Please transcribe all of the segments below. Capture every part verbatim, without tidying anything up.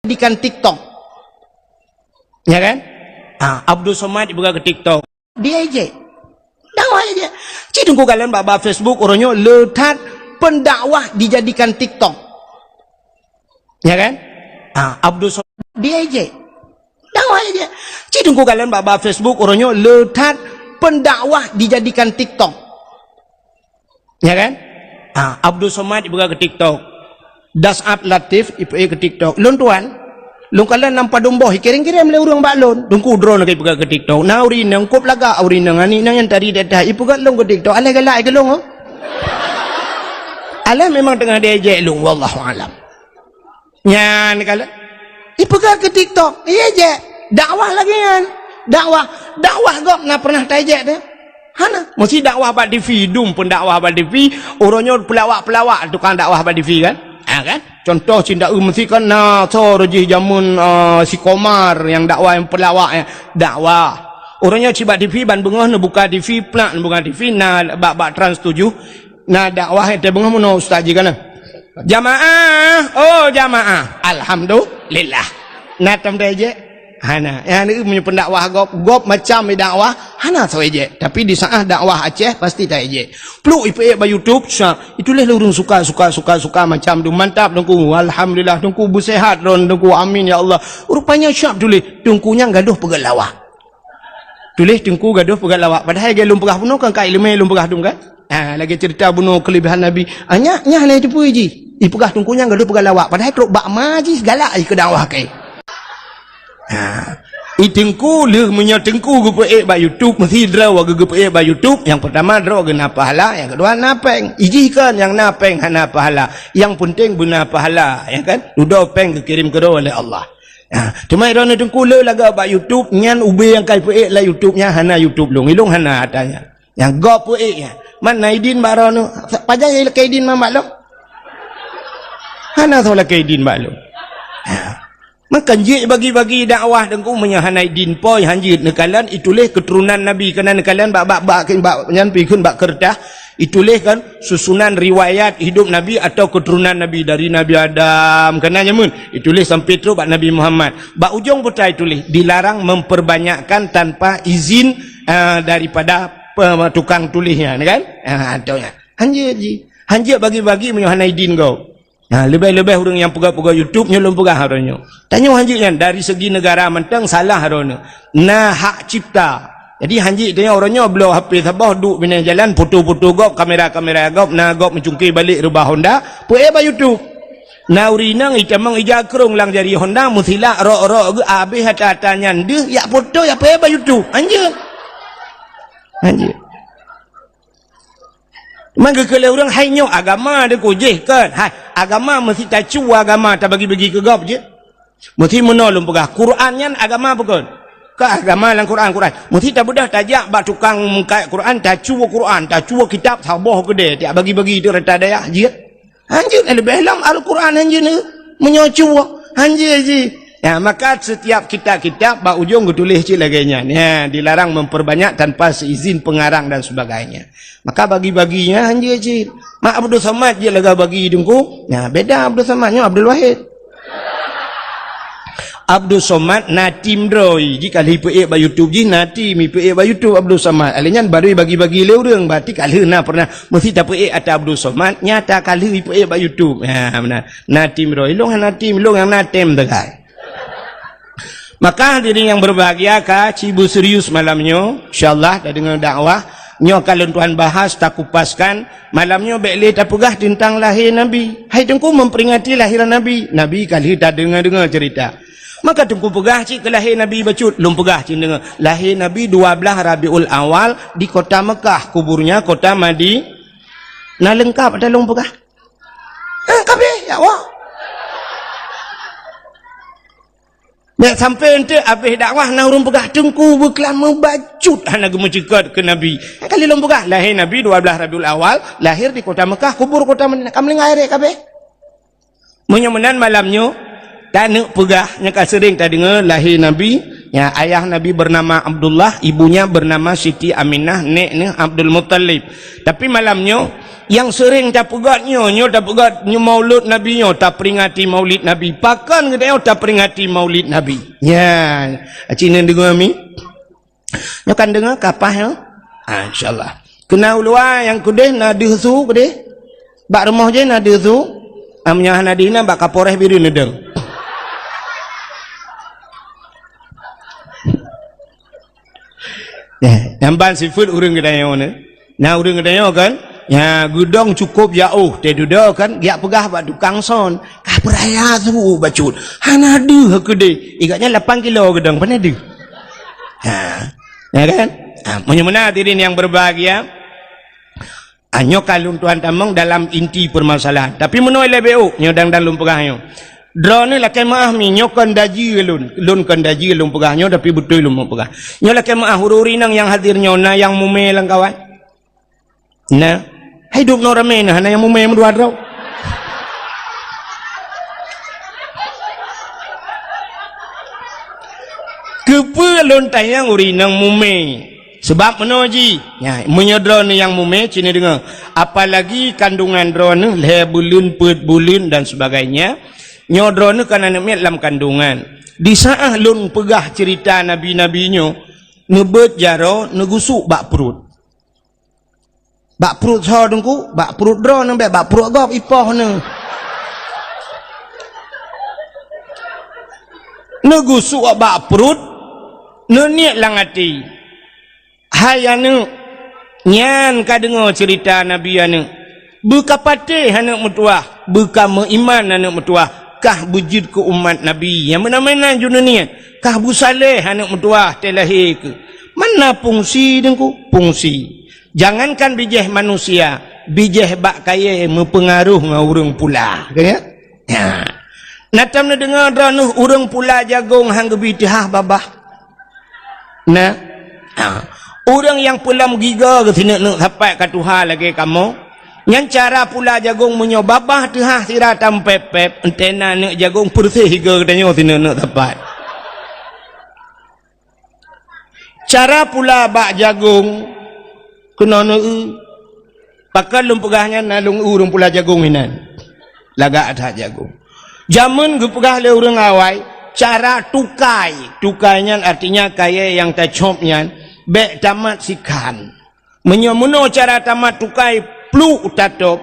Jadikan TikTok. Ya kan? Ah, Abdul Somad dipeugah keu TikTok. Dia ejek. Dakwah ejek. Cit teungku kalon bak, bak Facebook uroe nyoe le that pendakwah dijadikan TikTok. Ya kan? Ah, Abdul Somad dia ejek. Dakwah ejek. Cit teungku kalon bak, bak Facebook uroe nyoe le that pendakwah dijadikan TikTok. Ya kan? Ah, Abdul Somad dipeugah keu TikTok. Das'ab Latif dipeugah keu TikTok. Lôn tuan, lôn kalon lam padum boh, kirém-kirém lé ureuëng bak lôn. Teungku droeneuh ka dipeugah keu TikTok. Na ureuëng inong kop lagak ureuëng inong, aneuk inong nyang tari dak-dak, dipeugah lôn keu TikTok. Alah galak keu lôn, oh. Alah memang teungoh diejek lôn, wallahu alam. Nyan kalon. Dipeugah keu TikTok, iya jek. Dakwah lagée nyan. Dakwah, dakwah gob na pernah taejek teuh? Hana. Meusi dakwah bak TV, dum pun dakwah bak TV, uroe nyoe peulawak-peulawak tukang dakwah bak TV kan? Ha kan? Contoh cinta eu meusi kan na so rejih jameun, ah, si Komar nyang dakwah nyang peulawak nyan. Dakwah. Uroe nyoe cit bak TV ban beungoh neubuka TV, plak neubuka TV na bak, bak Trans tujuh. Na dakwah nyang teungoh meunoe ustaz jih kana. Jamaah, oh jamaah. Alhamdulillah. Na tom taejek? Hana. Nyang meunyoe pendakwah gob, gob macam dakwah, hana soe ejek. Tapi di saat dakwah Aceh pasti taejek. Pluk ipeuék bak YouTube, sa, ituléh lé ureuëng suka, suka, suka, suka macam tu. Mantap teungku. Alhamdulillah teungku beusehat droen teungku. Amin ya Allah. Rupanya siap tuléh teungku nyang gadoh peugah lawak. Tuléh teungku gadoh peugah lawak. Padahai lagée lôn peugah bunoe kan ka iéleumé lôn peugah dum kan? Ha, lagée cerita bunoe keulebihan Nabi. Ah, nyak, nyak hana jiteupeu jih. Ipeugah teungku nyang gadoh peugah lawak. Padahai trok bak ma jih galak jih keu dakwah keu. Ha. I teungku lheueh meunyoe teungku geupeuék bak YouTube, meusi droe geu-, geupeuék bak YouTube, nyang peurtama droe geu na pahala, nyang keudua na péng. Ijih kon nyang na péng hana pahala. Nyang peunteng beuna pahala, ya kan? Dudoe péng geukirém keudroe lé Allah. Ha, teuma droeneuh teungku le lagak bak YouTube, nyan ubé nyang ka ipeuék lam YouTube nyan hana YouTube lôn. Ilôn hana ata nyan. Nyang gob peuék nyan. Man na idin bak droeneuh. Pajan lakée idin man bak lôn? Hana soe lakée idin bak lôn. Ha. Maka jeuet bagi-bagi dakwah teungku meunyoe hana idin poi hanjeuet neukalon ituléh keuturonan Nabi keunan neukalon bak, bak, bak, bak nyan pi kheun bak keureutah. Ituléh kan susunan riwayat hidup Nabi atau keturunan Nabi dari Nabi Adam. Keunan jameun ituléh sampai trok bak Nabi Muhammad. Bak ujong buta ituléh dilarang memperbanyakkan tanpa izin, ah, daripada pe-, tukang tuléh nyan kan? Ah, tu nyan. Hanjeuet jih. Hanjeuet bagi-bagi meunyoe hana idin gob. Nah, leubeh-leubeh ureuëng nyang peugah-peugah YouTube nyoe lôn peugah droeneuh. Tanyoe hanjeuet nyan dari segi negara mantong salah droeneuh. Na hak cipta. Jadi hanjeuet tanyoe uroe nyoe bloe H P saboh duek binéh jalan foto-foto gob, kamera-kamera gob, na gob meucungké balek reubah Honda, peuék bak YouTube. Na ureuëng inong itamong ija krong lam jari Honda meusilak rok-rok geuh abéh ata-ata nyan deuh yak foto yak peuék bak YouTube. Hanjeuet. Hanjeuet. Man geukheun lé ureuëng hai nyoe agama deungon jih kon. Hai, agama meusi tacuwa agama tabagi-bagi keu gob jih. Meusi meunoe lôn peugah, Quran nyan agama bukon? Ka agama lam Quran, Quran. Meusi tabeudôh tajak bak tukang meukat Quran, tacuwa Quran, tacuwa kitab saboh keudè, tiak bagi-bagi di rata dayah jih. Hanjeuet leubeh lom Al-Quran hanjeuet ni. Meunyoe cuwa, hanjeuet jih. Ya, maka setiap kitab-kitab bak ujong geutuléh cit lagée nyan. Ya, dilarang memperbanyak tanpa seizin pengarang dan sebagainya. Maka bagi-baginya hanjeuet cit. Mak Abdul Somad jih lagak bagi teungku. Nah, beda Abdul Somad nyoe Abdul Wahid. Abdul Somad na tim droe, jih ka lheueh ipeuék bak YouTube jih, na tim ipeuék bak YouTube Abdul Somad. Alèh nyan baru bagi-bagi lé ureuëng, berarti ka lheueh na pernah meusi tapeuék ata Abdul Somad, nyata ka lheueh ipeuék bak YouTube. Ha, beuna. Na tim droe, ilong hana tim, ilong nyang na tem teukai. Maka hadirin yang berbahagia, ka ci beuserius malam nyoe, insyaallah tadeungoe dakwah nyoe ka lôn tuan bahas, takupaskan. Malam nyoe bék lé tapeugah teuntang lahé Nabi. Hai teungku memperingati lahiran Nabi, Nabi ka lheueh tadeungoe-deungoe cerita. Maka teungku peugah cit keu lahé Nabi bacut, lôn peugah cit deungoe. Lahé Nabi dua belas Rabiul Awal di kota Mekah, kuburnya kota Madi-, na leungkap ata lôn peugah? Eh, kabeh, ya Allah. Bék sampai eunteuk abéh dakwah na ureuëng peugah teungku beuklam meubacut hana geumeuceukat keu Nabi. Ka lheueh lôn peugah, lahé Nabi dua belas Rabiul Awal, lahir di kota Mekah, kubur kota Madinah. Ka meulinggai rek kabeh. Meunyoe meunan malam nyoe, taneuk peugah nyang ka seuring tadeungoe lahé Nabi, ya, ayah Nabi bernama Abdullah, ibunya bernama Siti Aminah, nek neuh Abdul Muttalib. Tapi malam nyoe, Nyang seuréng tapeugét nyoe, nyoe tapeugét nyoe Maulud Nabi nyoe, taperingati Maulid Nabi. Pakon geutanyoe taperingati Maulid Nabi? Nyan, aci neudeungoe mi? Nyoe kan deungoe kapah nyoe? Ah, insyaallah. Keunan u luwa nyang keudeh na deuh su keudeh? Bak rumoh jih na deuh su? Ah, meunyoe hana deuh na bak Kapolres Bireuen neudong. Eh, nyang ban sifeuet ureueng geutanyoe nyoe. Na ureueng geutanyoe kan? Ya, geudong cukôp jaoh, teududoe kan, geujak peugah bak tukang son, "Ka peuraya su bacut, hana deuh keudeh." Igatnya lapan kilo geudong, pane deuh. Ha. Ya kan? Ha, meunyoe meunan hadirin yang berbahagia, ah, nyoe ka lôn tuan tamong dalam inti permasalahan. Tapi meunoe lé B O, nyoe dang-dang lôn peugah nyoe. Droeneuh lakée meuáh mi, nyoe kon daji lôn. Lôn kon daji lôn peugah nyoe, tapi beutôi lôn peugah. Nyoe lakée meuáh ureueng-ureueng inong nyang hadir nyoe na nyang mumé lam kawan? Na. Hai dum noe ramé na, hana nyang mumé meudua droe. Keupeue lôn tanyong ureueng inong mumé? Seubab meunoe jih, nya, meunyoe droeneuh nyang mumé, ci neudeungoe, apalagi kandungan droeneuh lhée buleuen, peuet buleuen dan sebagainya, nyoe droeneuh kan aneuk miet lam kandungan. Di saát lôn peugah ceurita nabi-nabi nyoe, neubeuet jaroe, neugusuk bak pruet. Bak pruet soe Teungku? Bak pruet droeneuh bék, bak pruet gob ipoh neuh. Neugusuk bak pruet, neuniet lam até, "Hai aneuk, nyan ka deungoe ceurita nabi aneuk. Beuka patéh aneuk meutuwah, beuka meuiman aneuk meutuwah, kah beujeuet keu umat nabi nyang meunan-meunan ju neuniet, kah beusaléh aneuk meutuwah teuh lahé keuh." Mana fungsi Teungku? Fungsi. Jangankan bijéh manusia, bijéh bak kayée meupeungaroh ngon ureueng pula. Ka ya? Ya. Na tom neudeungoe droeneuh ureueng pula jagong han geubi teuhah babah? Na. Ha. Ureueng nyang peulom gigoe geuh sineuk-neuk sapat ka tuha lagée kamoe, nyan cara pula jagong meunyoe babah teuhah sira tampép-pép, entena neuk jagong peureuseh gigoe geutanyoe sineuk-neuk sapat. Cara pula bak jagong keunoe neu-eu. Pakon lôn peugah nyan na lôn eu ureueng pula jagong inan. Lagak that jagong. Jameun geupeugah lé ureueng awai, cara tukai. Tukai nyan artinya kayée nyang tacop nyan bék tamat sikhan. Meunyoe meunoe cara tamat tukai pluek tatôb,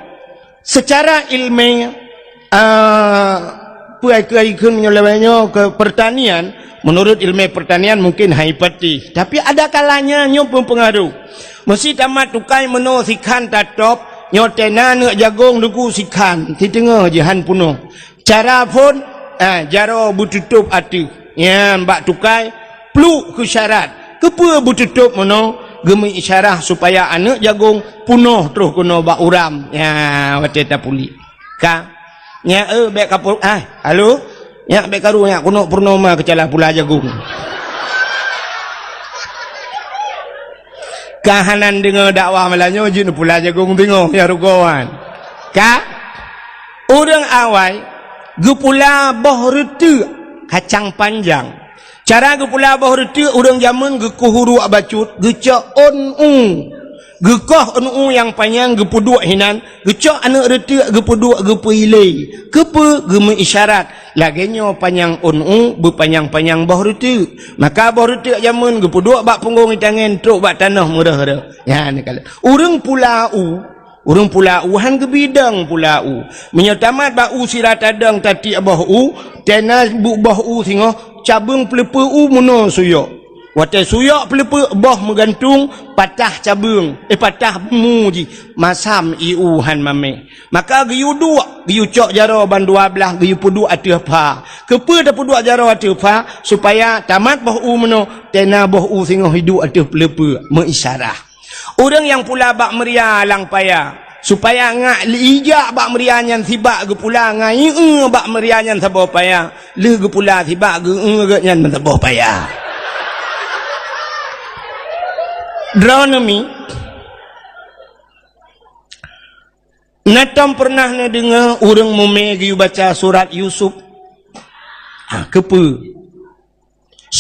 seucara ileumé, ah, peue keuh ikheun meunyoe lawét nyoe keu pertanian, menurut ileumé pertanian mungkin hai pati. Tapi ada kalanya nyoe meupeungaroh. Meusé tamat tukai meunoe sikhan tatôb, nyoe tena neuk jagong duku sikhan, siteungoh jihan punoh. Cara phon, ah, jaroe beututôb ateueh. Nyan bak tukai, pluek keu syarat. Keupeue beututôb meunoe? Geumeuisyarah supaya aneuk jagong punoh troh keunoe bak uram. Ya, watée tapulik. Ka. Nya, eh, bék ka pu-, ah, halo? Nya, bék karu, nya, keunoe purnoma keucalah pula jagong. Ka hana deungoe dakwah malam nyoe, jeuet pula jagong teungoh, ya rugoe nyan. Ka? Ureueng awai geupula boh reuteuek kacang panjang. Cara geupula boh reuteuek, ureueng jameun geukoh uruek bacut, geucok ôn u. Geukoh ôn u nyang panyang geupeuduek hinan, geucok aneuk reuteuek geupeuduek geupeuilée. Keupeue? Geumeuisyarat. Lagée nyoe panyang ôn u, beupanyang-panyang boh reuteuek. Maka boh reuteuek jameun geupeuduek bak punggong itangen, trok bak tanoh meureuh-reuh. Nyan ka lheueh. Ureueng pula u, Ureueng pula u han geubidong pula u. Meunyoe tamat bak u sira tadong tatiek boh u, tena bu-, boh u singoh, cabeueng peuleupeue u meunoe suyok. Watée suyok peuleupeue boh meugantung, patah cabeueng, eh, patah mu jih, masam ié u han maméh. Maka geuyue duek, geuyue cok jaroe ban dua blaih, geuyue peuduek ateueh pha. Keupeue tapeuduek jaroe ateueh pha? Supaya tamat boh u meunoe, tena boh u singoh iduek ateueh peuleupeue, meuisyarah. Ureueng nyang pula bak meuria lam paya, supaya ngak ijak bak meuria nyan sibak geupula ngon ié bak meuria nyan saboh paya, lheueh geupula sibak geu-eu geuh nyan meusaboh paya. Droeneuh mi, na tom peureunah neudeungoe ureueng mumé geuyue baca surat Yusuf? Ha, keupeue?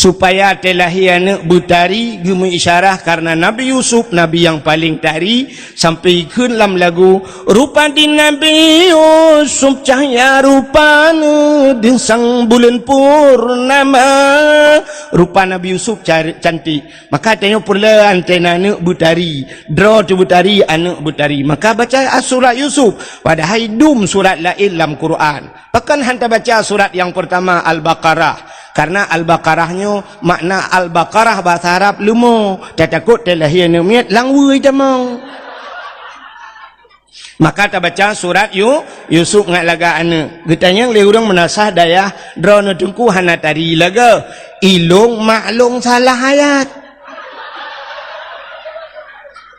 Supaya teulahé aneuëk beutari, geumeuisyarah karena Nabi Yusuf, nabi nyang paleng tari, sampai kheun lam lagu, "Rupa di Nabi Yusuf cahya rupana, deusang buleuen purnama." Rupa Nabi Yusuf car-, cantik. Maka tanyoe peureulée anteuna aneuëk beutari, droe teuh beutari, aneuëk beutari. Maka baca surat Yusuf, padahai dum surat laén lam Quran. Pakon hana tabaca surat nyang peurtama Al-Baqarah? Karena Al-Baqarah nyoe makna Al-Baqarah bahasa Arab leumo. Tatakot teulahé aneuëk miet lam wui tamong. Maka tabaca surat Yu-, Yusuf ngat lagak aneuëk. Geutanyong lé ureuëng meunasah dayah, "Droeneuh Teungku hana tari lagée? Ilong maklong salah ayat."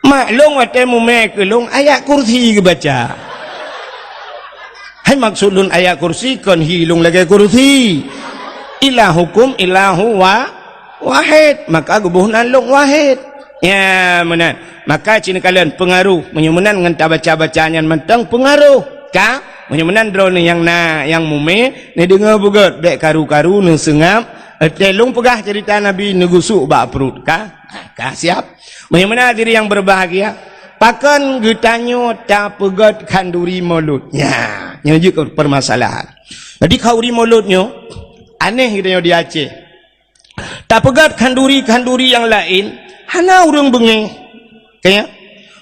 Maklong watée mumé keu lôn ayat kursi geubaca. Hai maksud lôn ayat kursi kon hi lôn lagée kursi. Ilahukum ilahu wa-, wahid. Maka geuboh nan lôn wahid. Ya, meunan. Maka cit neukalon peungaroh. Meunyoe meunan ngon tabaca-baca nyan mantong peungaroh. Ka? Meunyoe meunan droeneuh nyang na, nyang mumé, neudeungoe beugét, bék karu-karu, neuseungab. Watée lôn peugah ceurita Nabi, neugusuk bak pruet. Ka? Ka siap. Meunyoe meunan hadirin nyang berbahagia, pakon geutanyoe tapeugét khanduri Maulud? Nya, nyoe jeuet keu permasalahan. Jadi khanduri Maulud nyoe aneh geutanyoe di Aceh. Tapeugét khanduri-khanduri nyang laén, hana ureuëng beungéh. Kaya,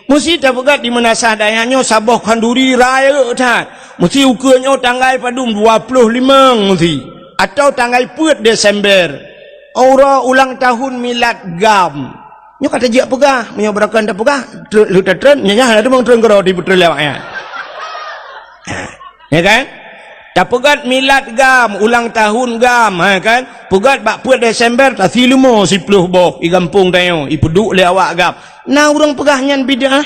meusti tapeugét di meunasah dayah nyoe saboh khanduri rayeuk that. Meusti ukeue nyoe tanggai padum, dua ploh limong meusti. Atawa tanggai peuet Desember. Uroe ulang tahun milad GAM. Nyoe ka tajak peugah, meunyoe beurakan tapeugah, teu-, leuta treun, nyan hana teumong treun keudroe di peutrön lewat nyan. Ha, ya kan? Tapeugét milad GAM, ulang tahun GAM, ha kan? Peugét bak peuet Desember, tasi leumo siploh boh, i gampông tanyoe, ipeuduek lé awak GAM. Na ureuëng peugah nyan bid'ah?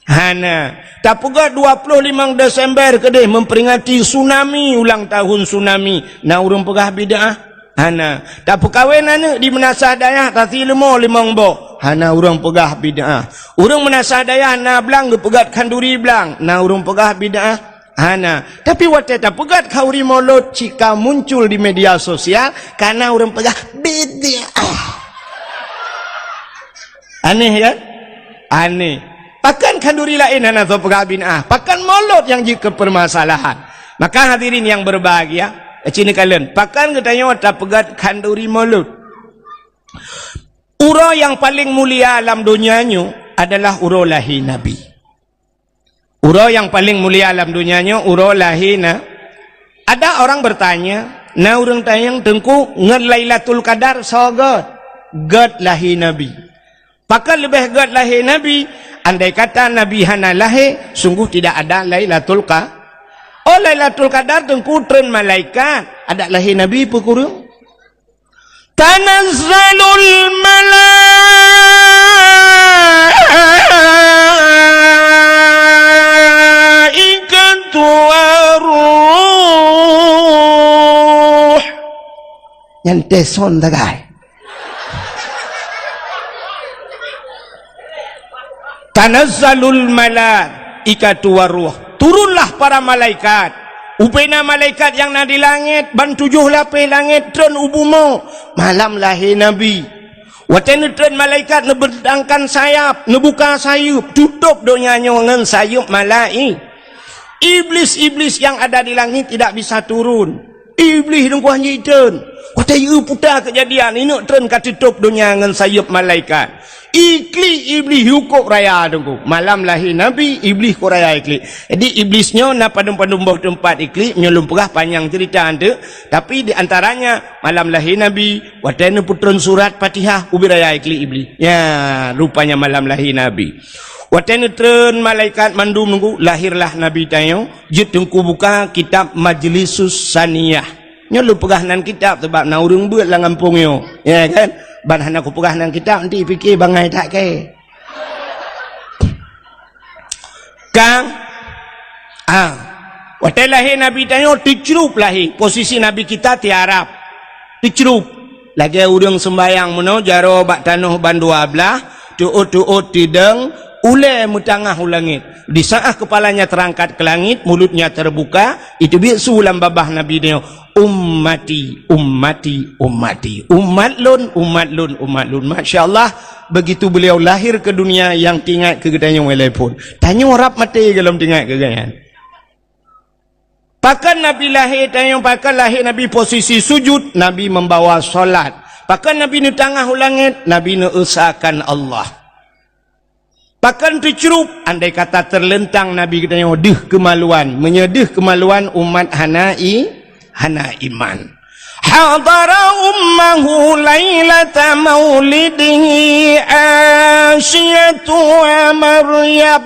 Hana. Tapeugét dua ploh limong Desember keudeh memperingati tsunami, ulang tahun tsunami. Na ureuëng peugah bid'ah? Hana. Tapeukawen aneuëk di meunasah dayah tasi leumo limong boh. Hana ureuëng peugah bid'ah. Ureuëng meunasah dayah na blang geupeugét khanduri blang. Na ureuëng peugah bid'ah? Hana. Tapi watée tapeugét khanduri Maulud cit ka muncul di media sosial, ka na ureuëng peugah bid'ah. Aneh kan? Aneh. Pakon khanduri laén hana soe peugah bid'ah? Pakon Maulud nyang jeuet keu permasalahan? Maka hadirin nyang berbahagia, cit neukalon, pakon geutanyoe tapeugét khanduri Maulud? Uroe nyang paleng mulia lam donya nyoe adalah uroe lahé Nabi. Uroe nyang paleng mulia lam donya nyoe uroe lahé na. Ada orang bertanya, na ureuëng tanyong, "Teungku, ngon Lailatul Qadar soe gét?" Gét lahé Nabi. Pakon leubeh gét lahé Nabi? Andai kata Nabi hana lahé, sungguh tidak ada Lailatul Qa-, oh, Lailatul Qadar Teungku treun malaikat, adak lahé Nabi peue kureueng? Tanazzalul malaikatu waruh. Nyan teson tagai. Tanazzalul malaikatu waruh. Turunlah para malaikat. Ubena malaikat nyang na di langét, ban tujoh lapéh langét treun u bumoe. Malam lahé Nabi. Watée neutreun malaikat neubentangkan sayap, neubuka sayeuep, tutôb donya nyoe ngon sayeuep malai-, Iblis-iblis yang ada di langit tidak bisa turun. Iblih dungkuah jitreun. Watée yue puta keujadian, ineuk treun ka teutôb donya ngon sayeuep malaikat. Iklik Iblih yue kôb raya teungku. Malam lahé Nabi, Iblih kôb raya iklik. Jadi Iblis nyoe na padum-padum boh teumpat iklik, nyoe lôn peugah panyang ceurita anteuk. Tapi di antaranya malam lahé Nabi, watée neupeutreun surat Fatihah, ubit raya iklik Iblih. Ya, rupanya malam lahé Nabi. Watée neutreun malaikat mandum teungku, lahirlah Nabi tanyoe. Jeuet teungku buka kitab Majlisus Saniyah. Nyoe lôn peugah nan kitab sabab na ureuëng beuet lam gampông nyoe. Ya kan? Ban hana kupeugah nan kitab, nanti pike bangai that kée. Kang, ah, watée lahé Nabi tanyoe teucrup lahé, posisi Nabi kita tiarap. Teucrup. Lagée ureuëng seumbayang meunoe jaroe bak tanoh ban dua blaih, teuôt-teuôt tidong, ulée meutangah u langét. Di saat kepalanya terangkat ke langit, mulutnya terbuka, itu biet su lam babah Nabi nyoe, "Ummati, ummati, ummati. Umat lôn, umat lôn, umat lôn." Masya Allah, begitu beliau lahir ke dunia, nyang teuingat keu geutanyoe ilèe phôn. Tanyoe rab maté gohlom teuingat keu gobnyan. Pakon Nabi lahé tanyoe, pakon lahé Nabi posisi sujud, Nabi membawa salat. Pakon Nabi neutangah u langét, Nabi neuesakan Allah. Pakon teucrup, andai kata teuleuntang Nabi geutanyoe deuh keumaluan. Meunyoe deuh keumaluan, umat hana i-, hana iman. Hadara ummahu lailata maulidihi Asiyatu wa Maryam.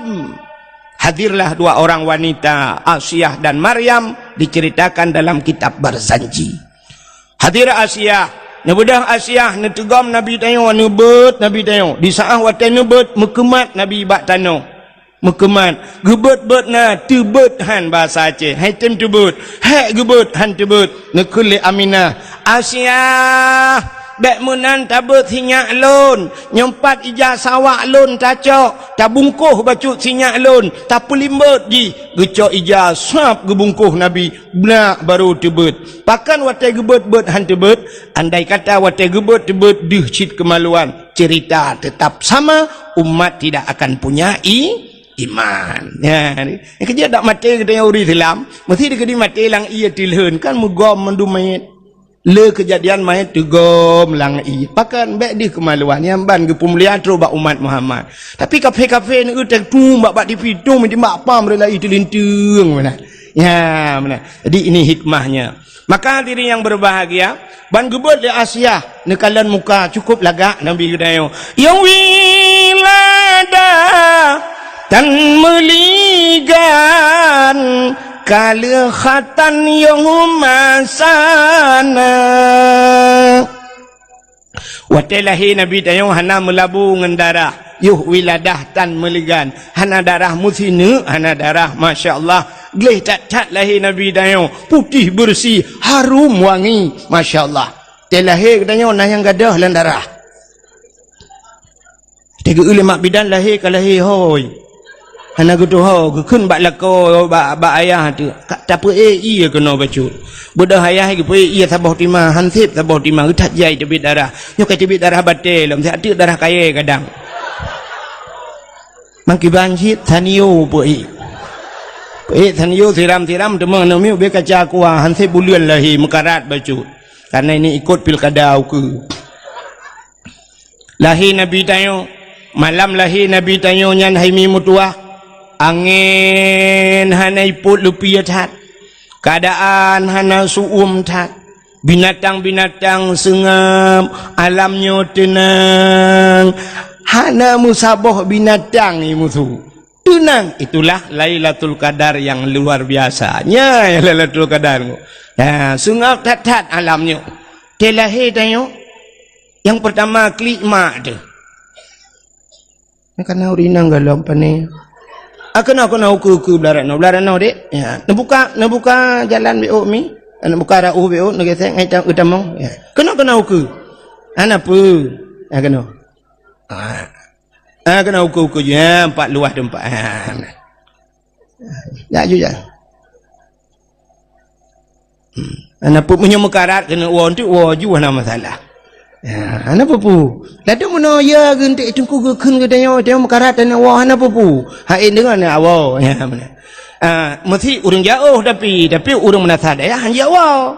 Hadirlah dua orang wanita, Asiah dan Maryam, diceritakan dalam kitab Barzanji. Hadir Asiah, neubeudôh Asiah, neuteugom Nabi tanyoe, neubeuet Nabi tanyoe. Di saat watèe neubeuet, meukeumat Nabi bak tanoh. Meukeumat, geubeuet-beuet na, teubeuet han bahasa Aceh. Hai tem teubeuet, hék geubeuet han teubeuet. Neukheun lé Aminah, "Asiah, bèk meunan tabeuet sinyak lôn. Nyoe pat ija sawak lôn tacok, tabungkôh bacut sinyak lôn, tapeulimbot jih." Geucok ija sab geubungkôh Nabi, blah baru teubeuet. Pakon watèe geubeuet-beuet han teubeuet? Andai kata watèe geubeuet teubeuet deuh cit keumaluan, cerita tetap sama, umat tidak akan punya i-, iman. Nyan, keujeuet dak maté geutanyoe ureueng Islam, meusti dikeudi maté lam ié teulheueh, kan meugom mandum manyét. Le keujadian manyét teugom lam ié. Pakon bèk deuh keumaluan, nyan ban geupeumulia trok bak umat Muhammad. Tapi kafé-kafé neu teutung bak, bak tipi, tung meujimak pam rela ié teulinteung meunan. Ya, meunan. Jadi ini hikmahnya. Maka hadirin yang berbahagia, ban geubeuet lé Asiah neukalon muka cukup lagak Nabi geutanyoe. Ya wilada tan meuligan kaleuh khatan yoh masana. Watèe lahé Nabi tanyoe hana meulabu ngon darah, yoh wiladah tan meuligan, hana darah meusineuk, hana darah, masya Allah, gleh that-that lahé Nabi tanyoe, putéh beureusi, harum wangi, masya Allah. Watèe lahé geutanyoe na nyang gadôh lam darah. Teugeue lé mak bidan lahé ka lahé hôi. Hana geutuho, geukheun bak lakoe, bak, bak ayah teuh. Ka tapeuék ié keunoe bacut. Beudôh ayah geupeuék ié saboh tima, han sép saboh tima, geuthat jai teubiet darah. Nyoe ka teubiet darah batèe lom, siat teuk darah kayèe kadang. Mangkiban cit, sanio peuék. Peuék sanio siram-siram, teuma namiet ubé kaca kuah, han sép buleuen lahé, meukarat bacut. Karena ini ikut pilkada ukeue. Lahé Nabi tanyoe, malam lahé Nabi tanyoe nyan hai mi meutuwah, angén hana ipot leupie that, keuadaan hana su'uem that, binatang-binatang seungab, alam nyoe teunang, hana meusaboh binatang i musu. Teunang, itulah Lailatul Qadar yang luar biasa. Nyan Lailatul Qadar. Ya, seungab that-that alam nyoe. Watèe lahé tanyoe, nyang peurtama klik mak teuh. Nyan kana ureueng inong gohlom pané. Ah, keunoe, keunoe ukeue-ukeue blah rot noe, blah rot noe, Dek. Ya, neubuka, neubuka jalan beuôk mi. Neubuka rot ueh beuôk, neugesek ngon ta-, utamong. Ya. Keunoe, keunoe ukeue. Hana peue. Ya, keunoe. Ah. Ah, keunoe ukeue-ukeue jih. Ya, empat luwah teumpat. Ah, nah. Jak ju jak. Hmm. Hana peue, meunyoe meukarat keuneuk woe, enteuk woe ju hana masalah. Ya, hana peue-peue. Ladôm meunoe ya geunteuk teungku geukheun geutanyoe, tanyoe meukarat tanyoe woe hana peue-peue. Hai deungon ya woe. Ya, meunan. Ah, meusti ureueng jiôh tapi, tapi ureueng meunasah dayah han jiôh woe.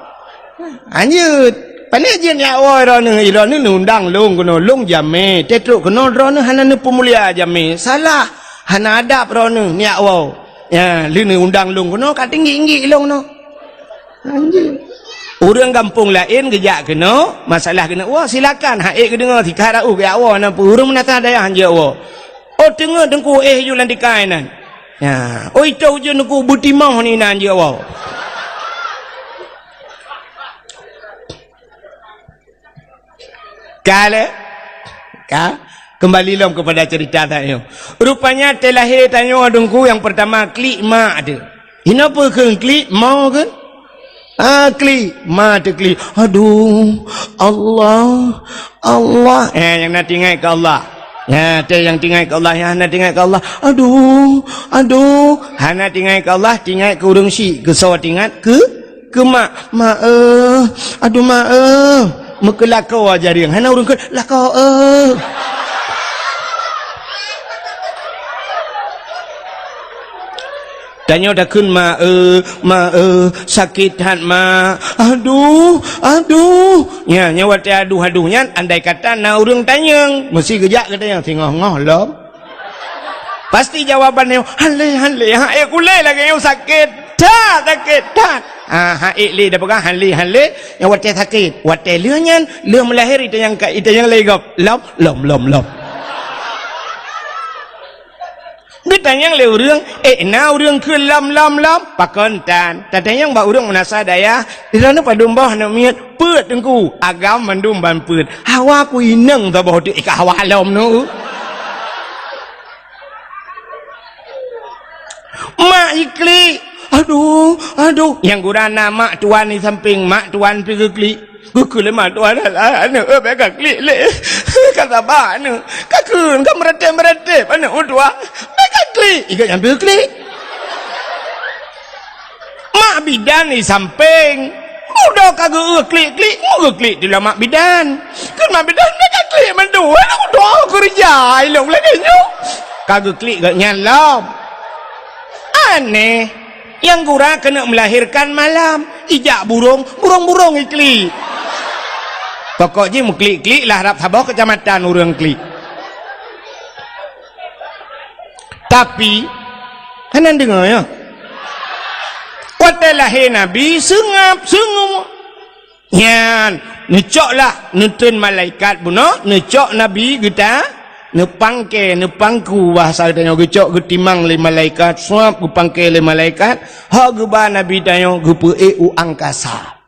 Anjeut. Pané jeuet nyak woe droeneuh, droeneuh neuundang lôn keunoe, lôn jamé. Teutrok keunoe droeneuh hana neupeumulia jamé. Salah. Hana adab droeneuh nyak woe. Ya, lheueh neuundang lôn keunoe ka tinggi-tinggi lôn keunoe. Anjeut. Ureueng gampông laén geujak keunoe, masalah keuneuk woe, silakan. Hai geudeungoe, sikha raôh geujak woe, na peue ureueng meunasah dayah han jiôh woe. Oh, teungoh teungku éh ju lam tikai nan. Ya, oi toh ujeuen teungku beutimoh ni nan jiôh woe. Ka lé? Ka? Kembali lom kepada cerita tanyoe. Rupanya teulahé tanyoe teungku nyang pertama klik mak teuh. Inoe peue kheun klik, mo kheun? Ah, klik, ma teuh klik. Aduh, Allah, Allah. Eh, nyang na teuingat keu Allah. Nyan, teuh nyang teuingat keu Allah, nyang hana teuingat keu Allah. Aduh, aduh, hana teuingat keu Allah, teuingat keu ureuëng syik, keu soe teuingat, keu, keu mak. Mak, eh, aduh mak, eh. Meukeulakoe jarieng, hana ureuëng kheun, lakoe, eh. Tanyoe takheun, "Ma, eh, ma, eh, sakét that, ma. Aduh, aduh." Nyan, nyan watée aduh-aduh nyan, andai kata na ureuëng tanyong, meusti geujak geutanyong, singoh-ngoh lom. Pasti jawaban nyoe, "Hale, hale, ha, eh, kulé lagée nyoe sakét that, sakét that." Ah, ha, eh, lé dah peugah, "Hale, hale." Nyang watée sakét, watée lheueh nyan, lheueh meulahé itanyong ka, itanyong lé gob. Lom, lom, lom, lom. Geutanyong lé ureuëng, "Eh, na ureuëng kheun lom, lom, lom?" Pakon tan. Tatanyong bak ureuëng meunasah dayah, "Di droeneuh padum boh aneuk miet?" "Peuet, Teungku." "Agam mandum ban peuet." "Hawa ku inong saboh teuk, eh, ka hawa lom nu." Mak jiklik. Aduh, aduh. Nyang gura na mak tuan di sampéng, mak tuan pi geuklik. Geukheun lé mak tuan, "Alah, aneuk, eh, bék kaklik lé. Ka saba aneuk. Kakheun, ka meuratéb-meuratéb aneuk meutuah. Bék kaklik." Ikat nyang pi geuklik. Mak bidan di sampéng. Udah ka geu-, geuklik-klik, mu geuklik di mak bidan. Kheun mak bidan, "Bék kaklik mandum. Aneuk meutuah keureuja ilong lagée nyoe." Ka geuklik gobnyan lom. Aneh. Nyang gura keuneuk melahirkan malam, ijak burong, burong-burong iklik. Pokok jih meuklik-klik lah rab saboh keucamatan ureuëng klik. Tapi, hana deungoe nyoe. Watée lahé Nabi, seungab, seungab. Nyan, neucok lah, neutreun malaikat bunoe, neucok Nabi geuta, neupangke, neupangku, bahasa geutanyoe geucok geutimang lé malaikat, suab geupangke lé malaikat, ho geuba Nabi tanyoe geupeuék u angkasa.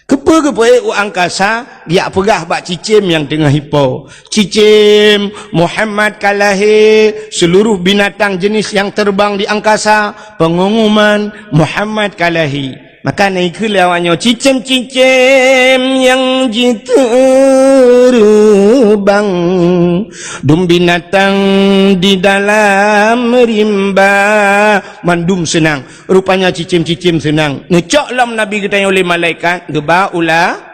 Keupeue geupeuék u angkasa? Geujak peugah bak cicém nyang teungoh ipo, "Cicém, Muhammad ka lahé, seuluruh binatang jeuneuh nyang teureubang di angkasa, peungumuman, Muhammad ka lahé." Maka na ikheun lé awaknyoe, "Cicém-cicém nyang jiteureubang, dum binatang di dalam rimba," mandum seunang. Rupanya cicém-cicém seunang. Neucok lom Nabi geutanyoe lé malaikat, geuba u la-,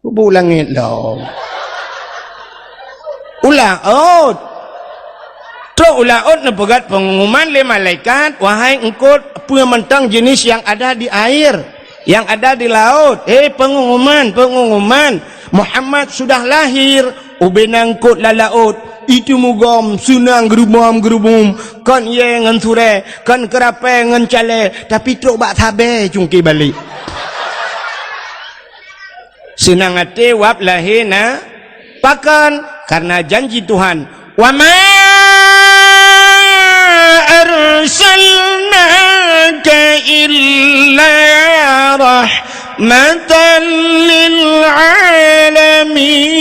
Ubak langét lom. U laôt. Trok u laôt neupeugét peungumuman lé malaikat, "Wahai eungkôt, peue mantong jeuneuh nyang ada di air, nyang ada di laôt. Hei peungumuman, peungumuman, Muhammad sudah lahir." Ubena eungkôt lam laôt, itu mugom, seunang geurubom-geurubum, kon ié ngon surée, kon keurapée ngon calée, tapi trok bak sabée cungké balek. Seunang até wab lahé na, pakon? Karena janji Tuhan, "Wa ma arsalnaka illa rahmatan lil alamin."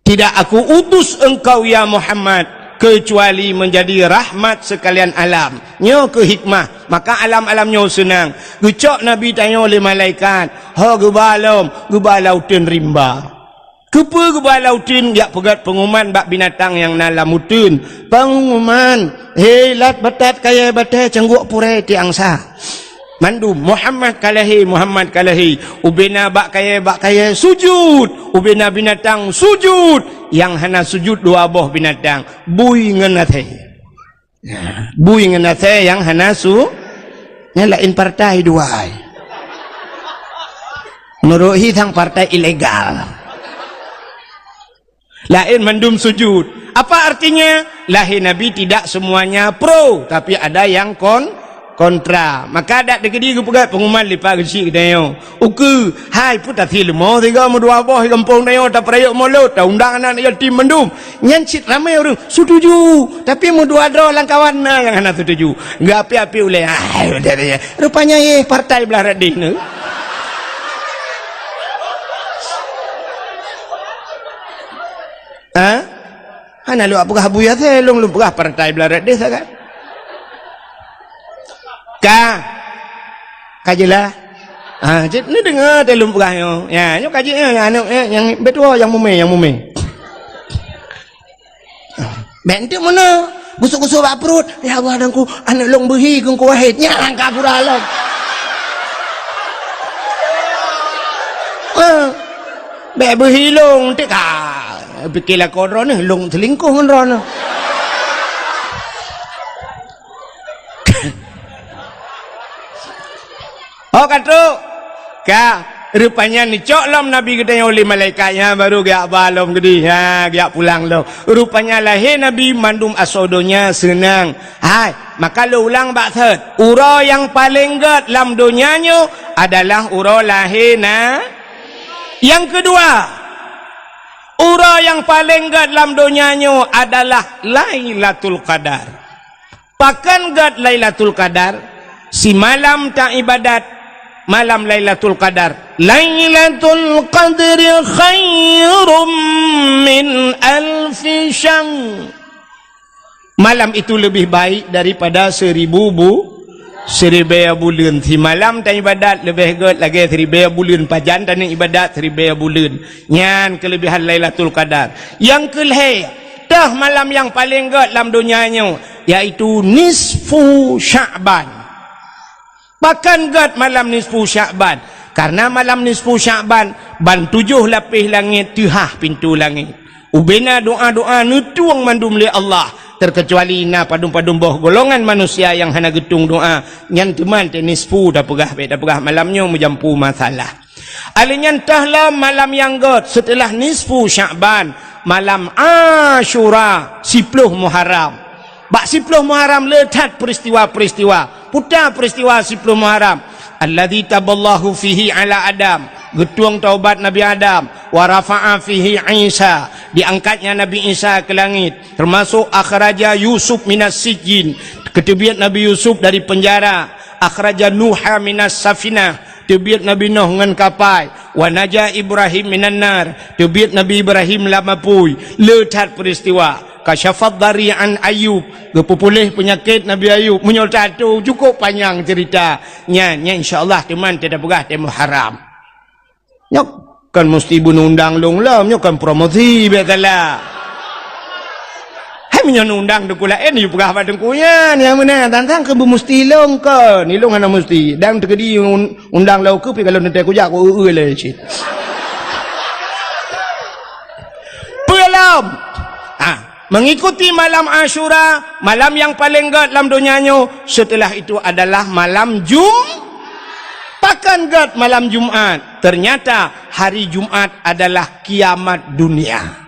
Tidak Aku utus engkau, ya Muhammad, kecuali menjadi rahmat sekalian alam. Nyoe keuh hikmah, maka alam-alam nyoe seunang. Geucok Nabi tanyoe lé malaikat, ho geuba lom, geuba lam uteuen rimba. Keupeue geuba lam uteuen? Jak peugét peungumuman bak binatang nyang na lam uteuen. Peungumuman, "Hei lat batat kayée batée cangguek purée tiang sa." Mandum, "Muhammad ka lahé, Muhammad ka lahé." Ubena bak kayée, bak kayée sujut. Ubena binatang sujut. Nyang hana sujut dua boh binatang, bui ngon asée. Nah, bui ngon asée nyang hana su-, nyan laén partai dua ai. Meunurot hi sang partai ilegal. Laén mandum sujud. Apa artinya? Lahé Nabi tidak semuanya pro, tapi ada yang kon-, kontra. Maka dak dikeudi geupeugét peungumuman lipat geuchik geutanyoe. Ukeue, hai peue tasé leumo sigoe meudua boh di gampông tanyoe tapeurayeuk molot, taundang aneuk yatim mandum. Nyan cit ramé ureuëng setuju, tapi meudua droe lam kawan na nyang hana setuju. Geuapi-api ulée, "Hai, rupanya yeh partai blah radeh nyoe." Ha? Hana lôn peugah Abu Yasir, lôn, lôn peugah partai blah radeh sagai. Ka. Ka jeulaih. Ah, cit, ni deungoe teuh lôn peugah nyoe. Ya, nyoe kaji nyoe, ya, aneuk, ya, nyang beutôi nyang mumé, nyang mumé. Bèk enteuk meunoe, gusok-gusok bak pruet. "Ya Allah, Teungku, aneuk lôn beuhi keu Teungku Wahid." Nyan ka pura lom. Ah, bèk beuhi lôn, enteuk ka. Pike lakoe droeneuh, lôn seulingkoh ngon droeneuh. Oh, ka trok. Ka, rupanya neucok lom Nabi geutanyoe lé malaikat nyan, baru geujak ba lom keudeh. Ha, geujak pulang lom. Rupanya lahé Nabi mandum asoe donya seunang. Hai, maka lôn ulang bak thot. Uroe nyang paleng gèt lam donya nyoe adalah uroe lahé na. Nyang keudua, uroe nyang paleng gèt lam donya nyoe adalah Lailatul Qadar. Pakon gèt Lailatul Qadar? Simalam taibadat, malam Lailatul Qadar. "Lailatul Qadri khairum min alfi syahr." Malam itu lebih baik daripada seribu bu-, siribèe buleuen. Simalam taibadat leubeh gèt lagèe siribèe buleuen. Pajan taneuk ibadat siribèe buleuen. Nyan keulebihan Lailatul Qadar. Nyang keulhèe, toh malam nyang paleng gèt lam donya nyoe, yaitu nisfu Sya'ban. Pakon gèt malam nisfu Sya'ban? Karena malam nisfu Sya'ban, ban tujoh lapéh langét teuhah pintoe langét. Ubena doa-doa neutueng mandum lé Allah, terkecuali na padum-padum boh golongan manusia nyang hana geutueng doa, nyan teuma teuh nisfu tapeugah, bèk tapeugah malam nyoe meujampu masalah. Alèh nyan toh lom malam nyang gèt seuteulah nisfu Sya'ban, malam Asyura, siploh Muharram. Bak siploh Muharram le that peuristiwa-peuristiwa. Peue ta peuristiwa siploh Muharram? "Alladzi taballahu fihi ala Adam." Geutueng taubat Nabi Adam. "Wa rafa'a fihi Isa." Diangkatnya Nabi Isa ke langit. Termasuk akhraja Yusuf minas sijjin. Geuteubiet Nabi Yusuf dari penjara. "Akhraja Nuha minas safinah." Teubiet Nabi Nuh ngon kapai. "Wa naja Ibrahim minan nar." Teubiet Nabi Ibrahim lam apui. Le that peuristiwa. "Kasyafad dari an Ayub." Geupeupuléh peunyakét Nabi Ayub. Meunyoe tato, cukup panyang cerita. Nyan, nyan insya Allah teuma teuh tapeugah teuh Muharram. Nyoe kon musti beuneundang lôn lom, nyoe kon promosi, biasalah. Hai meunyoe neundang teungku laén, yue peugah bak teungku nyan, nyang meunan, tantang keu beumusti lôn kon, ilôn hana musti. Dan teukeudi un-, undang lôn keu pi kalau neutée kujak ku eu-eu lé cit. Peue lom? Ah, mengikuti malam Asyura, malam yang paling gét lam donya nyoe, setelah itu adalah malam Jum-, pakon gét malam Jumat? Ternyata hari Jumat adalah kiamat dunia.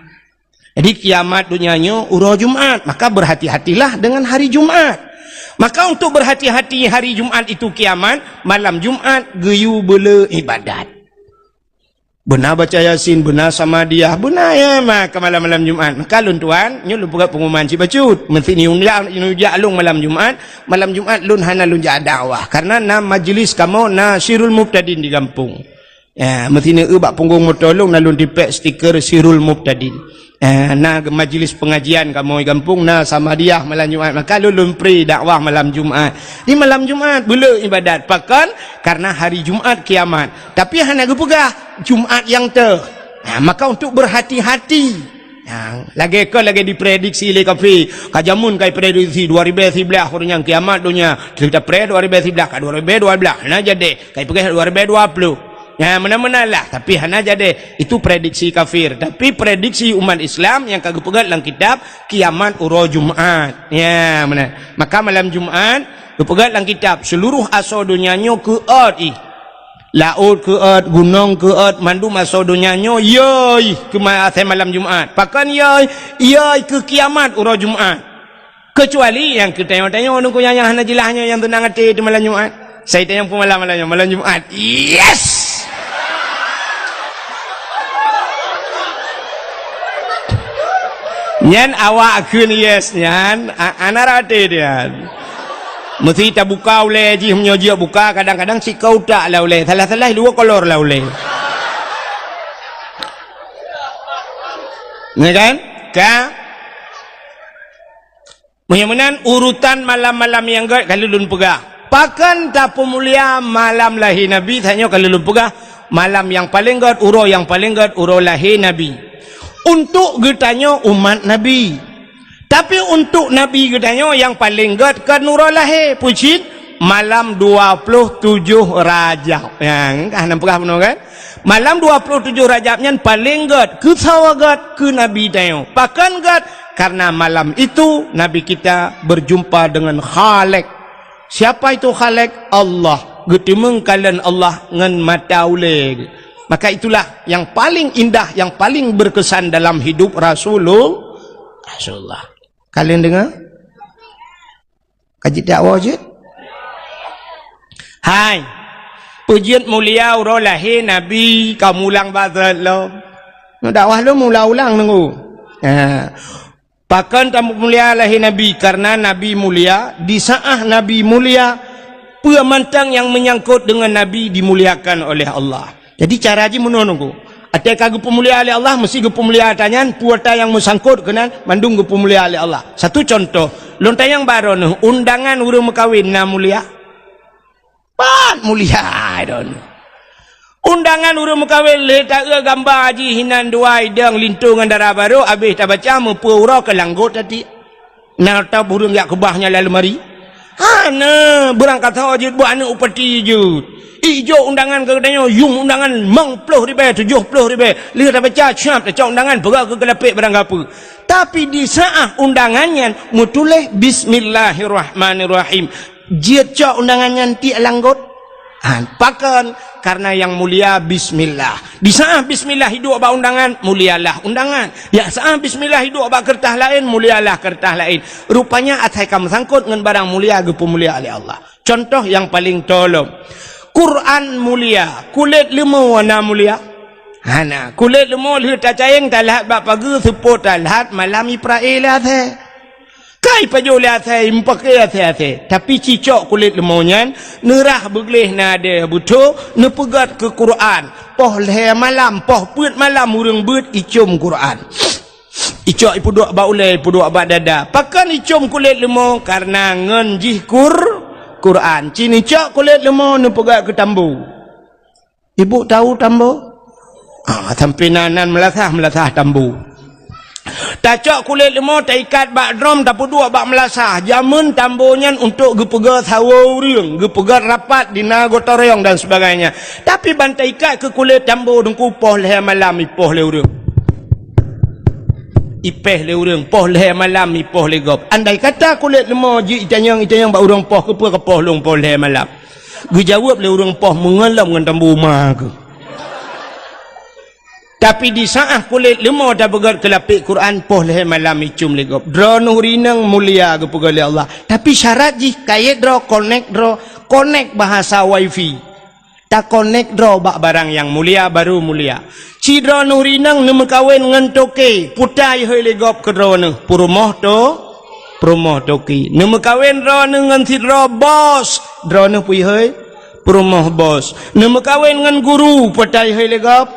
Jadi kiamat donya nyoe uroe Jumat, maka berhati-hatilah dengan hari Jumat. Maka untuk berhati-hati hari Jumat itu kiamat, malam Jumat geuyue beule ibadat. Beuna baca Yasin, beuna Samadiyah, beuna ya maka malam-malam Jumat. Maka lôn tuan, nyoe lôn peugah pengumuman cit bacut. Meusti ni undang, ni ujak lôn malam Jumat, malam Jumat lôn hana lôn jak dakwah. Karena na majlis kamoe na Sirul Mubtadin di gampông. Ya, meusineuk eu bak punggong moto lôn na lôn tipék stiker Sirul Mubtadin. Eh, na majlis pengajian kamoe gampông na Samadiyah malam Jumat. Maka lôn, lôn pri dakwah malam Jumat. Di malam Jumat beule ibadat. Pakon? Karena hari Jumat kiamat. Tapi hana geupeugah Jumat nyang teuh. Ha, maka untuk berhati-hati. Ha, lagée kon lagée diprediksi lé kafé. Ka jameun ka iprediksi dua ribée siblaih ureuëng nyang kiamat donya. Cerita pre dua ribée siblaih ka dua ribée dua blah. Hana jadi. Ka ipeugah dua ribée dua puluh. Ya, meunan-meunan lah, tapi hana jadi. Itu prediksi kafir. Tapi prediksi umat Islam nyang ka geupeugét lam kitab, kiamat uroe Jumat. Ya, meunan. Maka malam Jumat geupeugét lam kitab, seluruh asoe donya nyoe keuôt ih. Laôt keuôt, gunong keuôt, mandum asoe donya nyoe yoi keu ma-, asai malam Jumat. Pakon yoi? Yoi keu kiamat uroe Jumat. Keucuali nyang keu tanyoe-tanyoe nungku nyang, nyang hana jeulaih nyoe nyang teunang até di malam Jumat. Sai tanyong peumalam malam nyoe, malam Jumat. Yes! Nyan awak kheun yes nyan, a-, ana rate nyan. Meusti tabuka ulée jih, meunyoe jeuet buka, kadang-kadang sikau tak lah ulée, salah-salah dua kolor lah ulée. Ya kan? Ka? Meunyoe meunan urutan malam-malam nyang gét ka lôn peugah. Pakon tapeumulia malam lahé Nabi? Tanyoe ka lheueh lôn peugah, malam nyang paleng gét, uroe nyang paleng gét, uroe lahé Nabi. Untuk geutanyoe umat Nabi. Tapi untuk Nabi geutanyoe nyang paleng gét kon uroe lahé, peue cit? Malam dua puluh tujoh Rajab. Nyang ka hana peugah bunoe kan? Malam dua puluh tujoh Rajab nyan paleng gét. Keu soe gét? Keu Nabi tanyoe. Pakon gét? Karena malam itu Nabi kita berjumpa dengan Khalik. Siapa itu Khalik? Allah. Geuteumeung kalon Allah ngon mata ulée. Maka itulah yang paling indah, yang paling berkesan dalam hidup Rasulul-, Rasulullah. Kalian dengar? Ka jeuet dakwah jeuet? Hai. Peue jeuet mulia uroe lahé Nabi, ka mulang bak lom. Nyoe dakwah lôn mulang-ulang nunggu. Ha. Pakon tapeumulia lahé Nabi? Karena Nabi mulia, di saat Nabi mulia, peue mantong nyang menyangkut dengan Nabi dimuliakan oleh Allah. Jadi cara jih meunoe nunggu. Watée ka geupeumulia lé Allah, meusti geupeumulia ata nyan, peue ata nyang meusangkot keunan, mandum geupeumulia lé Allah. Satu contoh, lôn tanyong bak droeneuh, undangan ureuëng meukawen na mulia? Pat mulia droeneuh. Undangan ureuëng meukawen lé taeu gamba jih hinan dua idong linto ngon dara barô, habéh tabaca meupeu uroe keu langgot tati. Na ata ureuëng jak keubah nyan lam leumari? Hana, beurangkasoe jeuet buet aneuëk upati jeuet. Ijok undangan keu geutanyoe, yum undangan limong ploh ribée, tujoh ploh ribée. Lheueh tabaca, siap tacok undangan, peugah keu keulapék barang gapeue. Tapi di saat undangan nyan meutuléh Bismillahirrahmanirrahim. Jeuet cok undangan nyan tiek langgot. Ha, pakon? Karena yang mulia bismillah. Di saat bismillah iduek bak undangan, mulialah undangan. Di saat bismillah iduek bak keureutah laén, mulialah keureutah laén. Rupanya asai ka meusangkot ngon barang mulia geupeumulia lé Allah. Contoh nyang paleng tolom. Quran mulia, kulét leumô na mulia? Hana. Kulét leumô lheueh tacayeng talhat bak pageue, seupôt talhat malam iprae lé asée. Kai pajoh lé asée, meupaké asée-asée. Tapi cicok kulét leumô nyan, neurah beugleh nadée beutho, neupeugét keu Quran. Poh lhée malam, poh peuet malam ureuëng beuet icom Quran. Icok ipeuduek bak ulée, ipeuduek bak dada. Pakon icom kulét leumô? Karena ngon jih Qur-, Quran. Ci neucok kulét leumô neupeugét keu tambo. Ibu tahu tambo? Ah, sampai nan, nan meulasah, meulasah tambo. Tacok kulét leumô, taikat bak drom, tapeuduek bak meulasah. Jameun tambo nyan untuk geupeugét sawoe ureuëng, geupeugét rapat di na gotong royong dan sebagainya. Tapi ban taikat keu kulét tambo teungku, poh lhée malam ipoh lé ureuëng. Ipéh lé ureuëng, poh lhée malam ipoh lé gob. Andai kata kulét leumô jeuet itanyong, itanyong bak ureuëng poh, keupeue kapoh lôn poh lhée malam? Geujaweueb lé ureuëng poh meungon lom ngon tambo ma keuh. Tapi di saat kulét leumô tapeugét keu lapék Quran, poh lhée malam icom lé gob. Droeneuh ureuëng inong mulia geupeugét lé Allah. Tapi syarat jih kayét droe, konek droe, konek bahasa wifi. Takonek droe bak barang nyang mulia, baru mulia. Ci droeneuh ureuëng inong neumeukawen ngon toke, peue ta ihôi lé gob keu droeneuh? Peurumoh to-, peurumoh toke. Neumeukawen droeneuh ngon sidroe bos, droeneuh peue ihôi? Peurumoh bos. Neumeukawen ngon guru, peue ta ihôi lé gob?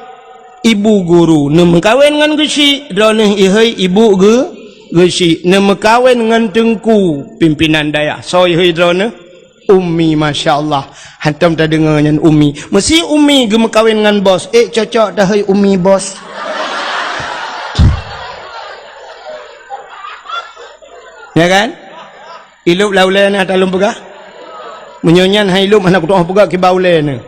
Ibu guru. Neumeukawen ngon geuchik, droeneuh ihôi ibu geu-, geuchik. Neumeukawen ngon teungku, pimpinan dayah, soe ihôi droeneuh? Umi, masya Allah. Hantom tadeungoe nyan umi. Meusi umi geumeukawen ngon bos. Eh, cocok tahôi umi bos. Ya kan? Ilop lam ulée na talom peugah. Meunyoe nyan hai lom hana kutoh peugah kiba ulée na.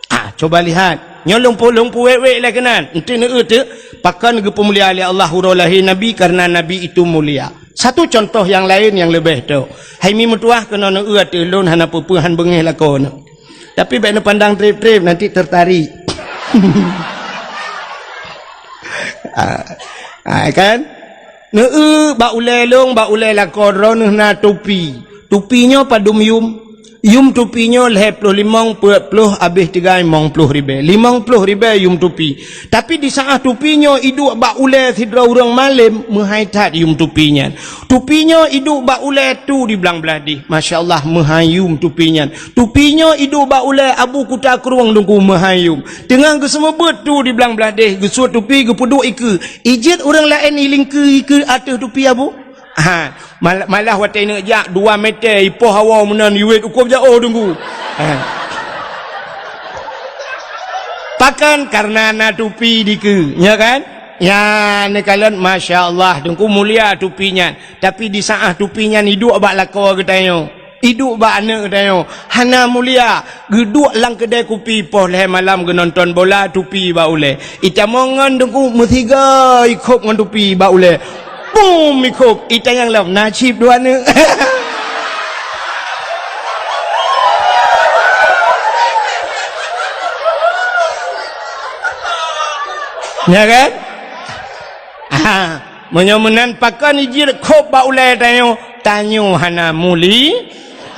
Ah, coba lihat. Nyoe lôn pu-, lôn puwék-wék lé keunan. Enti neueu teuk, pakon geupeumulia lé Allah uroe lahé Nabi, karena Nabi itu mulia. Satu contoh nyang laén nyang leubeh tok. Hai mi meutuwah keunoe neueu ateueh lôn hana peue-peue han beungéh lakoe nyoe. Tapi bék neupandang treb-treb, nanti tertarik. Ah, ah, kan? Neueu bak ulée lôn, bak ulée lakoe droeneuh na tupi. Tupi nyoe padum yum? Yum tupi nyoe lhée ploh limong, peuet ploh, abéh tigai limong ploh ribée. Limong ploh ribée yum tupi. Tapi di saát tupi nyoe iduek bak ulée sidroe ureuëng malém, meuhai that yum tupi nyan. Tupi nyoe iduek bak ulée tu di blang blaih deh. Masya Allah, meuhai yum tupi nyan. Tupi nyoe iduek bak ulée Abu Kuta Krueng Teungku, meuhai yum. Teungoh geuseumeubeuet tu di blang blaih deh, geusuet tupi geupeuduek ikeue. Ijeuet ureuëng laén ilingkeue ikeue ateueh tupi Abu? Ha, mal-, malah watée neuk jak dua meter ipoh hawa meunan iwet ukob jaoh Teungku. Ha. Pakon? Karena na tupi dikeue, nya kan? Nya, neukalon, masya Allah, Teungku, mulia tupi nyan. Tapi di saat tupi nyan iduek bak lakoe geutanyoe, iduek bak aneuëk geutanyoe, hana mulia. Geuduek lam keudée kupi poh lhée malam geunonton bola, tupi bak ulée. Itamong ngon Teungku meusiga ikhop ngon tupi bak ulée. Bum ikhop, itanyong lom, na cit dua aneuëk. Nya kan? Ha, meunyoe meunan pakon ijeuet khop bak ulée tanyoe, tanyoe hana muli,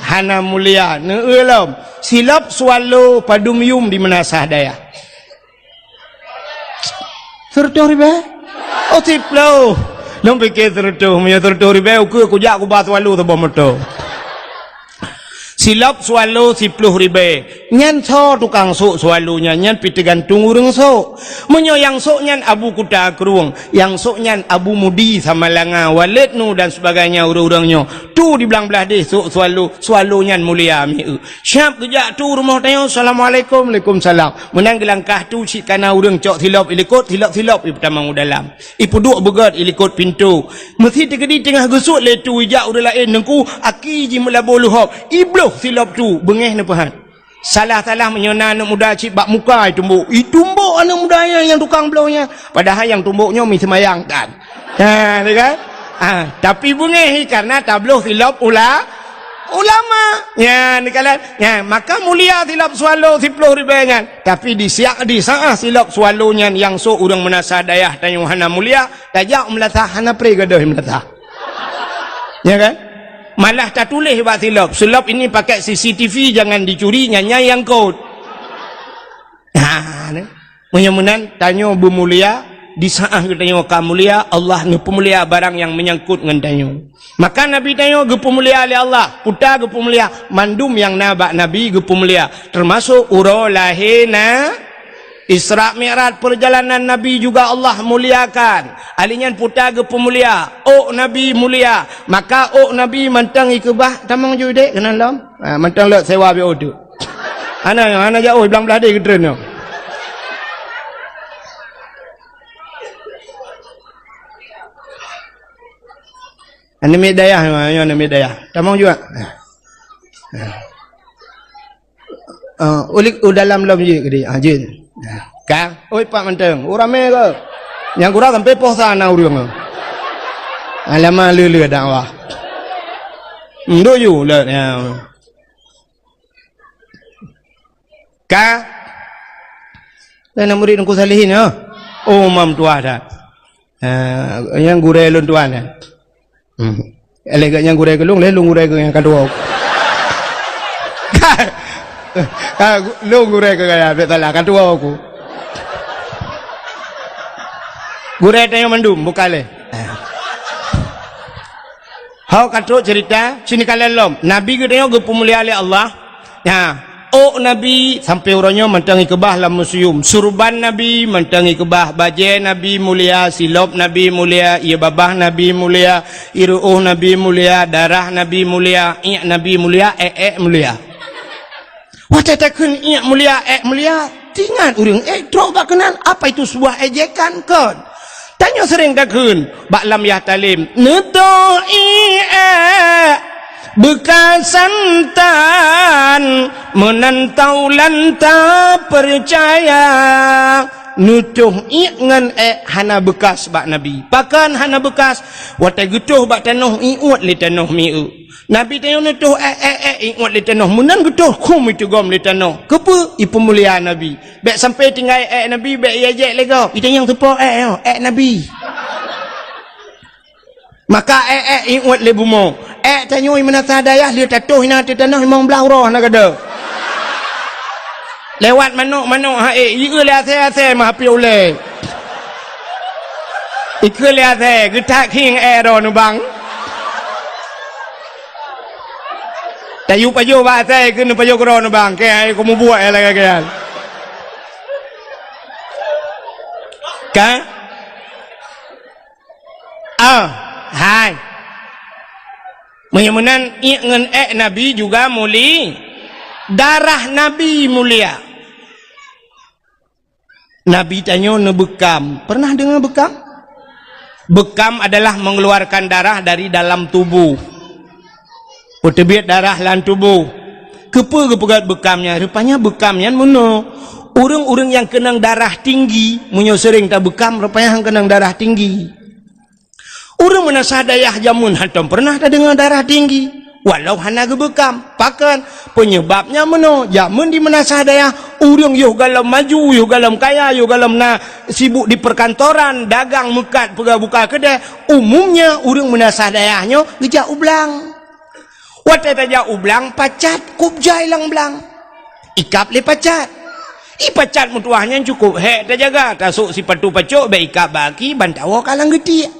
hana mulia. Neueu lom, silop swallow padum yum di meunasah dayah. Seureutôh ribée? Oh, siploh. Lôn pike seureutôh, meunyoe seureutôh ribée ukeue kujak kuba swallow saboh moto. Silop swallow siploh ribée. Nyan soe tukang sôk swallow nyan, nyan pih teugantung ureuëng sôk. Meunyoe nyang sôk nyan Abu Kuta Krueng, nyang sôk nyan Abu Mudi Samalanga, Waled Nu dan sebagainya ureuëng-ureuëng nyoe, tu di blang blaih deh sôk swallow, swallow nyan mulia mieu. Siap geujak tu rumoh tanyoe, "Assalamualaikum." "Waalaikumsalam." Meunan geulangkah tu cit kana ureuëng cok silop ilikot, silop-silop ipeutamong u dalam. Ipeuduek beugét ilikot pintoe. Meusi teukeudi teungoh geusuet lé tu ijak ureuëng laén Teungku, aki jih meulaboh luhob. Ibloh silop tu, beungéh neupeuhat. Salah-salah meunyoe na aneuëk muda cit bak muka itumbok. Itumbok aneuëk muda nyan nyang tukang bloh nyan. Padahai nyang tumbok nyoe mi seumayang tan. Ha, ni kan? Ha, tapi beungéh karena tabloh silop ula-, ulama. Nya, ni kan? Nya, maka mulia silop swallow siploh ribée nyan. Tapi di siak, di saat silop swallow nyan nyang sôk ureuëng meunasah dayah tanyoe hana mulia, tajak u meulasah hana pré gadôh meulasah. Ya kan? Malah tatuléh bak silop, "Silop ini pakai C C T V, jangan dicuri," nyan nyang kot. Ha, ni. Meunyoe meunan, tanyoe beumulia, di saat geutanyoe ka mulia, Allah neupeumulia barang nyang meunyangkot ngon tanyoe. Maka Nabi tanyoe geupeumulia lé Allah, peue ta geupeumulia, mandum nyang na bak Nabi geupeumulia, teumasok uroe lahé na-, Isra Mi'raj, perjalanan Nabi juga Allah muliakan. Ahli nyan peue ta geupeumulia, ôk Nabi mulia. Maka ôk Nabi mantong ikeubah, tamong ju dek keunan lom. Ha, mantong lok sewa biôh tu. Hana, hana jauh, blang blaih deh geutreun nyoe. Aneuk miet dayah, nyoe aneuk miet dayah. Tamong juga. Ha. Ha. Ah, ulik u dalam lom jeuet keudeh. Ah, jeuet. Ka? Oi, pat mantong. Oh, ramé ke? Nyang gura sampai poh sa na ureuëng. Alamak, le-le dakwah. Ndoyo le, ya. Ka? Lah na murit Teungku Salihin, ya? Oh, mam tuah dah. Ah, nyang gurée lôn tuan, ya. Hmm. Lé geuh nyang gurée keu lôn, lé lôn gurée keu nyang ka tuwoe. Ka, ka, lôn gurée keu gaya, bèk salah, ka tuwoe ku. Gurée tanyoe mandum, bukan lé. Hau ka trok cerita, sini kalian lom. Nabi geutanyoe geupeumulia lé Allah. Nyan, ôk Nabi sampoe uroe nyoe mantong ikeubah lam museum. Surban Nabi mantong ikeubah, bajée Nabi mulia, silop Nabi mulia, ie babah Nabi mulia, ie ruôh Nabi mulia, darah Nabi mulia, iék Nabi mulia, ék-ék mulia. Watée takheun iék mulia, ék mulia, teuingat ureuëng ék trok bak keunan, apa itu sebuah ejekan kon? Tanyoe seuréng takheun bak lam yah talem, "Neutoh iék beukasan tan, meunan taulan tapeucaya." Neutoh iék ngon ék hana beukas bak Nabi. Pakon hana beukas? Watée geutoh bak tanoh, iuet lé tanoh mieu. Nabi tanyoe neutoh ék, ék, ék, iuet lé tanoh. Meunan geutoh khum iteugom lé tanoh. Keupeue? Ipeumulia Nabi. Bék sampoe tinggai ék Nabi, bék iéjék lé gob. Itanyong teupo ék nyoe, ék Nabi. Maka ék, ék iuet lé bumoe. Ék tanyoe meunasah dayah lheueh tatoh inan ateueh tanoh limong blaih uroe hana gadôh. Lewat manok-manok ha ék, ieu lé asée-asée meuhapé ulée. Ikeu lé asée, geutak khieng ék droe neubang. Tayue pajoh bak asée, ikeu neupajoh keudroe neubang. Keu hai keu mubuet ék lagée nyan. Ka? Ah, hai. Meunyoe meunan, iek ngon ék Nabi juga muli-, darah Nabi mulia. Nabi tanyoe neubeukam. Pernah deungoe beukam? Beukam adalah mengeluarkan darah dari dalam tubuh. Peuteubiet darah lam tuboh. Keupeue geupeugét beukam nyan? Rupanya beukam nyan meunoe. Ureuëng-ureuëng nyang keunong darah tinggi, meunyoe seuréng tabeukam, rupanya han keunong darah tinggi. Ureuëng meunasah dayah jameun hantom pernah tadeungoe darah tinggi, walau hana geubeukam. Pakon? Peunyeubab nyan meunoe, jameun di meunasah dayah, ureuëng yoh gohlom maju, yoh gohlom kaya, yoh gohlom na sibuk di perkantoran, dagang meukat, peugah buka keudè, umumnya ureuëng meunasah dayah nyoe geujak u blang. Watée tajak u blang, pacat kub jai lam blang. Ikab lé pacat. I pacat meutuwah nyan cukôp hék tajaga, tasôk sipatu pacok bék ikab bak aki, ban tawoe ka lam geutiek.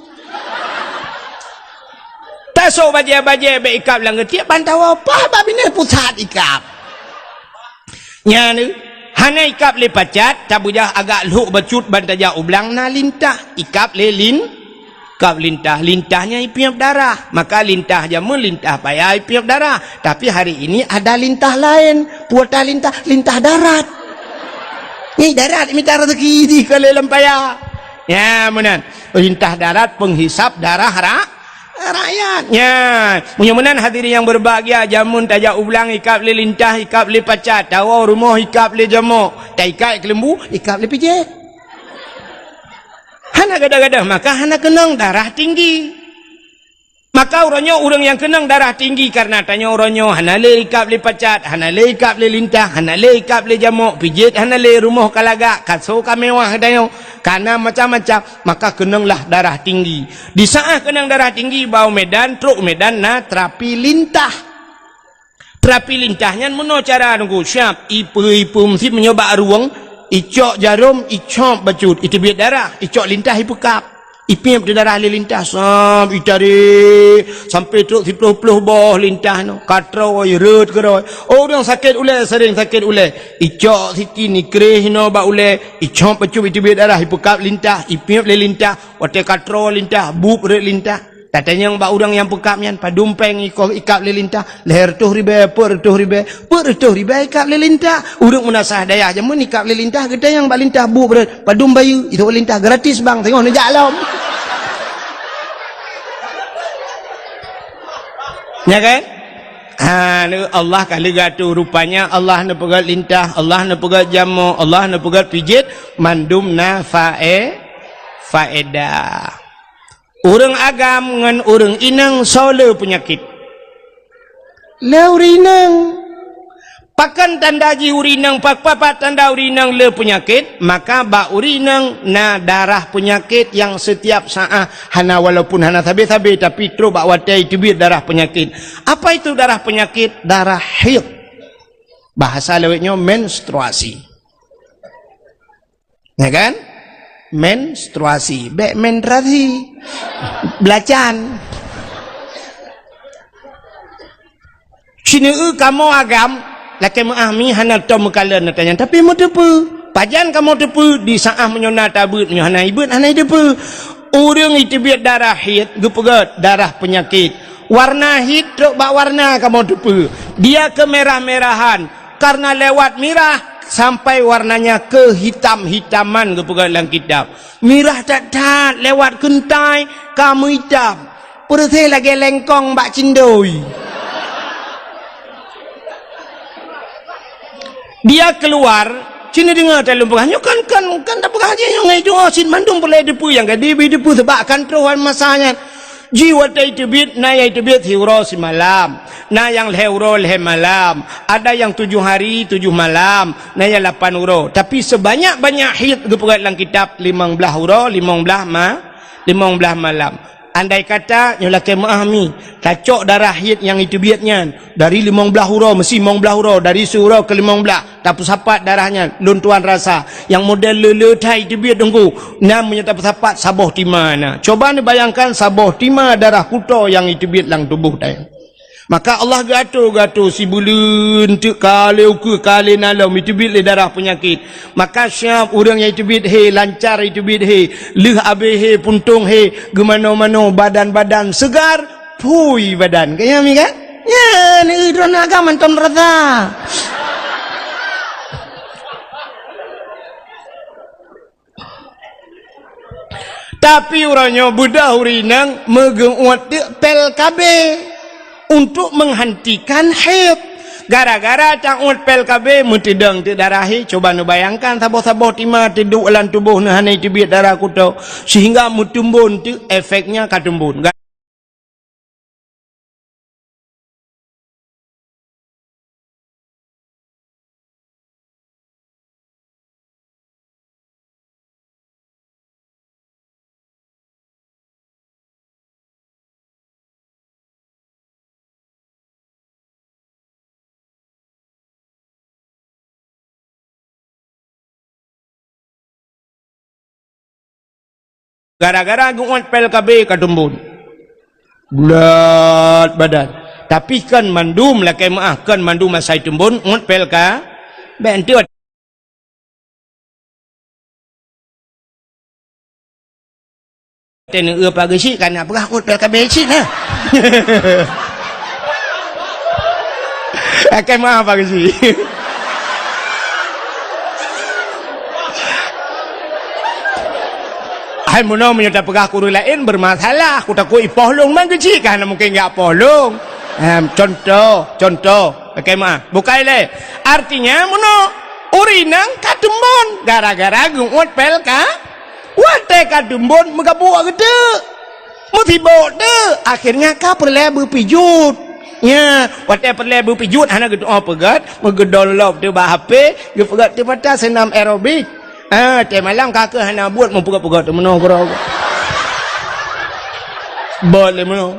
Tasôk bajée-bajée bék ikab lam geutiek, ban tawoe paih bak binéh pusat ikab. Nyan, hana ikab lé pacat, tabeujah agak lhok bacut ban tajak u blang na lintah, ikab lé lin-, ikab lintah. Lintah nyan ipiep darah, maka lintah jameun lintah paya ipiep darah. Tapi hari ini ada lintah laén, peue ta lintah, lintah darat. Nyan darat mita rezeki di keu lé lam paya. Ya, meunan. Lintah darat penghisap darah ra-, rakyat. Nyan, meunyoe meunan hadirin yang berbahagia, jameun tajak u blang ikab lé lintah, ikab lé pacat, tawoe rumoh ikab lé jamok, taikat keuleumbu, ikab lé pijet. Hana gadoh-gadoh, maka hana keunong darah tinggi. Maka uroe nyoe ureuëng nyang keunong darah tinggi karena tanyoe uroe nyoe hana lé ikab lé pacat, hana lé ikab lé lintah, hana lé ikab lé jamok, pijet hana lé, rumoh ka lagak, kaso ka mewah tanyoe, kana macam-macam. Maka keunonglah darah tinggi. Di saát keunong darah tinggi, ba u Medan, trok u Medan na terapi lintah. Terapi lintah nyan meunoe cara nunggu siap, ipe-ipe meusit meunyoe bak rueng, icok jarom, icop bacut, iteubiet darah, icok lintah ipeukab. Ipiep di darah lé lintah, sam, itarék, sampai trok siploh-ploh boh lintah nyoe, katrôi, rot keurôi. Oh, ureuëng sakét ulée, sering sakét ulée. Icok siti nikréh hinoe bak ulée, icop bacut iteubiet darah, ipeukab lintah, ipiep lé lintah, watée katrôi lintah, bueb rot lintah. Tatanyong bak ureuëng nyang peukab nyan, padum péng iko ikab lé lintah, lhée reutôh ribée, peuet reutôh ribée, peuet reutôh ribée ikab lé lintah. Ureuëng meunasah dayah jameun ikab lé lintah, geutanyong bak lintah bueb rot, padum bayeue, itu lintah gratis bang, teungoh neujak lom. Ya kan? Ha, Allah ka leuga tu, rupanya Allah neupeugét lintah, Allah neupeugét jamok, Allah neupeugét pijet, mandum na fae-, faedah. Ureuëng agam ngon ureuëng inong soe le peunyakét? Le ureuëng inong. Pakon tanda jih ureuëng inong, pa-, pa-, pa tanda ureuëng inong le peunyakét? Maka bak ureuëng inong na darah peunyakét nyang setiap saát hana, walaupun hana sabe-sabe, tapi trok bak watée iteubiet darah peunyakét. Apa itu darah peunyakét? Darah haid. Bahasa lawét nyoe menstruasi. Ya kan? Menstruasi, bék menstruasi. Belacan. Sineue kamoe agam, lakée meuah mi hana tom meukalon na tanyong, tapi meuteupeue. Pajan kamoe teupeue, di saát meunyoe na tabeuet, meunyoe hana ibeuet, hana iteupeue. Ureuëng iteubiet darah haid, geupeugét darah peunyakét. Warna haid trok bak warna kamoe teupeue. Dia kemerah-merahan, karena lewat mirah sampai warnanya kehitam-hitaman geupeugah lam kitab. Mirah that-that lewat keuntai ka meuitam. Peureuséh lagée lengkong bak cindoi. Dia keluar, cina deungoe taleueng peugah, nyoe kan, kan, kan tapeugah jih nyoe ngai doa cit mandum peureulée teupeue nyang ka dibi teupeue seubab kan troh masa nyan. Jih watée iteubiet, na nyang iteubiet siuroe simalam, na nyang lhée uroe lhée malam, ada nyang tujoh hari tujoh malam, na nyang lapan uroe. Tapi seubanyak-banyak haid geupeugét lam kitab limong blaih uroe, limong blaih ma-, limong blaih malam. Andai kata nyoe lakée meuah mi, tacok darah haid nyang iteubiet nyan dari limong blaih uroe, meusi limong blaih uroe, dari siuroe keu limong blaih. Tapeusapat darah nyan, lôn tuan rasa. Nyang model le-le that iteubiet teungku, nyan meunyoe tapeusapat saboh tima na. Coba neubayangkan saboh tima darah kuto nyang iteubiet lam tuboh tanyoe. Maka Allah geuatur-geuatur sibuleuen teuk ka lé ukeue ka lé na lom iteubiet lé darah peunyakét. Maka siab ureuëng nyang iteubiet hé, lancar iteubiet hé, lheueh abéh hé, puntông hé, geumanoe-manoe, badan-badan seugar, Phui badan. Kaya mi kan? Ya, ni droeneuh agam mantong rasa. Tapi uroe nyoe beudôh ureueng inong meugeuuet teuk pel K B untuk menghentikan haid. Gara-gara tauet pel K B meuteudong teuk darah, he, cuba neubayangkan saboh-saboh tima teuduek lam tuboh neuh hana teubiet darah kuto, sehingga meuteumbon teuk, efeknya ka teumbon. Gara-gara geuuet pel K B ka teumbon. Bulat badan. Tapi kon mandum, lakée meuáh, kon mandum asai teumbon uet pel K B. Bèk enteuk. Teuneuk eu Pak Geuchik ka na peugah uet pel K B cit na. Akai meuáh Pak Geuchik. Hai meunoe meunyoe tapeugah keu ureueng laén bermasalah, kutakot ipoh lôn, Pak Geuchik ka hana mungken jak poh lôn. Em, contoh, contoh. Akai meuáh. Bukai lé. Artinya meunoe, ureueng inong ka teumbon gara-gara geuuet pel K Watée ka teumbon meugabuk geuteuk, meusibok teuk, akhirnya ka peureulée beupijuet. Nya, watée peureulée beupijuet hana geutu'oh peugét, meugeudong lop teuk bak H P, geupeugét teuk pata seunam aerobik. Ah, watée malam ka keuh hana buet meupeugét-peugét teuk meunoe keudroe. Bot lé meunoe.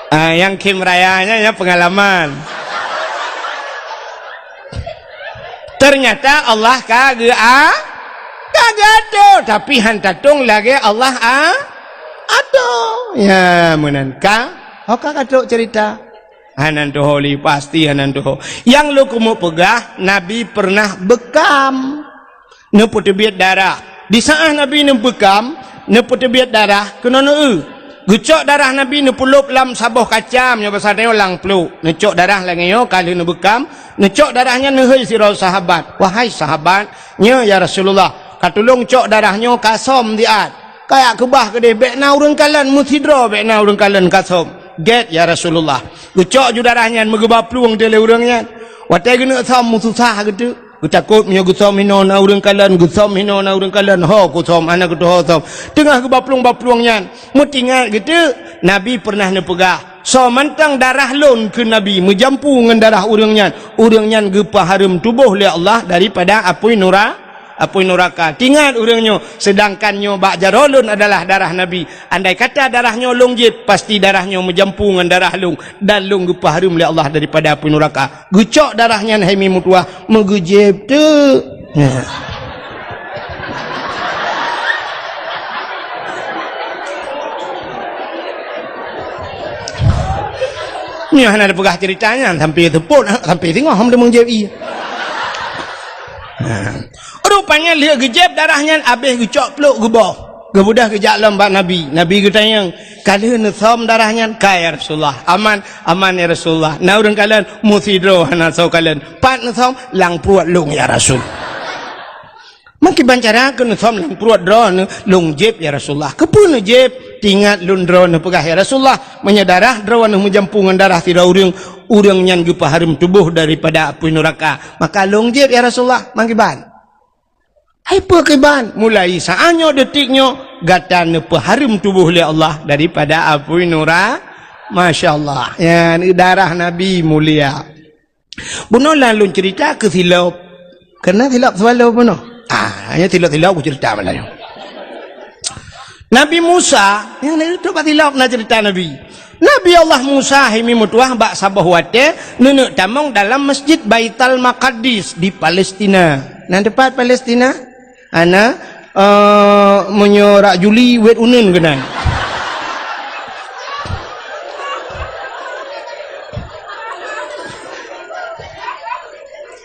Ah, nyang khém raya nyan, nyan peungalaman. Teunyata Allah ka geu-, a-, ka geuatoe, tapi han tatong lagée Allah a-, atoe. Ya, meunan ka, ho ka katrok ceurita. Hana tuho lé, pasti hana tuho. Nyang lôn keumeung peugah, Nabi peureunah beukam. Neupeuteubiet darah. Di saát Nabi neubeukam, neupeuteubiet darah, keunoe neueu. Geucok darah Nabi neupeulop lam saboh kaca, meunyoe basa tanyoe lam pluek. Neucok darah lagée nyoe ka lheueh neubeukam, neucok darah nyan neuhôi sidroe sahabat. "Wahai sahabat, nyoe ya Rasulullah, ka tulông cok darah nyoe ka som siat. Kajak keubah keudeh, bék na ureuëng kalon, meusidroe bék na ureuëng kalon ka som." "Gét ya Rasulullah." Geucok ju darah nyan meugeuba plueng teuh lé ureuëng nyan. Watée geuneuk som meususah geuteuk. Geutakot meunyoe geusom hinoe na ureuëng kalon, geusom hinoe na ureuëng kalon, ho kusom, hana geutuho som. Teungoh geuba plueng-ba plueng nyan, meutingat geuteuk, Nabi peureunah neupeugah, "Soe mantong darah lôn," kheun Nabi, "meujampu ngon darah ureuëng nyan, ureuëng nyan geupeuhareuem tuboh lé Allah daripada apui nura-, apui nuraka." Tingat ureuëng nyoe, seudangkan nyoe bak jaroe lôn adalah darah Nabi. Andai kata darah nyoe lôn jieb, pasti darah nyoe meujampu ngon darah lôn, dan lôn geupeuhareuem lé Allah daripada apui nuraka. Geucok darah nyan hai mi meutuwah, meugeujieb teuk. Nya. Nyoe hana tapeugah ceurita nyan, sampai teupot, sampai singoh hom deungon jieb ie. Nah. Rupanya lheueh geujieb darah nyan, abéh geucok pluek geuboh. Geubeudôh geujak lom bak Nabi. Nabi geutanyong, "Ka lheueh neusom darah nyan?" "Ka, ya Rasulullah." "Aman?" "Aman, ya Rasulullah." "Na ureuëng kalon?" "Meusidroe hana soe kalon." "Pat neusom?" "Lam pruet lôn, ya Rasul." "Meukiban cara keuh neusom lam pruet droeneuh?" "Lôn jieb, ya Rasulullah." "Keupeue neujieb?" "Tingat lôn droeneuh peugah, ya Rasulullah, meunyoe darah droeneuh meujampu ngon darah sidroe ureuëng, ureuëng nyan geupeuhareuem tuboh daripada apui nuraka. Maka lôn jieb, ya Rasulullah." "Meukiban?" "Hai peue kiban, mulai saát nyoe, detik nyoe, gata neupeuhareuem tuboh lé Allah daripada apui nura-," Masya Allah. Nyan darah Nabi mulia. Bunoe lôn ceurita keu silop. Keureuna silop selalu bunoe. Ah, hanya silop-silop kuceurita malam nyoe. Nabi Musa, nyang na itu bak silop na ceurita Nabi. Nabi Allah Musa hai mi meutuwah bak saboh watée neuneuk tamong dalam Masjid Baital Maqadis di Palestina. Na teupat Palestina? Hana, eh, meunyoe rak Juli wet uneun keunan.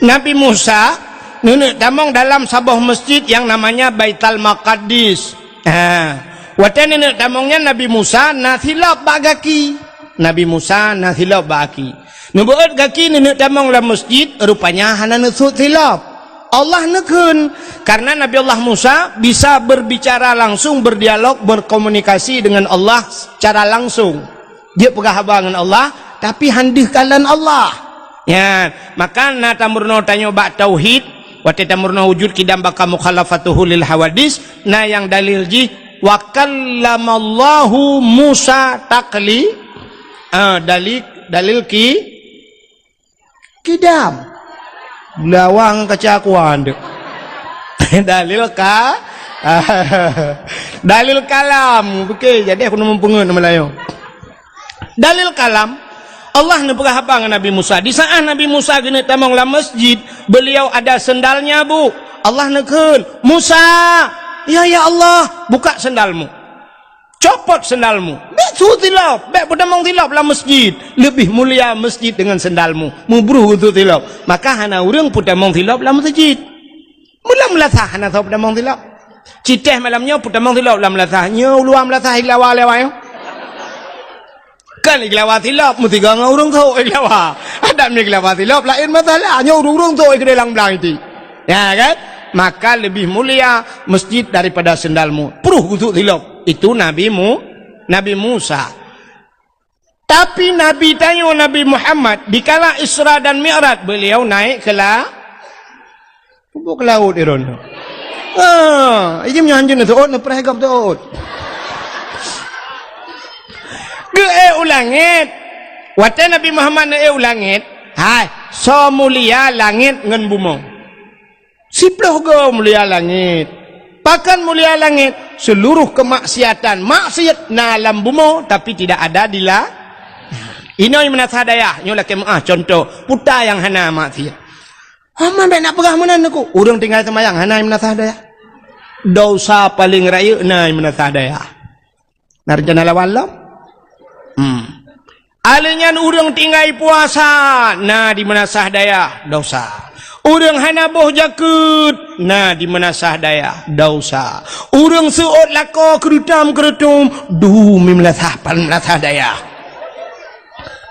Nabi Musa neuneuk tamong dalam saboh masjid yang namanya Baital Maqadis. Ha. Watée neuneuk tamong nyan Nabi Musa na silop bak gaki. Nabi Musa na silop bak gaki. Neubeuet gaki neuneuk tamong lam masjid, rupanya hana neusut silop. Allah neukheun, karena Nabi Allah Musa bisa berbicara langsung, berdialog, berkomunikasi dengan Allah secara langsung. Dia peugah haba ngon Allah, tapi han deuh kalon Allah. Nyan, maka na tameurunoe tanyoe bak tauhid, watée tameurunoe wujud qidam baqa mukhalafatuhu lil hawadis, na nyang dalil jih, "Wa kallamallahu Musa takli-," ah, dalil, dalil ki-, qidam. Lawang kaca kuan tu. Dalil ka-, dalil kalam. Oke, jadi aku nemu pungut nama lain. Dalil kalam, Allah neupeugah haba ngon Nabi Musa. Di saat Nabi Musa geuneuk tamong lam masjid, beliau ada sendalnya, Bu. Allah neukheun, "Musa, ya, ya Allah, buka sendalmu. Copot sendalmu. Bék su silop, bék peutamong silop lam masjid. Lebih mulia masjid dengan sendalmu. Mubruh su silop." Maka hana ureuëng peutamong silop lam masjid. Mula meulasah hana soe peutamong silop. Citeh malam nyoe peutamong silop lam meulasah. Nyoe uluwa meulasah ilawa lewat nyoe. Kan ilawa silop, meusiga ngon ureuëng sok ilawa. Adak mi ilawa silop, lain masalah. Nyoe ureuëng-ureuëng sok ikeu dalam blang iti. Ya kan? Maka lebih mulia masjid daripada sendalmu. Pruh gusuk silop. Itu Nabi Mu-, Nabi Musa. Tapi Nabi tanyoe, Nabi Muhammad, dikala Isra dan Mi'raj, beliau naik ke la-, Peubuet keu laôt Iron tu. Ha, ijim nyoe hanjeuet neuteuôt, neupreh gob teuôt. Geuék u langét. Watée Nabi Muhammad neuék u langét, hai, soe mulia langét ngon bumoe? Siplôh goe mulia langét. Pakon mulia langét? Seluruh kemaksiatan, maksiat na lam bumoe, tapi tidak ada di la-, inoe meunasah dayah, nyoe lakée meuáh contoh, peue nyang hana maksiat. Hama bék nak peugah meunan Teungku. Ureuëng tinggai seumayang hana meunasah dayah. Dosa paleng rayeuk na meunasah dayah. Na reuncana lawan lom? Hmm. Alèh nyan ureuëng tinggai puasa na di meunasah dayah, dosa. Ureuëng hana boh jakeuet na di meunasah dayah, dosa. Ureuëng seuôt lakoe keurutam-keurutum, du meunasah pan meunasah dayah.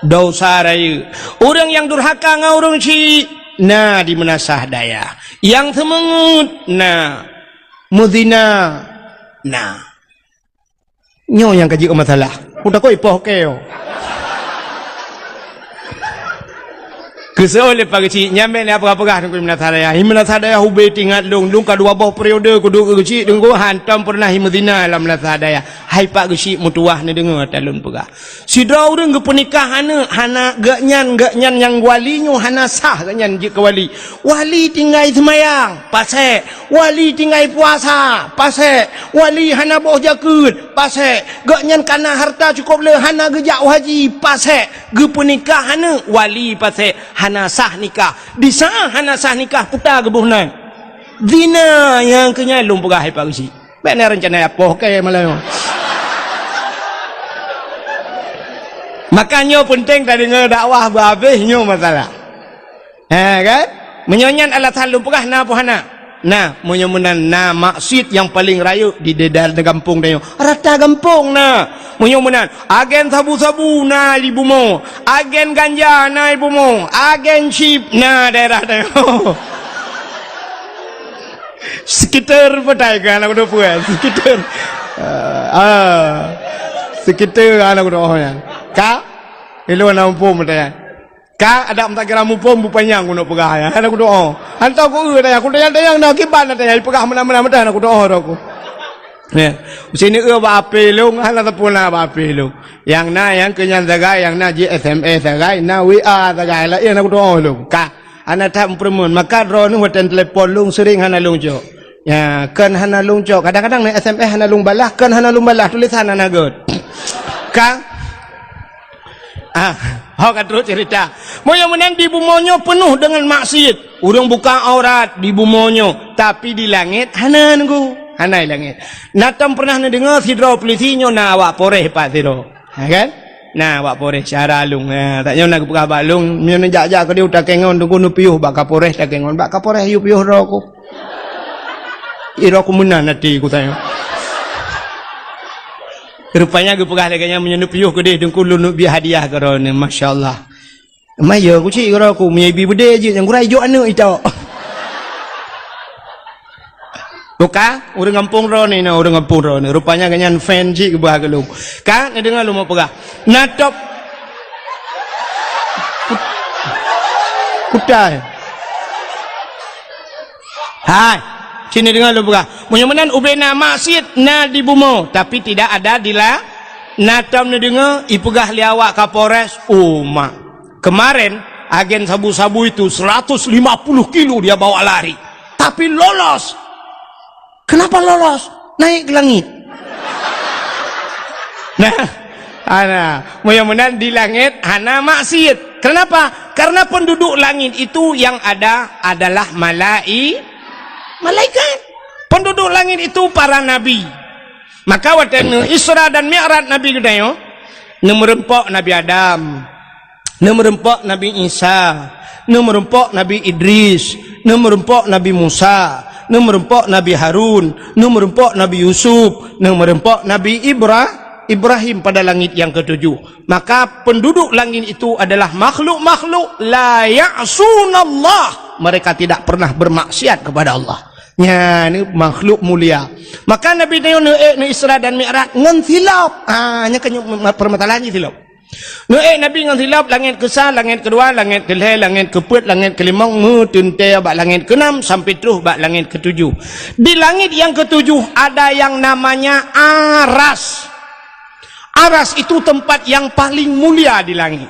Dosa rayeuk. Ureuëng nyang durhaka ngon ureuëng chik na di meunasah dayah. Nyang seumeungeut na. Meuzina na. Nyoe nyang ka jeuet masalah. Peutakot ipoh keu. Keusoe lé Pak Geuchik, nyan bék na peugah-peugah Teungku meunasah dayah. Meunasah dayah ubé teuingat lôn, lôn ka dua boh periode kuduek keu Geuchik Teungku, hantom peureunah meuzina lam meunasah dayah. Hai Pak Geuchik, meutuwah neudeungoe ata lôn peugah. Sidroe ureuëng geupeunikah aneuëk, hana geuhnyan, geuhnyan nyang wali nyoe hana sah geuhnyan jeuet keu wali. Wali tinggai seumayang, pasék. Wali tinggai puasa, pasék. Wali hana boh jakeuet, pasék. Geuhnyan kana hareuta cukôp le, hana geujak u haji, pasék. Geupeunikah aneuëk, wali pasék. Hana sah nikah. Di saát hana sah nikah, peue geuboh nan? Zina. Nyang keu nyan lôn peugah hai Pak Geuchik. Bék na reuncana ipoh keu malam nyoe. Maka nyoe peunteng tadeungoe dakwah beuhabéh nyoe masalah. Ha kan? Meunyoe nyan alasan lôn peugah na peue hana? Na, meunyoe meunan na maksiet nyang paleng rayeuk di daerah gampông tanyoe. Rata gampông na. Meunyoe meunan, agen sabu-sabu na di bumoe, agen ganja na di bumoe, agen chip na daerah tanyoe. Sekitar petai ka aneuk dua puluh, sekitar. Ah, ah. Sekitar aneuk dua puluh nyan. Ka? Ilôn na muphom petai. Ka adak meutakira muphom bupanyang keuneuk peugah nyan. Aneuk dua puluh. Hantom ku eu tanya, ku tanya-tanya na kiban na tanya, peugah meunan-meunan meutai aneuk dua puluh ku. Ya. Sini eu bak ape lôn, hana sapeue na bak ape lôn. Nyang na nyang keu nyan sagai, nyang na jih S M S sagai, na W A sagai, laén aneuk dua puluh lôn. Ka. Hana that meupeureumeun, maka droeneuh watée telepon lôn seuring hana lôn cok. Ya, kon hana lôn cok. Kadang-kadang na S M S hana lôn balah, kon hana lôn balah, tulisan hana göt. Ka? Ah, ho ka trok cerita. Meunyoe meunan di bumoe nyoe peunoh deungon maksiet. Ureuëng buka aurat di bumoe nyoe, tapi di langét hana Teungku. Hana di langét. Na tom pernah neudeungoe sidroe polisi nyoe na awak Polres pat sidroe. Ha kan? Na, awak Polres syara lôn. Ha, tak nyoe na geupeugah bak lôn, meunyoe neujak-jak keudeh u Takengon Teungku neupiôh bak Kapolres Takengon. Bak Kapolres yue piôh droe ku. Droe ku meunan até ku tanyoe. Rupanya geupeugah lagèe nyan, "Meunyoe neupiôh keudeh Teungku, lôn neubiet hadiah keu droeneuh." Masya Allah. Maya kucik keu droe ku, meunyoe ibi beudé jeuet nyang gura ijok aneuk itok. Buka, ureueng gampông droeneuh, na ureueng gampông droeneuh. Rupanya geuh nyan fan cit geuba keu lôn. Ka, neudeungoe lôn peugah. Na top. Kutai. Hai, sini deungoe lôn peugah. Meunyoe meunan ubé na maksiet na di bumoe, tapi tidak ada di la-, na tom neudeungoe ipeugah lé awak Kapolres, "Oh, mak. Kemarin agen sabu-sabu itu seratus lima puluh kilo dia bawa lari. Tapi lolos." Kenapa lolos? Naik ke langit. Nah, ana, meunyoe meunan di langit hana maksiet. Kenapa? Karena penduduk langit itu yang ada adalah malai-, malaikat. Penduduk langit itu para nabi. Maka watèe neu Isra dan Mi'raj Nabi geutanyoe, neumeureumpok Nabi Adam, neumeureumpok Nabi Isa, neumeureumpok Nabi Idris, neumeureumpok Nabi Musa, neumeureumpok Nabi Harun, neumeureumpok Nabi Yusuf, neumeureumpok Nabi Ibra-, Ibrahim pada langit yang ketujuh. Maka penduduk langit itu adalah makhluk-makhluk la ya'sunallah. Mereka tidak pernah bermaksiat kepada Allah. Nyan makhluk mulia. Maka Nabi tanyoe neuék neu Isra dan Mi'raj ngon silop. Ha, nyan kan permasalahan jih silop. Neuék Nabi ngon silop, langét keusa, langét keudua, langét keulhèe, langét keupeuet, langét keulimong, meuteuntèe bak langét keunam sampai troh bak langét ketujuh. Di langét nyang ketujuh ada yang namanya Aras. Aras itu tempat yang paling mulia di langit.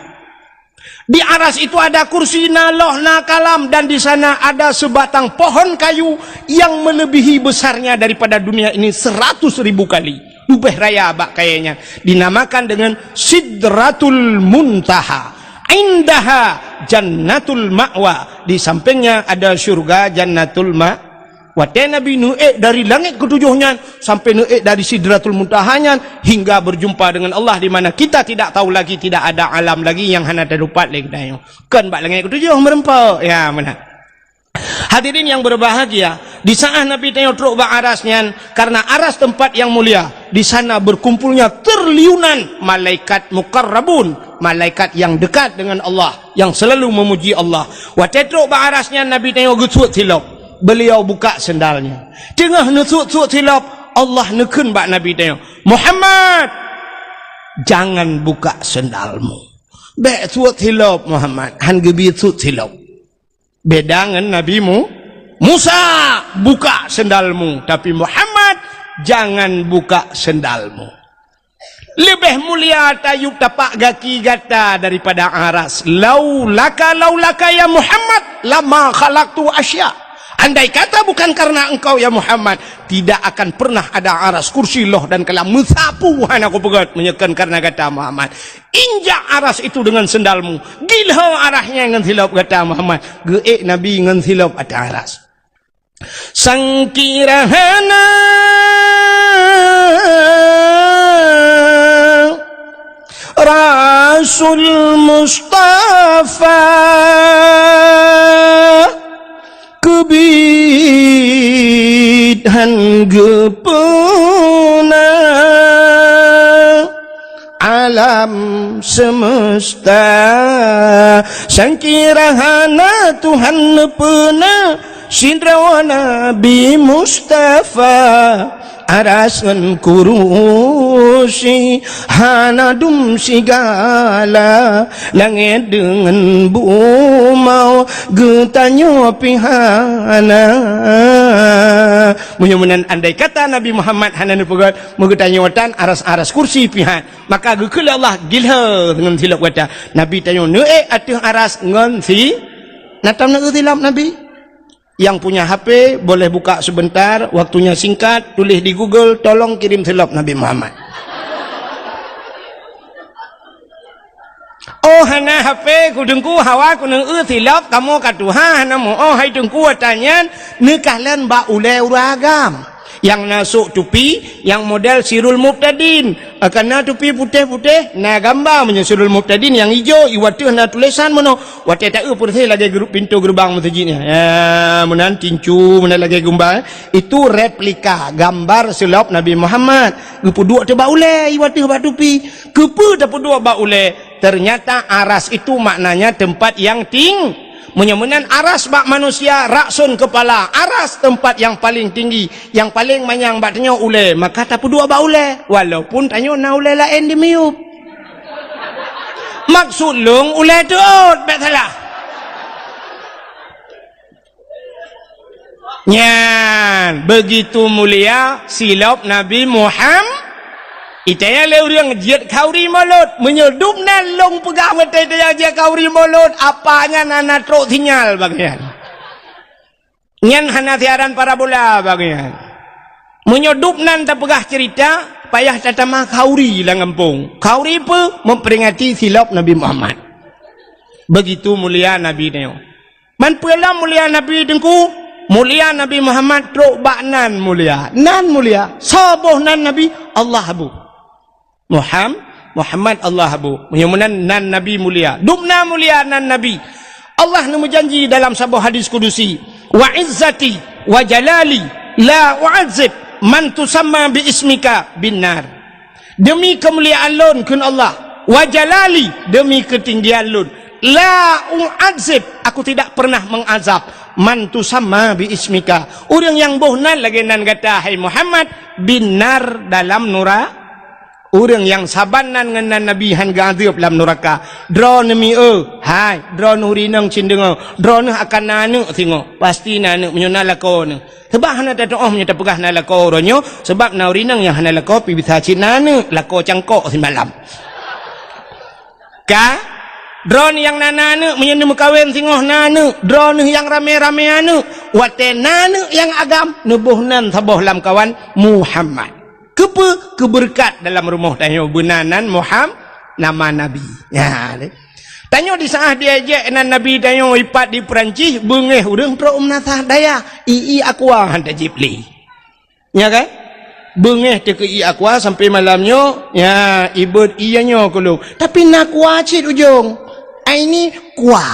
Di Aras itu ada kursi, na loh, na kalam, dan di sana ada sebatang pohon kayu yang melebihi besarnya daripada dunia ini seratus ribu kali. Leubeh raya bak kayèe nyan. Dinamakan dengan Sidratul Muntaha. Indaha Jannatul Ma'wa. Di sampingnya ada syurga Jannatul Ma-, Watèe Nabi neuék dari langét ketujoh nyan sampai neuék dari Sidratul Muntaha nyan hingga berjumpa dengan Allah, di mana kita tidak tahu lagi, tidak ada alam lagi nyang hana teudapat lé geutanyoe. Kon bak langét ketujoh meureumpok. Ya, meunan. Hadirin yang berbahagia, di saat Nabi tanyoe trok bak Aras nyan, karena Aras tempat yang mulia, di sana berkumpulnya triliunan malaikat muqarrabun, malaikat yang dekat dengan Allah, yang selalu memuji Allah. Watèe trok bak Aras nyan Nabi tanyoe geusuet silop. Beliau buka sendalnya. Teungoh neusuet-suet silop, Allah neukheun bak Nabi tanyoe, "Muhammad, jangan buka sendalmu." Bèk suet silop, Muhammad. Han geubri suet silop. Beda ngon Nabi Mu-, Musa, "Buka sendalmu." Tapi Muhammad, "Jangan buka sendalmu." Leubeh mulia tayub tapak gaki gata daripada Aras. Laulaka, laulaka ya Muhammad, lama khalaqtu asya. Andai kata bukan karena engkau ya Muhammad, tidak akan pernah ada Aras, kursi, loh dan kalam meusapu hana kupeugöt meunyoe kon karena gata Muhammad. Injak Aras itu dengan sendalmu. Gilho Aras nyan ngon silop gata Muhammad. Geuék Nabi ngon silop ateueh Aras. Sangkira hana Rasul Mustafa keubiet han geupeuna alam semesta. Sangkira hana Tuhan neupeuna sidroe Nabi Mustafa, Aras ngon kurusi hana dum sigala, langét deungon bumoe geutanyoe pih hana. Meunyoe meunan andai kata Nabi Muhammad hana neupeugöt, meugeutanyoe tan Aras-Aras, kursi pih han. Maka geukheun lé Allah, "Gilho ngon silop gata." Nabi tanyoe neuék ateueh Aras ngon si-, na tom neuék silop Nabi. Yang punya H P boleh buka sebentar, waktunya singkat, tulis di Google, "Tolong kirim silop Nabi Muhammad." Oh, hana H P ku Teungku, hawa ku neuék silop, kamoe ka tuha hana meu-, oh, hai Teungku, ata nyan neukalon bak ulèe ureueng agam. Nyang na sôk tupi, nyang model Sirul Mubtadin. Akan na tupi putéh-putéh, na gamba meunyoe Sirul Mubtadin nyang ijo, i wateuh na tulésan meunoe. Watée taeu peureséh lagée gru-, pintoe geurubang meuseujid nyan. Ya, meunan tincu, meunan lagée gumba, eh. Itu replika, gambar seulop Nabi Muhammad. Geupeuduek teuh bak ulée, i wateuh bak tupi. Keupeue tapeuduek bak ulée? Ternyata aras itu maknanya tempat yang ting-, meunyoe meunan aras bak manusia, ra'sun kepala, aras tempat yang paling tinggi, yang paling manyang bak tanyoe ulée, maka tapeuduek bak ulée, walaupun tanyoe na ulée laén di miyueb. Maksud lôn ulée teuôt, bék salah. Nyan, begitu mulia silop Nabi Muham-, itaya lé ureuëng jeuet khauri mulod. Meunyoe dum nan lôn peugah watée itaya jeuet khauri mulod, apa nyan hana trok sinyal bak nyan. Nyan hana siaran parabola bak nyan. Meunyoe dum nan tapeugah ceurita, payah tatamah khauri lam gampông. Khauri peue? Memperingati silop Nabi Muhammad. Begitu mulia Nabi nyoe. Man peue lom mulia Nabi Teungku? Mulia Nabi Muhammad trok bak nan mulia. Nan mulia. Soe boh nan Nabi? Allah boh. Muham-, Muhammad Allah boh. Meunyoe meunan nan Nabi mulia. Dum na mulia nan Nabi. Allah neumeujanji dalam saboh hadis kudusi, "Wa izzati wa jalali la u'adzib man tusamma bi ismika bin nar." Demi keumuliaan lôn, kheun Allah, wa jalali, demi keutinggian lôn, la u'adzib, aku tidak pernah mengazab, man tusamma bi ismika, ureuëng nyang boh nan lagée nan gata, hai Muhammad, bin nar, dalam nura-, ureuëng nyang saban nan ngon nan Nabi hán geuazeueb lam nuraka. Droeneuh mi-, eu, hai, droeneuh ureuëng inong cit deungoe, droeneuh akan na aneuëk singoh, pasti na aneuëk meunyoe na lakoe neuh. Sabab hana tatuoh meunyoe tapeugah na lakoe uroe nyoe, sabab na ureuëng inong nyang hana lakoe pih bisa cit na aneuëk, lakoe cangkok simalam. Ka? Droeneuh nyang na, na aneuëk, meunyoe neumeukawen singoh na aneuëk, droeneuh nyang ramé-ramé aneuëk, watée na aneuëk nyang agam, neuboh nan saboh lamkawan Muhammad. Keupeue? Keubeureukat dalam rumoh tanyoe beuna nan Muham-, nama Nabi. Nyan, eh. Tanyoe di saát diejek nan Nabi tanyoe ipat di Peurancih, beungéh ureuëng trok u meunasah dayah, ié aqua hán tajép lé. Nya kan? Beungéh teuh keu ié aqua sampai malam nyoe, nya, ibeuet ié nyoe keu lôn. Tapi na aqua cit ujong. Ai ni aqua.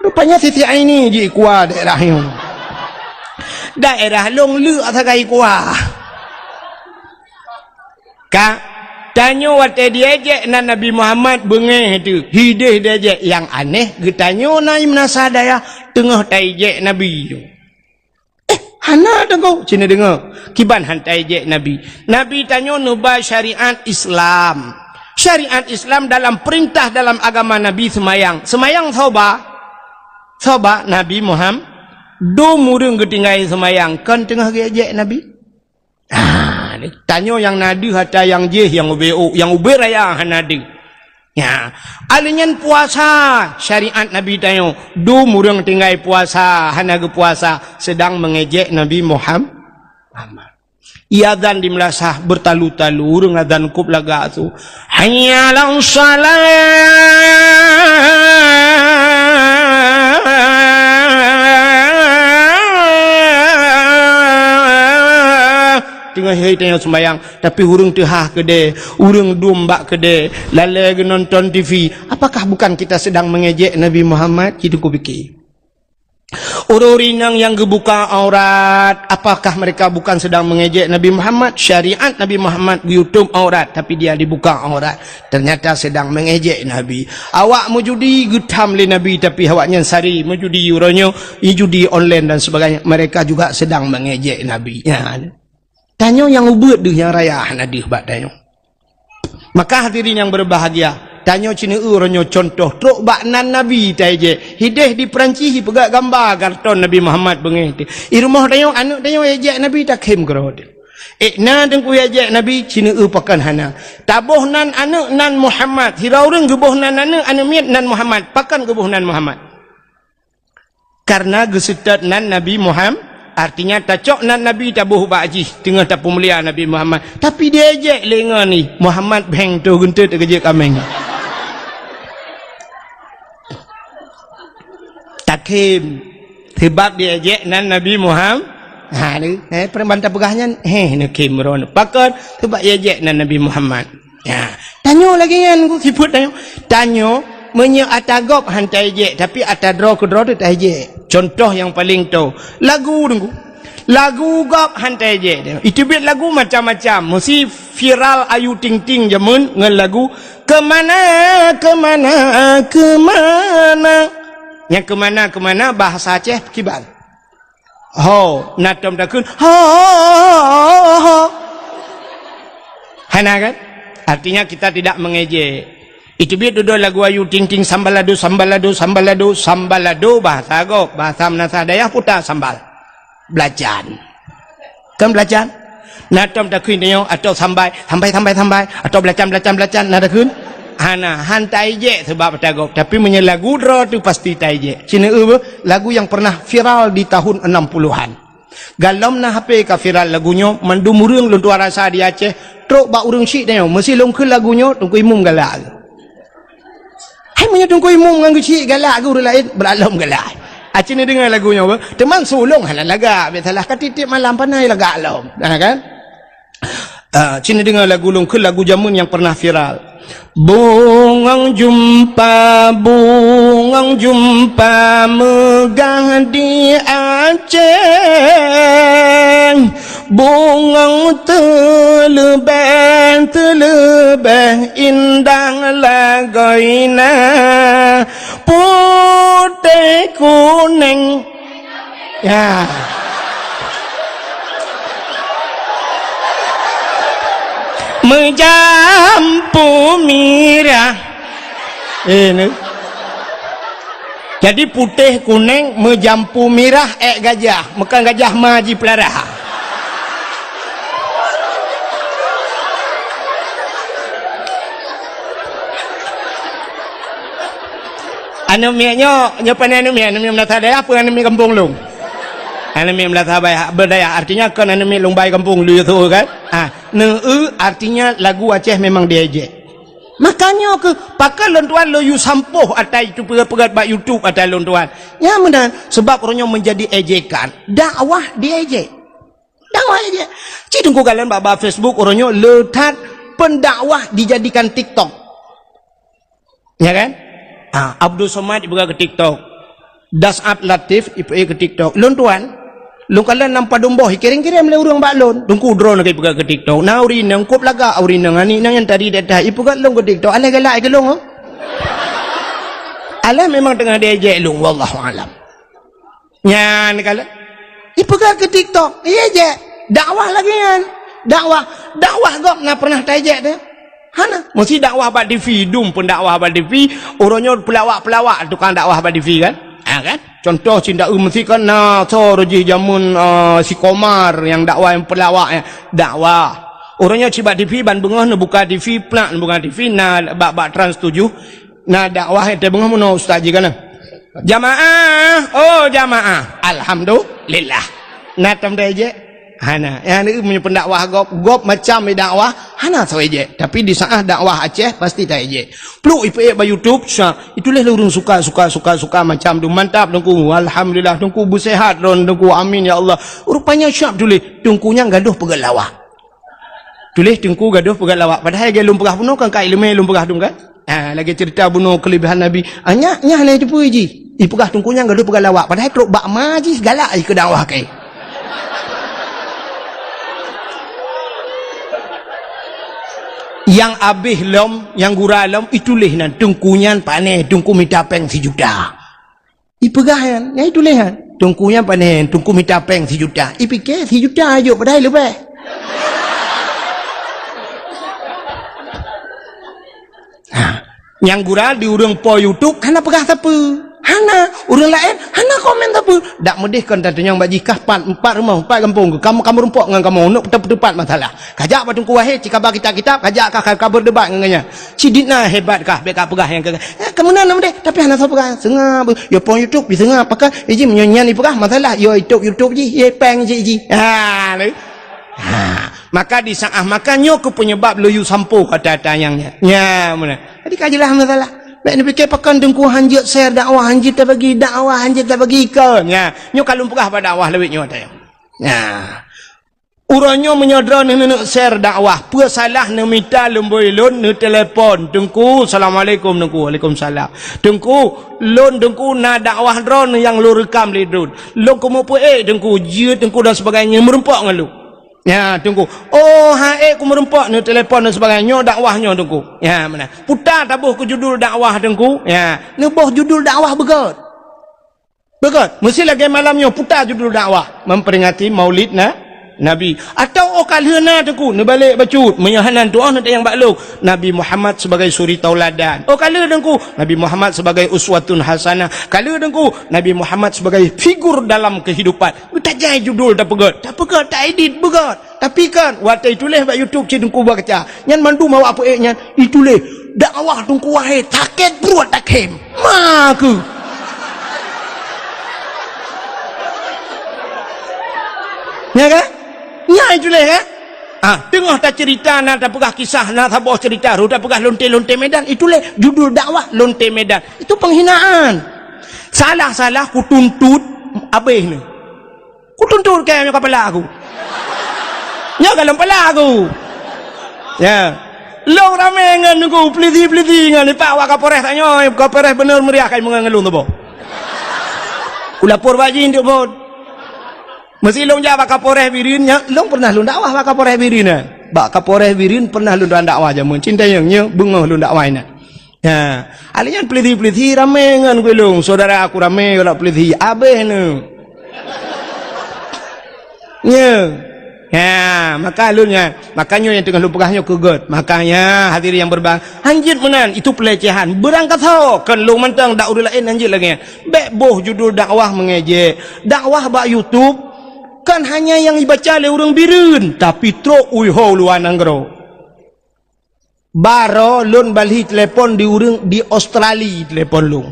Rupanya Siti Aini ji aqua daerah nyoe. Daerah lôn leuk sagai aqua. Ka, tanyoe watée diejek nan Nabi Muhammad beungéh teuh, hideh diejek. Nyang aneh, geutanyoe na i meunasah dayah teungoh taijek Nabi nyoe. Eh, hana deungoe, cit neudeungoe. Kiban hán taijek Nabi. Nabi tanyoe neuba syariat Islam. Syariat Islam dalam peurintah dalam agama Nabi seumayang. Seumayang soe ba? Soe ba? Nabi Muhammad. Dum ureuëng geutinggai seumayang, kon teungoh geuejek Nabi? Ah, tanyoe nyang na deuh atra nyang jéh nyang ubé ôk, nyang ubé raya hana deuh. Nya, alèh nyan puasa, syariat Nabi tanyoe, dum ureuëng tinggai puasa, hana geupuasa, seudang meungejek Nabi Muham-, Muhammad. Iazan di meulasah beutalu-talu, ureuëng azan kôb lagak su, "Hayya 'alas shalah!" Teungoh hai tanyoe seumayang, tapi ureuëng teuhah keudè, ureuëng dum bak keudè, lalè geunonton T V. Apakah bukan kita sedang mengejek Nabi Muhammad? Cit kupike. Ureuëng-ureuëng inong nyang geubuka aurat, apakah mereka bukan sedang mengejek Nabi Muhammad? Syariat Nabi Muhammad geuyutob aurat, tapi dia dibuka aurat. Ternyata sedang mengejek Nabi. Awak meujudi geutham lé Nabi, tapi awak nyan sari meujudi uroe nyoe, judi online dan sebagainya. Mereka juga sedang mengejek Nabi. Nya. Tanyoe nyang ubeuet deuh nyang raya hana deuh bak tanyoe. Maka hadirin nyang berbahagia, tanyoe cit neueu uroe nyoe cuntoh trok bak nan Nabi taijek. Hideh di Peurancih jipeugah gamba karton Nabi Muhammad beungéh teuh. I rumoh tanyoe, aneuëk tanyoe ijek Nabi takhém keudroe teuh. Eh, na Teungku ijek Nabi, cit neueu pakon hana. Taboh nan aneuëk nan Muhammad, sidroe ureuëng geuboh nan aneuëk, aneuëk miet nan Muhammad, pakon geuboh nan Muhammad. Karena geuseutôt nan Nabi Muhammad, artinya tacok nan Nabi taboh bak jih, teungoh tapeumulia Nabi Muhammad. Tapi diejek lé ngon jih, Muhammad bheng toh geunteut keu jeuet kaméng. Takhém. Sebab diejek nan Nabi Muhammad. Ha, ni, eh, peureuman tapeugah nyan, heh, neukhém droeneuh. Pakon? Sebab diejek nan Nabi Muhammad. Ya. Tanyoe lagèe nyan, ku sifeuet tanyoe. Tanyoe, meunyoe ata gob han taejek, tapi ata droe keudroe teuh taejek. Contoh nyang paleng toe, lagu Teungku. Lagu gob han taejek. Iteubiet lagu macam-macam. Meusi viral Ayu Ting Ting jameun ngon lagu Kemana, Kemana, Kemana. Nyang kemana-kemana bahasa Aceh kiban. Ho, na tom takheun, ho, ho, ho, ho. Hana kan? Artinya kita tidak mengejek. Iteubiet dudoe lagu Ayu Ting Ting, sambalado, sambalado, sambalado, sambalado, bahasa gob, bahasa meunasah dayah puta sambal. Belacan. Kan belacan? Na tom takheun nyoe, atau sambai, sambai, sambai, sambai, atau belacan, belacan, belacan, na takheun? Hana, han taejek sebab ata gob. Tapi meunyoe lagu droe teuh pasti taejek. Ci neueu beuh, lagu nyang pernah viral di tahun enam puluhan. Galom na H P ka viral lagu nyoe, mandum ureueng lôn tuan rasa di Aceh, trok bak ureueng syiek tanyoe, meusi lôn kheun lagu nyoe, Teungku Imum galak. Hai meunyoe Teungku Imum ngon geuchik galak keu ureueng laén, brat lom galak. Aci neudeungoe lagu nyoe beuh. Teuma su lôn hana lagak, biasalah ka tiep-tiep malam panai lagak lom. Nah kan? Ah, ci neudeungoe lagu lôn kheun, lagu jameun nyang pernah viral. Bungong jumpa, bungong jumpa meugah di Aceh. Bungong teuleubeh, teuleubeh indah lagoina, putéh kuneng. Ya. Meujampu mirah. Eh, ni. Jadi putéh kuneng meujampu mirah ék gajah, meukan gajah ma jipeulara. Aneuk miet nyoe, nyoe pane aneuk miet, aneuk miet meunasah dayah peue aneuk miet gampông lôn? Aneuk miet meunasah baya-, beudayah, artinya kon aneuk miet lôn bai gampông lôn yue kan? Ah, neueu artinya lagu Aceh memang diejek. Makanya keuh, pakon lôn tuan lôn yue sampôh ata itu peugét-peugét bak YouTube ata lôn tuan. Nyan meunan, sebab uroe nyoe menjadi ejekan. Dakwah diejek. Dakwah ejek. Ci Teungku kalon bak, bak Facebook uroe nyoe le that pendakwah dijadikan TikTok. Ya kan? Ha, Abdul Somad ipeugah keu TikTok. Das'ab Latif ipeugah keu TikTok. Lôn tuan, lôn kalon lam padum boh, ikirém-kirém lé ureueng bak lôn. Teungku droeneuh ka ipeugah keu TikTok. Na ureueng inong, kop lagak ureueng inong, aneuk inong nyang tadi di ateueh, ipeugah lôn keu TikTok. Alah galak keu lôn, oh. Alah memang teungoh diejek lôn, wallahu alam. Nyan kalon. Ipeugah keu TikTok, iya jek. Dakwah lagèe nyan. Dakwah, dakwah gob na pernah taejek teuh? Hana. Meusi dakwah bak T V, dum pun dakwah bak T V, uroe nyoe peulawak-peulawak tukang dakwah bak T V kan? Ha kan? Contoh cit dakwah meusi kan na soe jih jameun, ah, si Komar nyang dakwah nyang peulawak nyan. Dakwah. Uroe nyoe cit bak T V ban beungoh neubuka T V, plak neubuka T V, na bak, bak Trans tujuh, na dakwah nyang teubeungoh meunoe ustaz jih kan? Jamaah, oh jamaah. Alhamdulillah. Na tom taejek? Hana. Nyang ni meunyoe pendakwah gob, gob macam dakwah, hana soe ejek. Tapi di saat dakwah Aceh, pasti taejek. Pluk ipeuék bak YouTube, syak. Itulah ureueng suka, suka, suka, suka macam tu. Mantap, Teungku. Alhamdulillah, Teungku beusehat droen, Teungku. Amin, ya Allah. Rupanya syak tuléh. Teungku nyan gadoh peugah lawak. Tuléh Teungku gadoh peugah lawak. Padahai lagèe lôn peugah bunoe kan, ka ileumèe lôn peugah dum kan? Ha, lagèe ceurita bunoe keuleubehan Nabi. Ah, nyak, nyak hana teupeue jih. Ipeugah Teungku nyan gadoh peugah lawak. Padahai trok bak ma jih galak jih keu dakwah kèe. Nyang abéh lom, nyang gura lom, ituléh nan Teungku nyan pané, Teungku mita péng sijuta. Ipeugah nyan, nyan ituléh nyan. Teungku nyan pané, Teungku mita péng sijuta. Ipike sijuta jok padahai leubeh. Ha. Nyang gura di ureueng po YouTube hana peugah sapeue. Hana, ureueng laén hana komen sapeue. Dak meudeh kon tatunyong bak jih kah pat, empat rumoh, empat gampông. Kamoe, kamoe rumpok ngon kamoe, neuk teupat masalah. Kajak bak Teungku Wahé, cikaba kitab-kitab, kajak kah ka, ka berdebat ngon gobnyan. Sidina hebat kah, bèk ka peugah nyang keu, eh, keumeunan nama deh, tapi hana soe peugah. Seungab, yo pong YouTube, seungab, pakon, eh, jih, meunyoe nyan ipeugah, masalah, yo YouTube, YouTube jih, yo péng jih, jih. Ha, lé. Ha, maka di saat, maka nyoe keuh penyebab lôn yue sampôh kata-kata nyang nyan. Nya, meunan. Jadi ka jeulaih masalah. Bèk neupike pakon Teungku hanjeuet share dakwah, hanjeuet tabagi dakwah, hanjeuet tabagi kon. Nya, nyoe ka lôn peugah bak dakwah lawét nyoe teuh. Nya. Uroe nyoe meunyoe droeneuh neuneuk share dakwah, peue salah neumita lumbôi lôn neutelepon, "Teungku, assalamualaikum Teungku." "Waalaikumsalam." "Teungku, lôn Teungku na dakwah droeneuh nyang lôn reukam lé droen. Lôn keumeupeuék Teungku, jeuet Teungku dan sebagainya meurumpok ngon lôn." Nya, Teungku. "Oh, han ék keumeureumpok," neutelepon dan sebagainya. "Nyoe dakwah nyoe, Teungku." Nya, meunan. Puta taboh keu judul dakwah, Teungku. Nya, neuboh judul dakwah beugöt. Beugöt. Meusti lagèe malam nyoe puta judul dakwah, memperingati Maulid na-, Nabi. Atau oh ka lheueh na, Teungku, neubalek bacut. Meunyoe hana tu'oh neutanyong bak lôn. Nabi Muhammad sebagai suri tauladan. Oh ka lheueh, Teungku, Nabi Muhammad sebagai uswatun hasanah. Ka lheueh, Teungku, Nabi Muhammad sebagai figur dalam kehidupan. Tajai judul tapeugöt, tapeugöt, taedit beugöt. Tapi kan, watèe ituléh bak YouTube cit Teungku bak kaca. Nyan mandum awak peuék nyan ituléh, "Dakwah Teungku Wahid, sakét pruet takhém." Ma keuh. Nya kan? Nya ituléh kan? Ah, teungoh taceurita, na tapeugah kisah, na saboh ceurita, rot tapeugah lonte-lonte Medan, ituléh judul dakwah lonte Medan. Itu penghinaan. Salah-salah kutuntut abéh nyoe. Kutuntut kèe nyoe keu pala ku. Nyoe ka lôn pala ku. Ya. Lôn ramé ngon ku, peulisi-peulisi ngon, ipak wak Kapolres tanyoe, Kapolres beuneuh meuriah kai meungon ngon lôn tuboh. Kulapor bak jih untuk bot. Meusi lôn jak bak Kapolres Bireuen, nya, lôn pernah lôn dakwah bak Kapolres Bireuen, eh. Bak Kapolres Bireuen pernah lôn dakwah jameun. Cinta nyang nyoe beungoh lôn dakwah inan. Ha, alèh nyan peulisi-peulisi ramé ngon ku lôn, syedara ku ramé golom peulisi, abéh nyoe. Nyoe. Ha, maka lôn nyan, maka nyoe nyang teungoh lôn peugah nyoe keu göt. Makanya hadirin yang berbahagia, hanjeuet meunan, itu pelecehan. Beurangkasoe, kon lôn mantong dak ureueng laén hanjeuet lagèe nyan. Bèk boh judul dakwah meungejek. Dakwah bak YouTube kon hanya nyang jibaca lé ureueng Bireuen, tapi trok u luwa nanggroe. Baroe lôn balhi telepon di ureueng di Australia telepon lôn.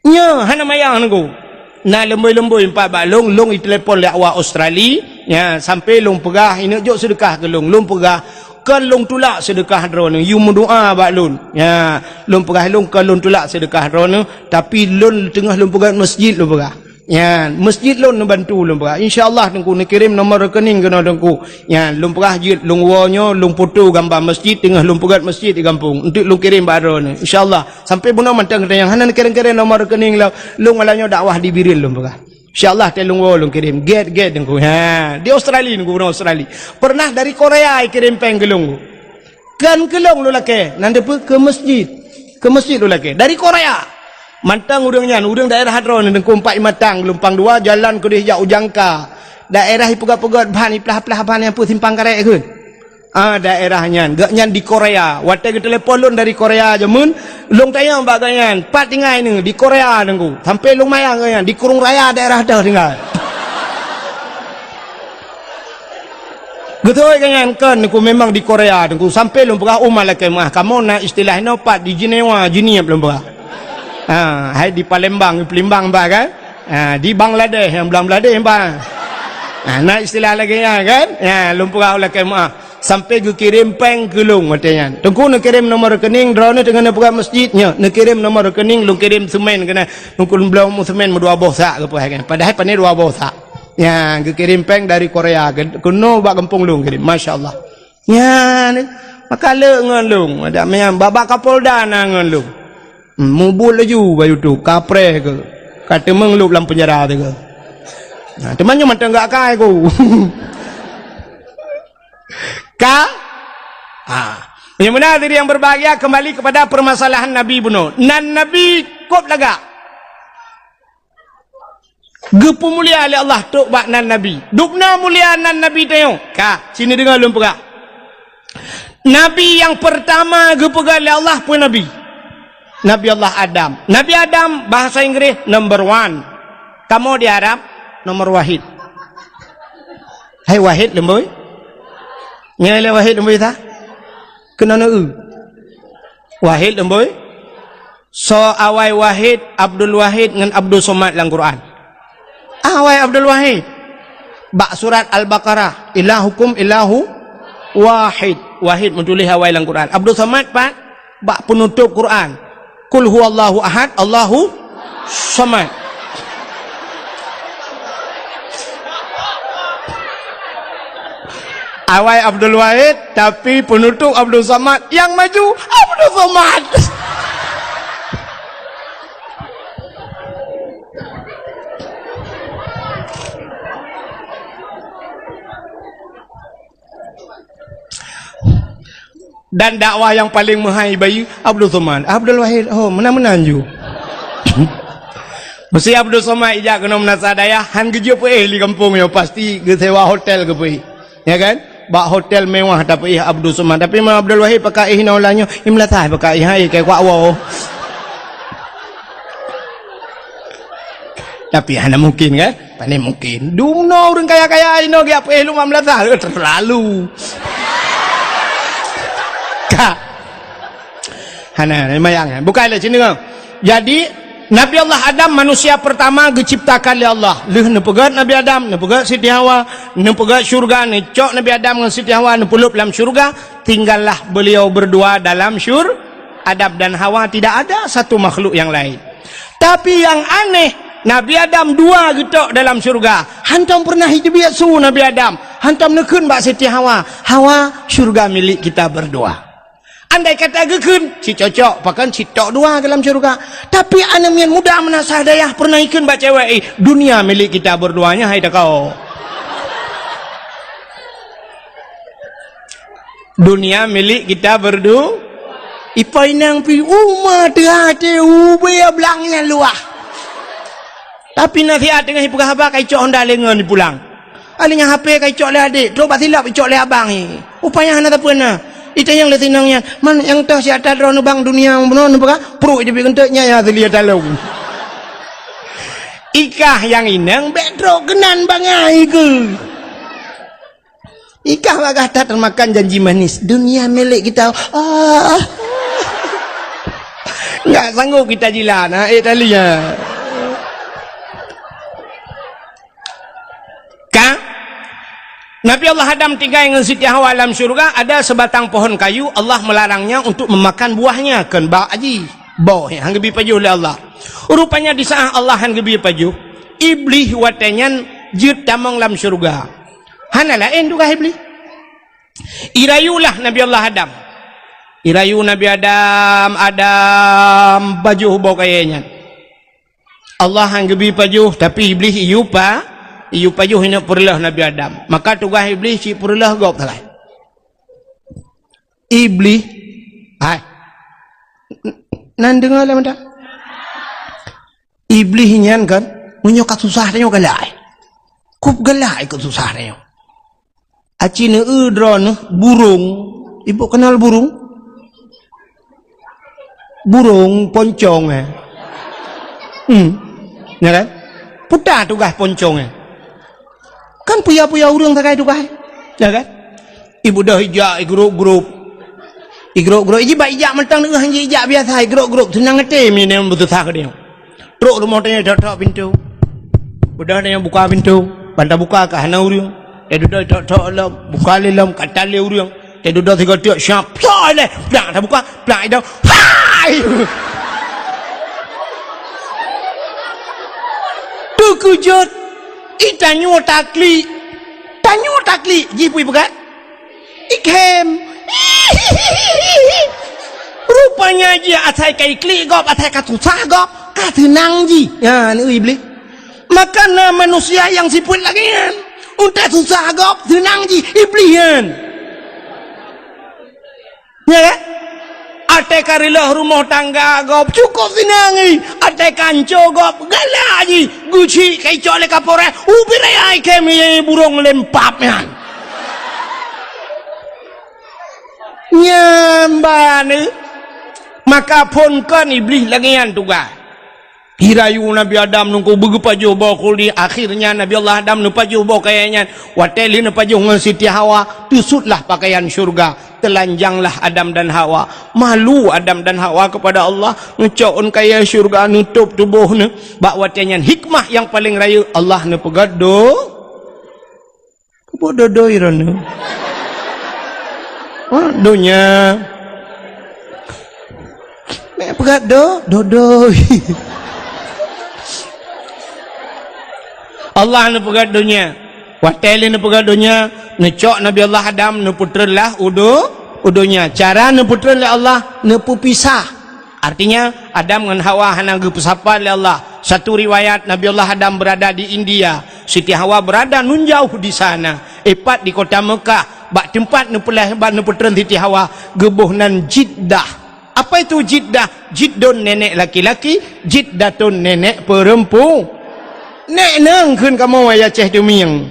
Nyoe hana manyang Teungku. Na leumbôi-leumbôi pat bak lôn, lôn itelepon lé awak Australia. Nya, sampoe lôn peugah, "Ineuk jok seudeukah keu lôn." Lôn peugah, "Kon lôn tulak seudeukah droeneuh, yue meudoa bak lôn." Nya, lôn peugah lôn, "Kon lôn tulak seudeukah droeneuh, tapi lôn teungoh lôn peugah masjid," lôn peugah. Nyan, masjid lôn neubantu lôn peugah. Insya Allah Teungku neukirém nomor rekening keunoe Teungku. Nyan, lôn peugah jeuet lôn woe nyoe, lôn foto gamba masjid, teungoh lôn peugöt masjid di gampông. Enteuk lôn kirém bak droeneuh. Insya Allah, sampoe bunoe mantong geutanyoe hana neukirém-kirém nomor rekening lôn, lôn malam nyoe dakwah di Bireuen lôn peugah. Insya Allah, watèe lôn woe lôn kirém. Gèt-gèt Teungku. Ha, di Australia Teungku, bunoe Australia. Pernah dari Korea ikirém péng keu lôn. Kon keu lôn lôn lakèe, nan deuh peue keu masjid. Keu masjid lôn lakèe. Dari Korea. Mantong ureueng nyan, ureueng daerah droeneuh, Teungku, Empat Imatang, Geulumpang Dua, jalan keudéh jak u Jangka. Daerah ipeugöt-peugöt ban, iplah-plah ban nyang peue simpang karet kheun. Ah, daerah nyan. Gobnyan di Korea. Watèe geutelepon lôn dari Korea jameun, lôn tanyong bak gobnyan, "Pat tinggai neuh?" "Di Korea, Teungku." Sampoe lôn manyang gobnyan, "Di Krueng Raya daerah deuh tinggai." Geutôi keu nyan kon, Teungku, memang di Korea, Teungku. Sampoe lôn peugah, "Oh, malaikat meuah, kamoe na istilah inoe pat di Jenewa, Jeunieb," lôn peugah. Ha, hai di Palembang, di Palembang bah kan? Ha, di Bangladesh, nyang Bangladesh bah. Ha, na istilah lagèe nyan kan? Ya, lôn peugah malaikat meuah. Sampoe geukirém péng keu lôn watèe nyan. Teungku neukirém nomor rekening, droeneuh teungoh neupeugah masjid nyoe. Neukirém nomor rekening, lôn kirém seumén keunan. Teungku lôn bloe mu seumén meudua boh sak geupeugah kan. Padahai pane dua boh sak. Nyan, geukirém péng dari Korea, ke-, keunoe bak gampông lôn kirém. Masya Allah. Nyan, maka le ngon lôn. Ada meunan, babah Kapolda na ngon lôn. Hmm, mubuet laju bak YouTube, kapreh keuh. Ka teumeung lôn lam penjara teuh keuh. Nah, teuma nyoe mantong gak kai ku. Ka? Ha. Yang benar diri yang berbahagia, kembali kepada permasalahan Nabi bunoe. Nan Nabi kôb lagak. Geupeumulia lé Allah trok bak nan Nabi. Dubna mulia nan Nabi tanyoe. Ka, sini deungoe lôn peugah. Nabi nyang peurtama geupeugah lé Allah peue Nabi? Nabi Allah Adam. Nabi Adam bahasa Inggris number one. Kamoe di Arab nomor wahid. Hai wahid leumbôi? Nyoe lé wahid leumbôi sa? Keunoe neu-eu. Wahid leumbôi? Soe awai Wahid, Abdul Wahid ngon Abdul Somad lam Quran? Awai Abdul Wahid. Bak surat Al-Baqarah, "Ilahukum ilahu wahid." Wahid meutuléh awai lam Quran. Abdul Somad pat bak peunutôb Quran. Qul huwallahu ahad, Allahu samad. Awai Abdul Wahid, tapi penutup Abdul Samad, yang maju Abdul Somad. Dan dakwah nyang paleng meuhai bayeue, Abdul Somad, Abdul Wahid, oh, meunan-meunan ju. Meusé Abdul Somad ijak keunoe meunasah dayah, han geujeuet peuéh di gampông nyoe, pasti geusewa hotel geupeuéh. Ya kan? Bak hotel mewah tapeuéh Abdul Somad. Tapi Imam Abdul Wahid pakai éh inoe ulah nyoe, i meulasah pakai éh, hai, kai kuak woe. Tapi hana mungkin, kan? Pane mungkin. Dumnoe ureuëng kaya-kaya inoe geujak peuéh lom bak meulasah. Eh, terlalu. Ka. Hana, hana mayang, eh. Bukai lé, sini, kan? Jadi, Nabi Allah Adam manusia pertama geuciptakan lé Allah. Lheueh neupeugét Nabi Adam, neupeugét Siti Hawa, neupeugét syurga, neucok Nabi Adam ngon Siti Hawa, neupeulop lam syurga, tinggallah beliau berdua dalam syur-, Adam dan Hawa, tidak ada satu makhluk yang lain. Tapi yang aneh, Nabi Adam dua geutok dalam syurga. Hantom pernah jiteubiet su Nabi Adam. Hantom neukheun bak Siti Hawa, "Hawa, syurga milik kita berdua." Andai kata geukheun, cit cocok, pakon cit tok dua dalam syurga. Tapi aneuk miet muda meunasah dayah pernah ikheun bak cewek, "Eh, dunia milik kita berdua nyan, hai takau." Dunia milik kita berdu-, ipo inong pi uma teuhati ubé blang nyang luah. Tapi nasihat teungoh ipeugah haba ka icok honda lé ngon ipulang. Aléng nyan H P ka icok lé adék, trok bak silop icok lé abang i. Upaya hana sapeue na. Itanyong lé sinong nyan, "Man nyang toh siat droeneuh bang dunia bunoe neupeugah?" Pruet jeuet geunteuk nyan nyang asli talong. Ikah nyang inong bék trok keunan bangai keuh. Ikah bagah that termakan janji manis, dunia milik kita. Ah. Enggak sanggup kita jilat, ha, eh, tali, ha. Ka? Nabi Allah Adam tinggai ngon Siti Hawa lam syurga, ada sebatang pohon kayu, Allah melarangnya untuk memakan buahnya, kon bak jih, boh, han geubri pajoh lé Allah. Rupanya di saat Allah han geubri pajoh, Iblih watée nyan jeuet tamong lam syurga. Hana laén tugaih Iblih. Irayulah Nabi Allah Adam. Irayu Nabi Adam, Adam, pajoh boh kayée nyan. Allah han geubri pajoh, tapi Iblih iyue pa-, iyue pajoh ineuk peureuleueh Nabi Adam. Maka tugaih Iblih cit peureuleueh gob sagai. Iblih, hai. Nan deungoe lé mantong. Iblih nyan kan, meunyoe ka susah tanyoe galak. Kup galak ikot susah tanyoe. Aci neu droeneuh burung. Ibu kenal burung? Burung poncong, eh. Hmm. Ya kan? Peue tugaih poncong, eh. Kan puya-puya ureuëng sagai tugaih. Ya kan? Ibu dah ijak, igrop-grop. Igrop-grop. Iji bak ijak mantong neu han ijak biasa, igrop-grop. Seunang até meunan beususah keu dia. Trok rumoh tanyoe tok-tok pintoe. Udah tanyoe buka pintoe, ban tabuka ka hana ureuëng. Teududoe tok-tok lom, buka lé lom, ka tan lé ureuëng. Teududoe sigoe teuk, siap, plak ilée, plak tabuka, plak idong. Hai! Teukeujot, i tanyoe taklik. Tanyoe taklik, jih peue ipeugah? Ikhem. Rupanya jih asai ka iklik gob, asai ka susah gob, ka seunang jih. Ya, neu Iblih. Maka na manusia nyang sifeuet lagée nyan. Untée susah gob, seunang jih, Iblih nyan. Ya kan? Até ka reuloh rumoh tangga gob, cukup seunang jih. Até ka anco gob, galak jih. Geuchik ka icok lé kapolres, ubit raya ikhem burong lempap nyan. Nyan ban, eh. Maka phon kon Iblih lagée nyan tugaih. Irayu Nabi Adam nungku beugeupajoh boh khuldi, akhirnya Nabi Allah Adam neupajoh boh kayée nyan. Watée lheueh neupajoh ngon Siti Hawa, teusutlah pakaian syurga, teulanjanglah Adam dan Hawa. Malu Adam dan Hawa kepada Allah, neucok ôn kayée syurga, neutôb tuboh neuh. Bak watée nyan hikmah nyang paleng rayeuk Allah neupeugét do-, Keupeue dodoi droeneuh? Ha, donya. Mek peugah do, dodoi. Allah neupeugah donya. Watée lé neupeugah donya, neucok Nabi Allah Adam, neupeutreun lah u do-, u donya. Cara neupeutreun lé Allah, neupeupisah. Artinya, Adam ngon Hawa hana geupeusapat lé Allah. Satu riwayat, Nabi Allah Adam berada di India, Siti Hawa berada nun jauh di sana. Ipat di kota Mekah, bak teumpat neupeulahé, bak neupeutreun Siti Hawa, geuboh nan Jiddah. Apa itu Jiddah? Jiddun nenek laki-laki, Jiddatun nenek perempu-, Nek nang kheun kamoe, ya Aceh Dumieng.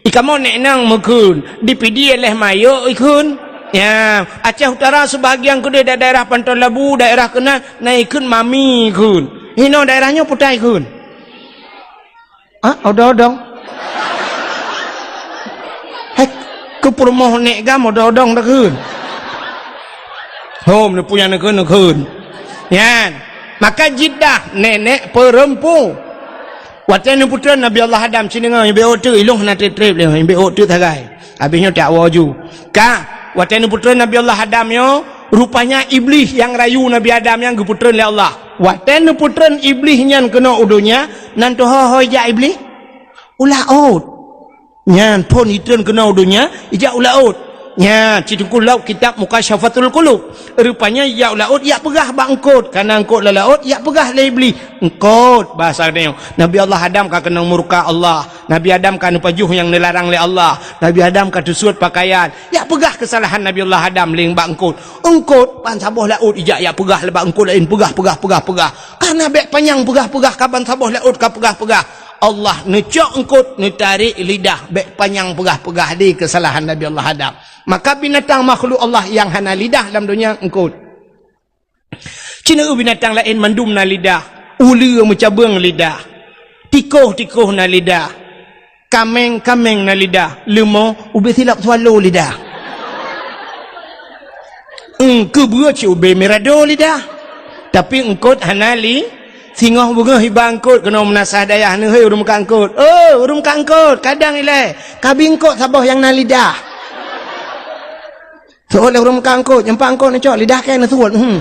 I kamoe nek nang meukheun, di Pidie lheueh mayok ikheun. Ya, Aceh Utara sebahagian keudeh da-, daerah Panton Labu, daerah keunan, na ikheun mami kheun. Hinoe daerah nyoe putai kheun. Ah, odong-odong. Hai, keu peurumoh nek gam odong-odong dah kheun. Hom, neupue nyang neukheun, neukheun. Nyan. Maka Jiddah, nenek perempu. Watée neupeutreun Nabi Allah Adam, ci deungoe, ibe ôk teuk, ilong hana treb-treb lé, ibe ôk teuk sagai. Habéh nyoe tak woe ju. Ka, watée neupeutreun Nabi Allah Adam nyoe, rupanya Iblih nyang rayu Nabi Adam nyan geupeutreun lé Allah. Watée neupeutreun Iblih nyan keunoe u donya, nan teuho-ho ijak Iblih? U laôt. Nyan phon itreun keunoe u donya, ijak u laôt. Nyan, ci Teungku lom kitab Mukasyafatul Qulub. Rupanya ijak u laôt, ijak peugah bak eungkot. Kana eungkot lam laôt, ijak peugah lé Iblih. Eungkot, bahasa geutanyoe. Nabi Allah Adam ka keunong murka Allah. Nabi Adam ka neupajoh nyang neularang lé Allah. Nabi Adam ka teusuet pakaian. Ijak peugah keusalahan Nabi Allah Adam lé bak eungkot. Eungkot, ban saboh laôt ijak, ijak peugah lé bak eungkot laén. Peugah, peugah, peugah, peugah. Kana bék panyang peugah-peugah, ka ban saboh laôt ka peugah-peugah. Allah neucok eungkot, neutarek lidah, bék panyang peugah-peugah di keusalahan Nabi Allah Adam. Maka binatang makhluk Allah nyang hana lidah lam donya eungkot. Ci neueu binatang laén mandum na lidah, uleue meucabeueng lidah, tikôh-tikôh na lidah, kaméng-kaméng na lidah, leumo ubé silap swallow lidah. Eungkot beue ci ubé mirado lidah. Tapi eungkot hana li, singoh beungoh iba eungkot keunoe meunasah dayah neuhôi ureuëng meukat eungkot. Oh, ureuëng meukat eungkot, kadang ilée, kabi eungkot saboh nyang na lidah. Seuôt lé ureuëng meukat eungkot, nyang pat eungkot neucok lidah kée neusuet. Hmm.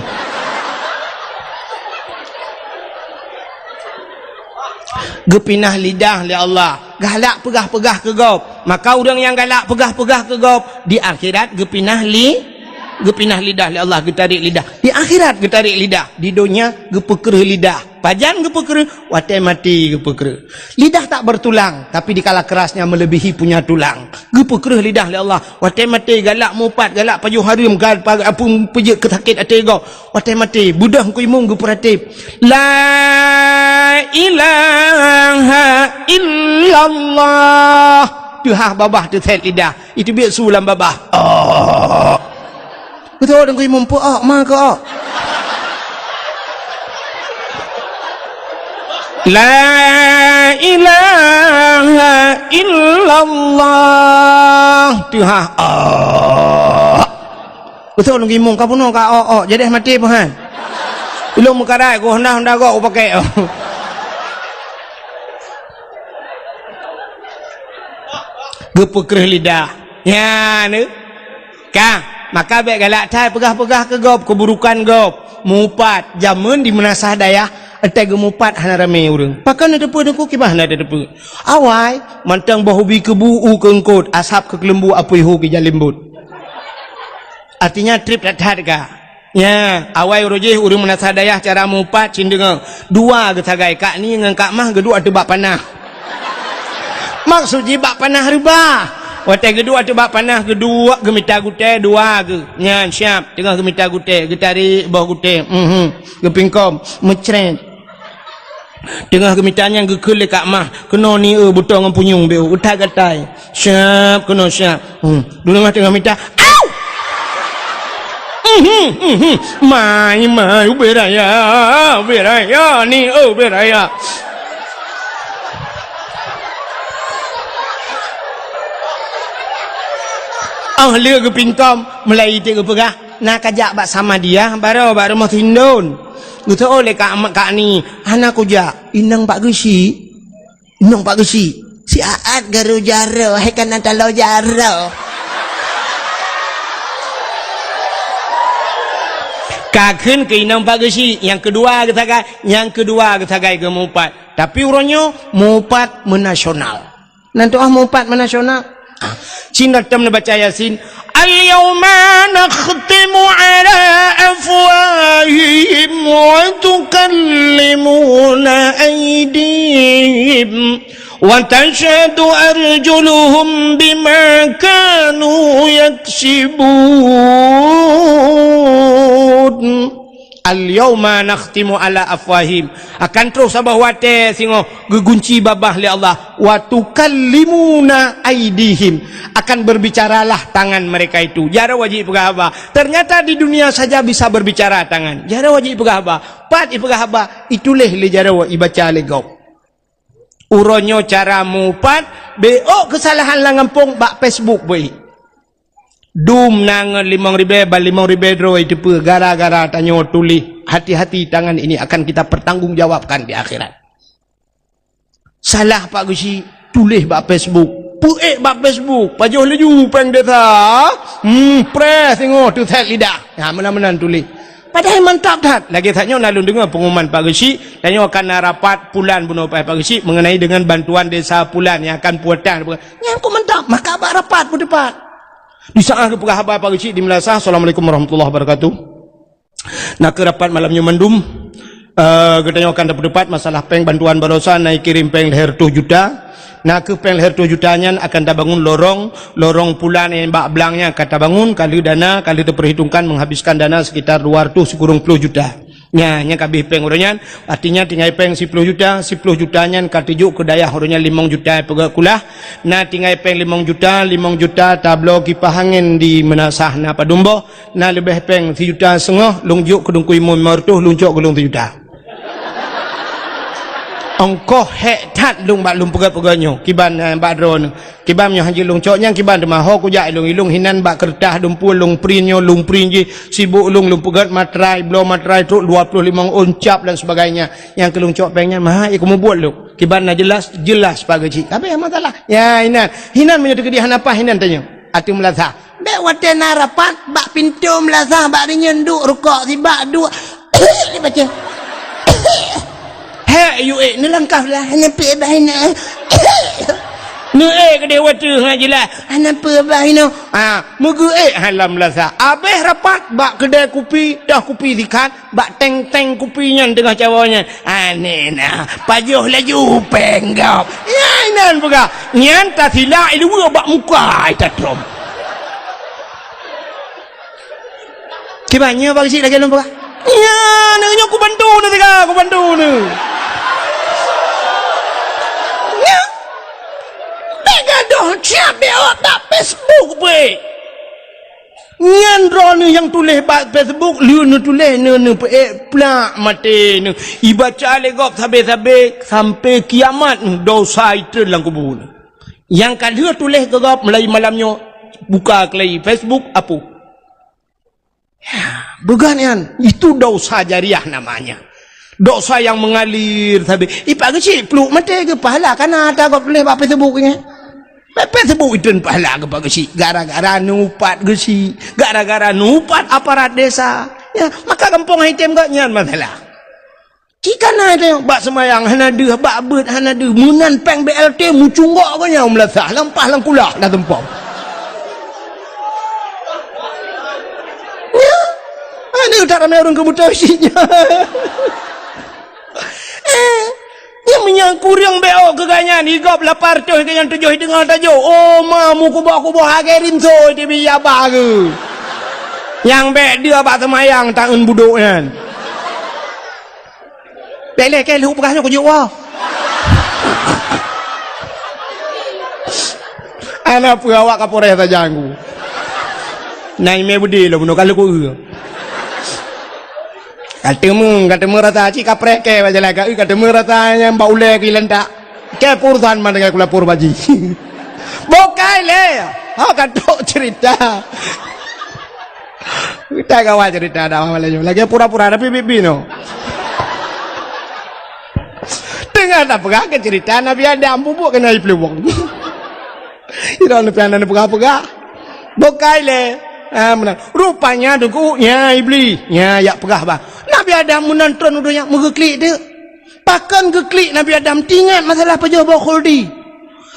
Geupinah lidah lé Allah, galak peugah-peugah keu gob. Maka ureuëng nyang galak peugah-peugah keu gob, di akhirat geupinah li-, geupinah lidah lé Allah, geutarek lidah. Di akhirat geutarek lidah, di donya geupeukreuh lidah. Pajan geupeukreuh? Watée maté geupeukreuh. Lidah tak bertulang, tapi dikala kerasnya melebihi punya tulang. Geupeukreuh lidah lé Allah. Watée maté galak mupat, galak pajoh hareuem, gal-, pa-, apui peujeuet keu sakét até gob. Watée maté, beudôh Teungku Imum geupeuratéb. La ilaha illallah. Teuhah babah teusét lidah. Itu biet su lam babah. Oh. Beutôi Teungku Imum, peu-ok ma keu-ok. La ilaha illallah. Teuhah, ok. Beutôi Teungku Imum, ka bunoe ka ok-ok, jadeh maté peuhan. Ilong meukarai, ku honda-honda gok ku pakai. Geupeukreuh lidah. Nyan, eh. Ka, maka bék galak that peugah-peugah keu gob, keuburukan gob. Mupat, jameun di meunasah dayah, watée geumupat hana ramé ureuëng. Pakon na teupeu Teungku, kiban na teupeu. Awai, mantong boh ubi keubu u keu eungkot, asab keu keuleumbu apui hu keu jalembot. Artinya treb that-that ka. Nyan, awai uroe jih ureuëng meunasah dayah cara mupat cit deungoe. Dua geusagai, Kak Ni ngon Kak Mah geuduek ateueh bak panah. Maksud jih bak panah reubah. Watée geuduek ateueh bak panah, geuduek geumita gutée dua geuh. Nyan siab, teungoh geumita gutée, geutarek boh gutée. Mhm. Geupingkom, meucret. Teungoh geumita nyan geukheun lé Kak Mah, keunoe ni eu beuto ngon punyueng beu, utai gatai. Siab, keunoe siab. Hmm. Dulu teungoh mita, au! Mhm, mhm. Mai, mai, ubé raya, ubé raya, ni eu ubé raya. Oh, lé geupingkom, mulai iték geupeugah, na kajak bak Samadiyah, baroe bak rumoh Sindon. Geuseuôt lé Kak, Kak Ni, hana kujak, inong bak geusyik. Inong bak geusyik. Si Aat garu jaroe, hai kana talo jaroe. Ka kheun keu inong Pak Geuchik, nyang keudua geusagai, nyang keudua geusagai geumeuupat. Tapi uroe nyoe meuupat meunasional. Nan tu'oh meuupat meunasional. Ah, cit na tom neubaca Yasin. Al-yauma nakhtimu ala afwahihim wa tukallimuna aidihim wa tashhadu arjuluhum bima kanu yaksibun. Al-yauma nakhtimu ala afwahim. Akan troh saboh watée singoh geugunci babah lé Allah. Wa tukallimuna aidihim. Akan berbicaralah tangan mereka itu. Jaroe jipeugah haba. Ternyata di dunia saja bisa berbicara tangan. Jaroe jipeugah haba. Pat ipeugah haba, ituléh lé jaroe, ibaca lé gob. Uroe nyoe cara meuupat, beuôk keusalahan lam gampông bak Facebook beuih. Dum na ngon limong ribée, ban limong ribée droe iteupeue gara-gara tanyoe tuléh, hati-hati tangan ini akan kita pertanggungjawabkan di akhirat. Salah Pak Geuchik, tuléh bak Facebook. Peuék bak Facebook, pajoh laju péng desa. Hmm, preh singoh teuset lidah. Ha, meunan-meunan tuléh. Padahai mantap that. Lagée that nyoe na lôn deungoe pengumuman Pak Geuchik, tanyoe akan na rapat pulan bunoe Pak Geuchik mengenai dengan bantuan desa pulan yang akan puatan. Nyan kok mantap, maka bak rapat peuteupat. Di saat geupeugah haba Pak Geuchik di Meunasah, Assalamualaikum warahmatullahi wabarakatuh. Na keuh rapat malam nyoe mandum, eh, geutanyoe akan tapeuteupat masalah péng bantuan baroesa na kirém péng lhée reutôh juta. Na keuh péng lhée reutôh juta nyan akan tabangun lorong, lorong pulan nyang bak blang nyan akan tabangun, ka lheueh dana, ka lheueh teupeurhitungkan menghabiskan dana sekitar dua reutôh sikureueng ploh juta. Nya, nyang ka abéh péng uroe nyan, artinya tinggai péng siploh juta, siploh juta nyan ka teujok keu dayah uroe nyan limong juta peugét kulah, na tinggai péng limong juta, limong juta tabloe kipah angén di Meunasah na padum boh, na leubeh péng sijuta seungoh lôn jok keu Teungku Imum limong reutôh, lôn cok keu lôn sijuta. Ongkoh hék that lôn bak lôn peugét-peugét nyoe, kiban, eh, bak droeneuh. Kiban nyoe hana jeuet lôn cok nyan kiban teuma ho kujak ilong-ilong hinan bak keureutah dumpue lôn print nyoe lôn print jih sibuk lôn lôn peugét matrai bloe matrai trok dua ploh limong ôn cap dan sebagainya. Nyang keu lôn cok péng nyan maha ikeu mubuet lôn. Kiban na jeulaih, jeulaih Pak Geuchik. Tapi masalah. Ya hinan. Hinan meunyoe teukeudi hana paih hinan tanyoe. Ateueh Meunasah. Bék watée na rapat bak pintoe Meunasah bak rinyeun duek rukok sibak duek. Dibaca. Hék yue ék neulangkah lah hana peuet bah inoe. Neuék keudeh watée hana jeulaih hana peuet bah inoe. Ha, meugeuék ha lam Meunasah. Abéh rapat bak keudée kupi, toh kupi sikat, bak teng-teng kupi nyan teungoh cawoe nyan. Aneh na, pajoh laju péng gob. Nyan inan peugah. Nyan tasilak iluwa bak muka ita trom. Kiban nyoe Pak Geuchik lagée lôn peugah. Nyan nyoe kubantu neuh teuka, kubantu neuh. Nyan. Bék gadoh siab bék awak bak Facebook beuh. Nyan droeneuh nyang tuléh bak Facebook, lheueh neutuléh neuh neupeuék plak maté neuh. Ibaca lé gob sabe-sabe sampoe kiamat neuh dosa itreun lam kubu neuh. Nyang ka lheueh tuléh keu gob mulai malam nyoe buka keulai Facebook apu. Ya, beugat nyan, itu dosa jariah namanya. Dosa yang mengalir sabe. Ipak geuchik pluek maté geupahala kana ata gob tuléh bak Facebook nyan. Bak Facebook itreun pahala geupak geuchik gara-gara neuupat geuchik, gara-gara neuupat aparat desa. Ya, maka gampông item gobnyan masalah. Cit kana teuh bak seumayang hana deuh, bak beuet hana deuh, meunan péng B L T mucunggok geuh nyan meulasah lam paih lam kulah dah tumpom. Nyan, aneuk that ramé ureueng keubutoe sinya. Eh, nyang meunyan kureueng B O keu gobnyan, igop lapan reutôh keu nyang tujoh deungoe tajok. Oh, ma, meukuboh-kuboh agée rinso tibi yaba geuh. Nyang bék deuh bak seumayang taeun budok nyan. Bék lé kée lheueh peugah nyoe kujok woe. Hana peue awak Kapolres sajan ku. Na imé beudé lom bunoe ka lheueh ku eu. Ka teumé, ka teumé rasa cit kapreh kée bak jalan ka eu, ka teumé rasa nyang bak ulée keu ilantak. Kée peurusan man dengan kulapor baji. Bukai lé. Ha ka trok cerita. Kita kawan cerita dah malam nyoe. Lagi pura-pura tapi bibi no. Tengah tak peugah ke cerita Nabi Adam bubuk kena air peluwang. Ira Nabi Adam peugah-peugah. Bukai lé. Ah, meunan. Rupanya deungon, nya Iblis. Nya, jak peugah bah. Nabi Adam meunan tron u donya, meugeuklik teuk. Pakon geuklik Nabi Adam, teuingat masalah pajoh boh khuldi.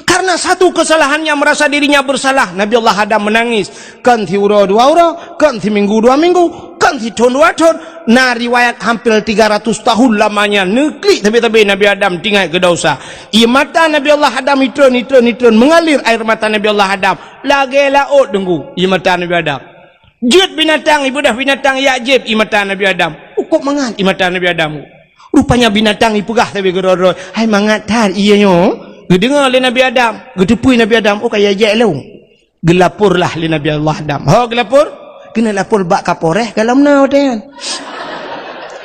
Karena satu kesalahannya, merasa dirinya bersalah, Nabi Allah Adam menangis. Kon siuroe dua uroe, kon siminggu dua minggu, kon sithon dua thon. Na riwayat hampir tiga ratus tahun lamanya, neuklik sabe-sabe Nabi Adam teuingat keu dosa. Ie mata Nabi Allah Adam itron, itron, itron, mengalir air mata Nabi Allah Adam. Lagèe laôt deungon ie mata Nabi Adam. Jeuet binatang, ibeudôh binatang jak jieb ie mata Nabi Adam. Ukôb mangat ie mata Nabi Adam. Rupanya binatang ipeugah sabe keudroe-droe, "Hai, mangat that ie nyoe." Geudeungoe lé Nabi Adam, geuteupeue Nabi Adam, "Oh, ka ijak lôn." Geulaporlah lé Nabi Allah Adam. Ho geulapor? Keuneuk lapor bak Kapolres ka lom na watèe nyan.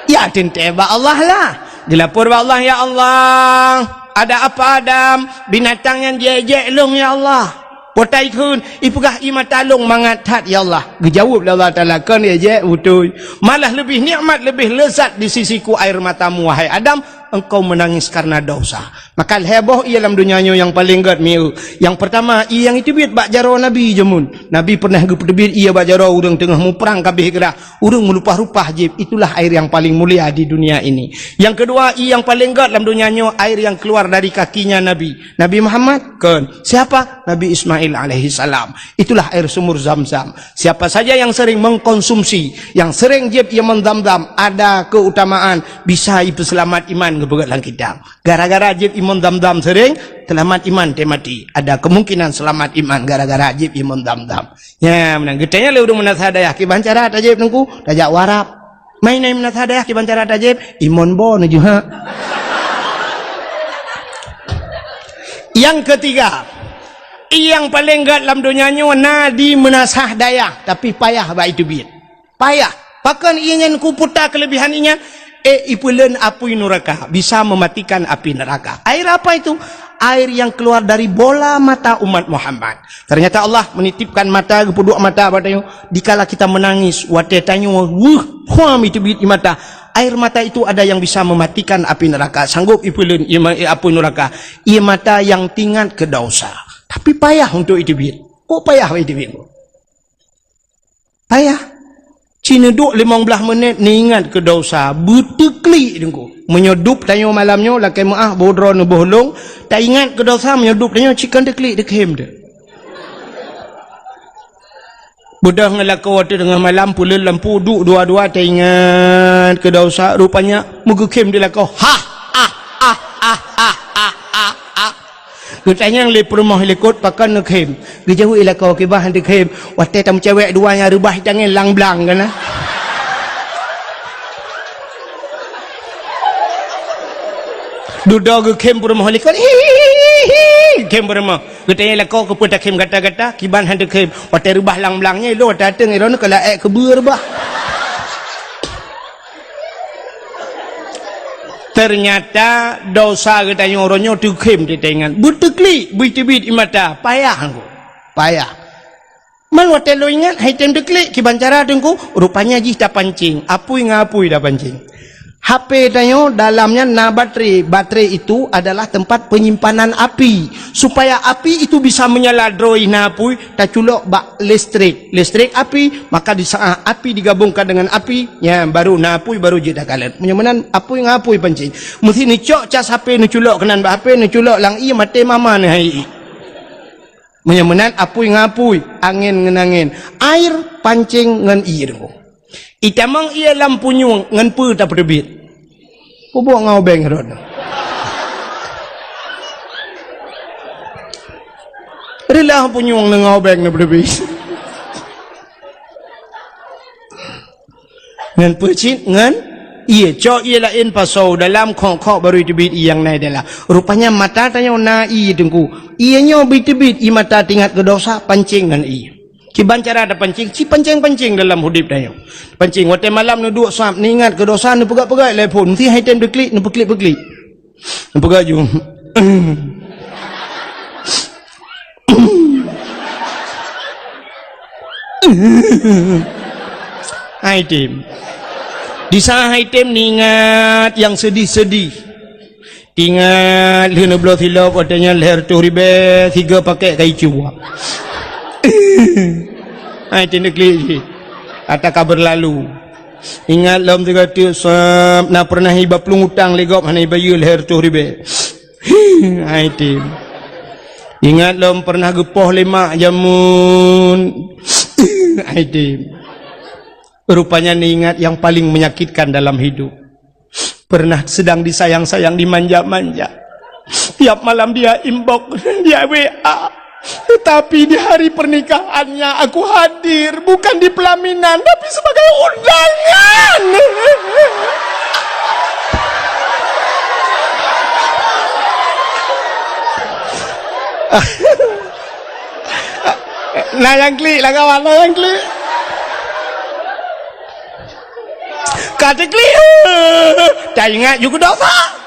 Ya teuntèe bak Allah lah. Geulapor bak Allah, "Ya Allah, ada apa Adam? Binatang nyan jiék-jiék lôn, ya Allah." Potai kheun, ipeugah ie mata lôn mangat that, ya Allah. Geujaweueb lé Allah Taala, "Kon jiék-jiék beutôi. Malah leubeh nikmat, leubeh lezat di sisiku air matamu, wahai Adam, engkau menangis karena dosa." Maka lhèe boh ie lam donya nyoe nyang paleng gèt mieu. Nyang peurtama, ie nyang iteubiet bak jaroe Nabi jameun. Nabi peureunah geupeuteubiet ie bak jaroe ureueng teungoh muprang ka abéh grah. Ureueng meulupah-lupah jieb, itulah air yang paling mulia di dunia ini. Yang kedua, ie nyang paleng gèt lam donya nyoe, air yang keluar dari kakinya Nabi. Nabi Muhammad? Kon. Siapa? Nabi Ismail alaihissalam. Itulah air sumur Zam-Zam. Siapa saja yang sering mengkonsumsi, yang sering jieb ie mon Zam-Zam, ada keutamaan bisa ipeuseulamat iman geupeugèt lam kitab. Gara-gara jieb ie mon Zam-Zam sering, seulamat iman teuh maté. Ada kemungkinan seulamat iman gara-gara jieb ie mon Zam-Zam. Nya, meunan geutanyong lé ureueng meunasah dayah, "Kiban cara tajieb, Teungku?" "Tajak u Arab." "Mai na meunasah dayah, kiban cara tajieb?" "Ie mon bo neuh jeuet." Yang ketiga, ie nyang paleng gèt lam donya nyoe na di meunasah dayah, tapi payah bak iteubiet. Payah. Pakon ie nyan kuputa kelebihan ie nyan? Eh, ipeuleuen apui nuraka, bisa mematikan api neraka. Air apa itu? Air yang keluar dari bola mata umat Muhammad. Ternyata Allah menitipkan mata, geupeuduek mata bak tanyoe. Dikala kita menangis, watèe tanyoe weueh, huam iteubiet ie mata. Air mata itu ada yang bisa mematikan api neraka. Sanggup ipeuleuen ie ma-, apui nuraka. Ie mata yang teuingat keu dosa. Tapi payah untuk iteubiet. Kok payah iteubiet? Payah. Ci neuduek limong blaih menit, neuingat keu dosa, beuteuklik Teungku. Meunyoe dub tanyoe malam nyoe, lakèe meu'ah, boh droe neuboh lôn, taingat keu dosa, meunyoe dub tanyoe ci kon teuklik, teukhem teuh. Beudôh ngon lakoe watèe teungoh malam, peuleuen lampu, duek dua-dua, taingat keu dosa, rupanya meugeukhem di lakoe. Hah! Ah! Ah! Ah! Ah! Ah! Ah! Ah! Geutanyong lé peurumoh likot, "Pakon neukhem?" Geujaweueb lakoe, "Kiban han teukhem. Watèe tameucewek dua nyang reubah itangen lang-blang keunan." Dudoe geukhem peurumoh likot. Hihihi, khem peurumoh. Geutanyong lakoe, "Keupeue takhem gata-gata?" "Kiban han teukhem. Watèe reubah lang-blang nyan, ilôn watèe ateueng, ilôn keu laék keubeue reubah." Ternyata dosa geutanyoe uroe nyoe teukhem teuh taingat. Beuteuklik, beuteubiet ie mata. Payah Teungku. Payah. Man watèe lôn ingat, han tém teuklik, kiban cara Teungku? Rupanya jih tapancéng. Apui ngon apui tapancéng. H P tanyoe dalam nyan na baterai. Baterai itu adalah tempat penyimpanan api. Supaya api itu bisa menyala droe na apui, taculok bak listrik. Listrik api, maka di saat api digabungkan dengan api, nyan baru na apui, baru jeuet takalon. Meunyoe meunan apui ngon apui pancéng. Meusti neucok cas H P, neuculok keunan bak H P, neuculok lam ie, maté mama neuh hai ie. Meunyoe meunan apui ngon apui, angén ngon angén. Air pancéng ngon ie Teungku. Itamong ie lam punyueng, ngon peue tapeuteubiet? Peubuet ngon ubeng rot. Reulah punyueng ngon ubeng na peuteubiet. Ngon peue cit? Ngon ie. Cok ie laén pasoe dalam, khok-khok baru iteubiet ie nyang na dalam. Rupanya mata tanyoe na ie Teungku. Ie nyoe beuteubiet ie mata teuingat keu dosa, pancéng ngon ie. Kiban cara tapancéng, ci pancéng-pancéng dalam udép tanyoe. Pancéng, watèe malam neuduek sab, neuingat keu dosa, neupeugah-peugah lé phôn, meusti han tém teuklik, neupeuklik-peuklik. Neupeugah ju. Han tém. Di saat han tém neuingat nyang seudih-seudih. Teuingat lheueh neubloe silop, watèe nyan lhèe reutôh ribèe, sigoe pakèk kayèe cue. Hai, tindak klik jih. Ata ka berlalu. Ingat lom sigoe teuk, sab, na pernah iba plueng utang lé gob hana ibayeue lhèe reutôh ribèe. Hai, tim. Ingat lom pernah geupoh lé mak jameun. Hai, tim. Rupanya neuingat yang paling menyakitkan dalam hidup. Pernah sedang disayang-sayang, dimanja-manja. Tiap malam dia inbox, dia W A. Tetapi di hari pernikahannya aku hadir, bukan di pelaminan, tapi sebagai undangan. Nah, nyang klik lah, kawan, nah, nyang klik. Ka teuklik. Taingat ju keu dosa.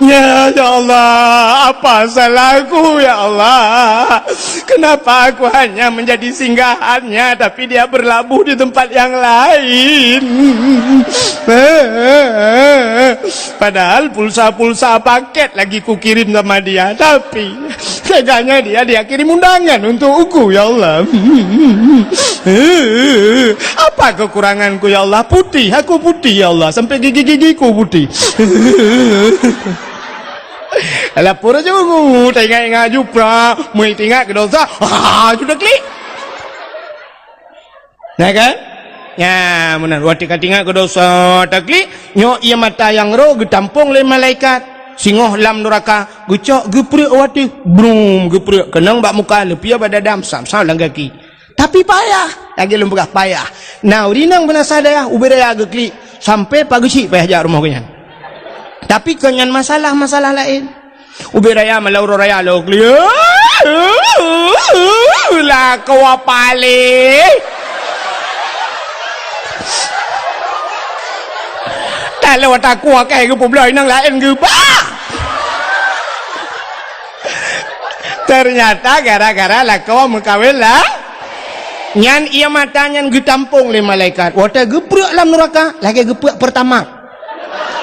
Ya, ya Allah, apa salahku, ya Allah? Kenapa aku hanya menjadi singgahannya, tapi dia berlabuh di tempat yang lain? Padahal pulsa-pulsa paket lagi kukirim sama dia, tapi teganya dia, dia kirim undangan untuk aku, ya Allah. Apa kekuranganku, ya Allah? Putih, aku putih, ya Allah. Sampai gigi-gigiku putih. Lapor aja ungu, teringat-ingat ju pra, meuingat keu dosa. Ah, sudah klik. Nah kan? Ya, meunan. Watèe ka teuingat keu dosa, taklik, nyoe ié mata nyang roh geutampong lé malaikat. Singoh lam nuraka, geucok geupreuek watèe. Brum, geupreuek. Keunong bak muka, leupie bak dada, sam-sam lam gaki. Tapi payah. Lagèe lôn peugah payah. Nah, ureueng inong beunasa dayah, ubé raya geuklik. Sampai pageusyik payah jak rumoh geuh nyan. Tapi kon nyan masalah-masalah laén. Ubé raya malam uroe raya lôn klik. Lakoe paléh. Taloe takue keu geupeubloe inong laén geuba. Ternyata gara-gara lakoe meukawen lah. Nyan ié mata nyan geutampong lé malaikat. Watèe geupreuek lam nuraka, lagèe geupreuek Pertamax.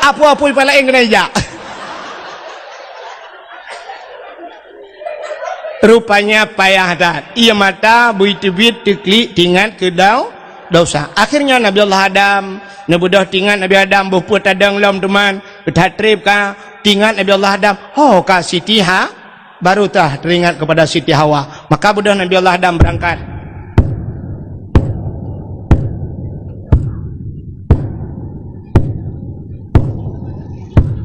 Apui-apui pih laén keuneuk jak. Rupanya payah that. Ié mata beuteubiet teuklik teuingat keu dau-, dosa. Akhirnya Nabi Allah Adam, neubeudôh teuingat Nabi Adam boh peue tadong lom teuma, that trép ka teuingat Nabi Allah Adam. Ho ka Siti Ha-, Baru tah teringat kepada Siti Hawa. Maka beudôh Nabi Allah Adam beurangkat.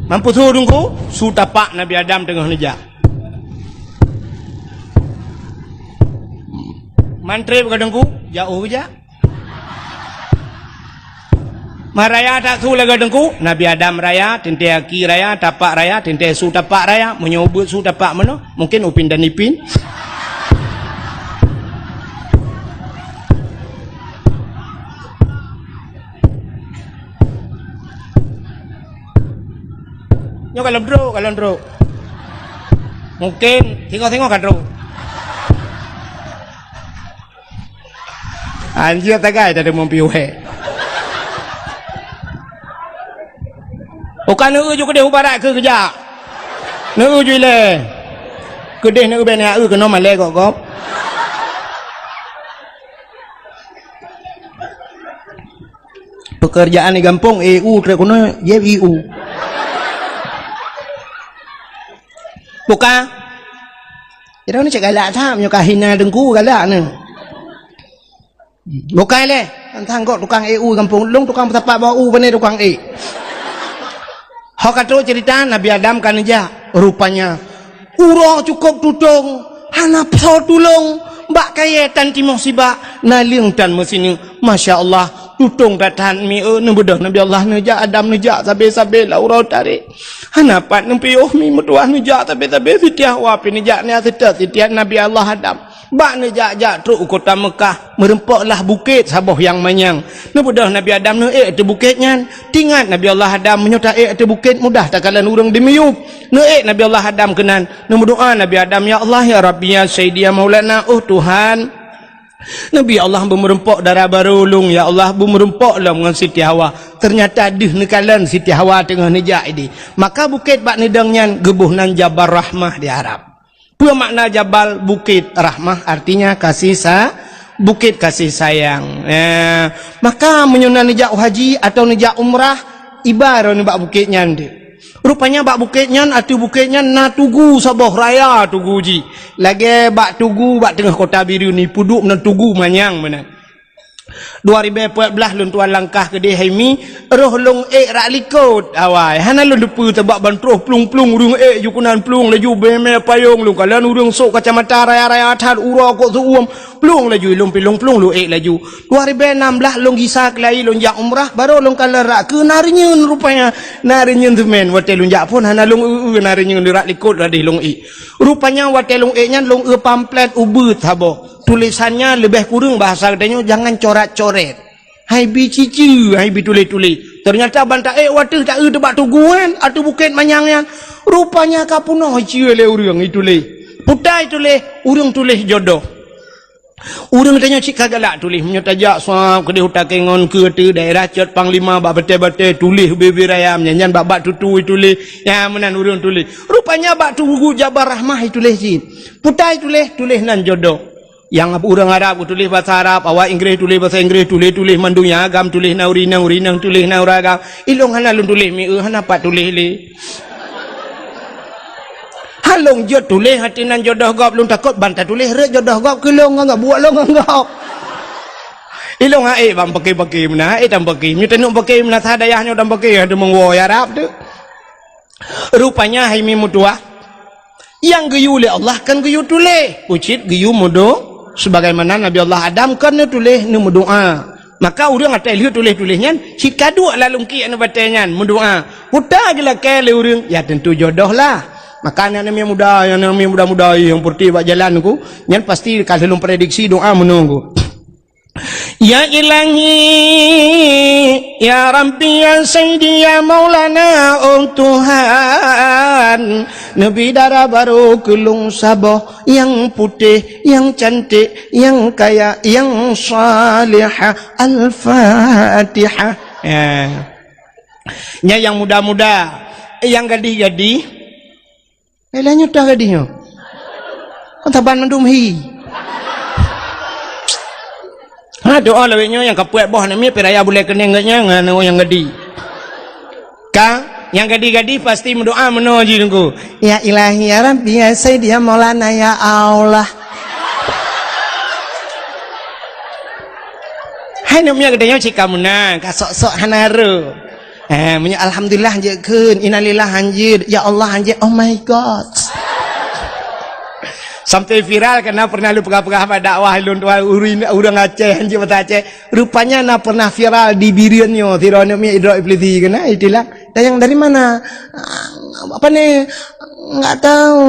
Mampu su Teungku, su tapak Nabi Adam teungoh neujak. Mantri bak Teungku, jauh jak. Meuraya that su lagèe Teungku, Nabi Adam raya, teuntèe aki raya, tapak raya, teuntèe su tapak raya, meunyoe beuet su tapak meunoe, mungken Upin dan Ipin. Nyoe ka lôn trok, ka lôn trok. Mungken singoh-singoh ka trok. Anjir tagai tadi mumpi weh. Bukan neu ju keudeh u barat keu keujak. Neu ju ilèe. Keudeh neu bèk neu keunoe malèe gop-gop. Pekerjaan di gampông, E U trek keunoe, jép I U. Buka. Kira ni cek galak that, meunyoe ka hina Teungku galak ni. Bukai lé, tantang kok tukang E U gampông. Lôn tukang peusapat bak u, pane tukang e. Ho ka trok cerita, Nabi Adam ka neujak. Rupanya, uroe cukôp tutong, hana soe tulông. Bak kayèe tan timoh sibak, naleueng tan meusineuk. Masya Allah, tutong that-that mi, eh, neubeudôh Nabi Allah neujak, Adam neujak, sabe-sabe lam uroe tarek. Hana pat neupiôh mi meutuah neujak, sabe-sabe Siti Hawa pih neujak, nyan seutôt Siti Nabi Allah Adam. Bak neujak-jak trok u kota Meukah, meurumpok lah bukét saboh nyang manyang. Neubeudôh Nabi Adam neuék ateueh bukét nyan. Teuingat Nabi Allah Adam, meunyoe taék ateueh bukét mudah takalon ureueng dimiyueb. Neuék Nabi Allah Adam keunan, neumeudoa Nabi Adam, "Ya Allah, ya Rabbi, ya Sayyidi, ya Maulana, oh Tuhan. Nabi Allah beumeurumpok dara barô lôn, ya Allah, beumeurumpok lom ngon Siti Hawa." Ternyata deuh neukalon Siti Hawa teungoh neujak idéh. Maka bukét bak neudong nyan geuboh nan Jabal Rahmah di Arab. Peue makna jabal? Bukét. Rahmah artinya kasih sa-, Bukét Kasih Sayang. Eh, maka meunyoe na neujak haji atawa neujak umrah, iba droeneuh bak bukét nyan deuh. Rupanya bak bukét nyan, ateueh bukét nyan na tugu saboh raya tugu jih. Lagèe bak tugu bak teungoh kota Bireuen, ipeuduek meunan tugu manyang meunan. Dua ribèe peuet blah lôn tuan langkah keudéh hai mi, roh lôn ék rak likot awai. Hana lôn teupeue sabab ban troh plueng-plueng ureueng ék ju keunan plueng laju bèe-mèe payong lôn kalon ureueng sôk kacamata raya-raya that uroe kok seuuem. Plueng laju ilôn pilong plueng lôn ék laju. Dua ribèe nam blah lôn gisa keulayi lôn jak umrah, barô lôn kalon rak keu na reunyeun rupanya. Na reunyeun seumén watèe lôn jak phôn hana lôn eu-eu na reunyeun rak likot radeh lôn ék. Rupanya watèe lôn ék nyan lôn eu pamflet ubeuet saboh. Tulésan nyan leubeh kureueng bahasa geutanyoe jangan corat-coret. Hai bi ciceu, hai bi tuléh-tuléh. Teunyata ban taék watèe taeu teubak tugu nyan, ateueh bukét manyang nyan. Rupanya ka peunoh iceue lé ureueng ituléh. Peue ta ituléh, ureueng tuléh jodoh. Ureueng tanyoe cit ka galak tuléh. Meunyoe tajak sab keudéh u Takengon keu ateueh daerah Cot Panglima bak batèe-batèe tuléh bibir ayam nyan, nyan bak-bak tutu ituléh. Nyan meunan ureueng tuléh. Rupanya bak tugu Jabal Rahmah ituléh cit. Peue ta ituléh, tuléh nan jodoh. Nyang ureueng Arab geutuléh basa Arab, awak Inggréh tuléh basa Inggréh, tuléh-tuléh mandum nyang agam tuléh na ureueng inong, ureueng inong tuléh na ureueng agam. Ilôn hana lôn tuléh mieu, hana pat tuléh lé. Han lôn jeuet tuléh ateueh nan jodoh gob, lôn takot ban tatuléh rhot jodoh gob keu lôn ngon gob, buet lôn ngon gob. Ilôn han ék ban paké-paké meunan, han ék tan paké. Meunyoe taneuk paké meunan sa dayah nyoe tan paké, aduh meungoe Arab tu. Rupanya hai mi meutuah, nyang geuyue lé Allah kon geuyue tuléh, ucit geuyue meudo-, sebagaimana Nabi Allah Adam kon neutuléh neumeudoá. Maka ureueng atai lheueh tuléh-tuléh nyan cit ka duek lam lungkiek nibak batèe nyan meudoá. Peue ta geulakèe lé ureueng, ya tentu jodoh lah. Maka aneuk-aneuk muda, aneuk-aneuk muda-muda nyang peureutih bak jalan ku, nyan pasti ka lheueh lôn prediksi doa meunoe ku. Ya Ilahi, ya Rabbi, ya Sayyidi, ya Maulana, oh Tuhan, neubi dara barô keu lôn saboh nyang putéh, nyang cantik, nyang kaya, nyang salihah. Al-Fatihah. Ya. Nyan nyang muda-muda, nyang gadih-gadih. Lé nyoe toh gadih nyoe. Kon saban mandum hi. Ha, doa lawét nyoe nyang ka peuet boh aneuk miet pih raya bulèe keuneng geuh nyan ngon nyang gadih. Ka, nyang gadih-gadih pasti meudoa meunoe jih Teungku. Ya Ilahi, ya Rabbi, ya Sayyidi, ya Maulana, ya Allah. Hai aneuk miet geutanyoe cit ka meunan, ka sok-sok hana rô. Eh, meunyoe alhamdulillah hanjeuet kheun, innalillah hanjeuet, ya Allah hanjeuet, oh my God. Sampai viral karena pernah lôn peugah-peugah bak dakwah lôn dua ureueng, ureueng Aceh hanjeuet bahasa Aceh. Rupanya na pernah viral di Bireuen nyoe, sidroe aneuk miet idrop iblisi keunan, itulah. Tanyong dari mana? Ah, apa ni? Enggak tahu.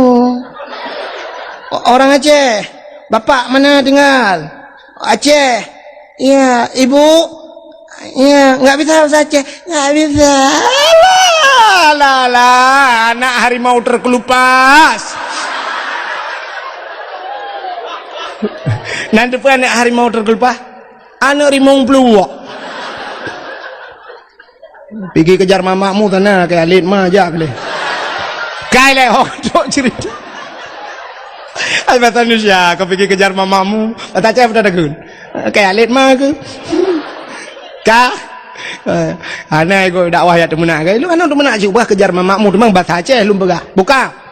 O-, orang Aceh. Bapak mana tinggal? Aceh. Iya, ibu? Iya, nggak bisa bahasa Aceh. Nggak bisa. Alah, alah, alah, anak harimau terkelupas. Nanti pun anak harimau terkelupas. Anak rimong peluwak. Pigi kejar mamakmu sana, kayak alit ma jak leh. Kai leh, oh, cok cerita. Ai bahasa Indonesia, kau pigi kejar mamakmu. Bahasa Aceh betul takun. Kayak alit ma ke? Ka? Eh, anai kau dakwah ya teumeunak ke? Lu anak teumeunak cuba kejar mamakmu, teumang bahasa Aceh lu peugah. Buka.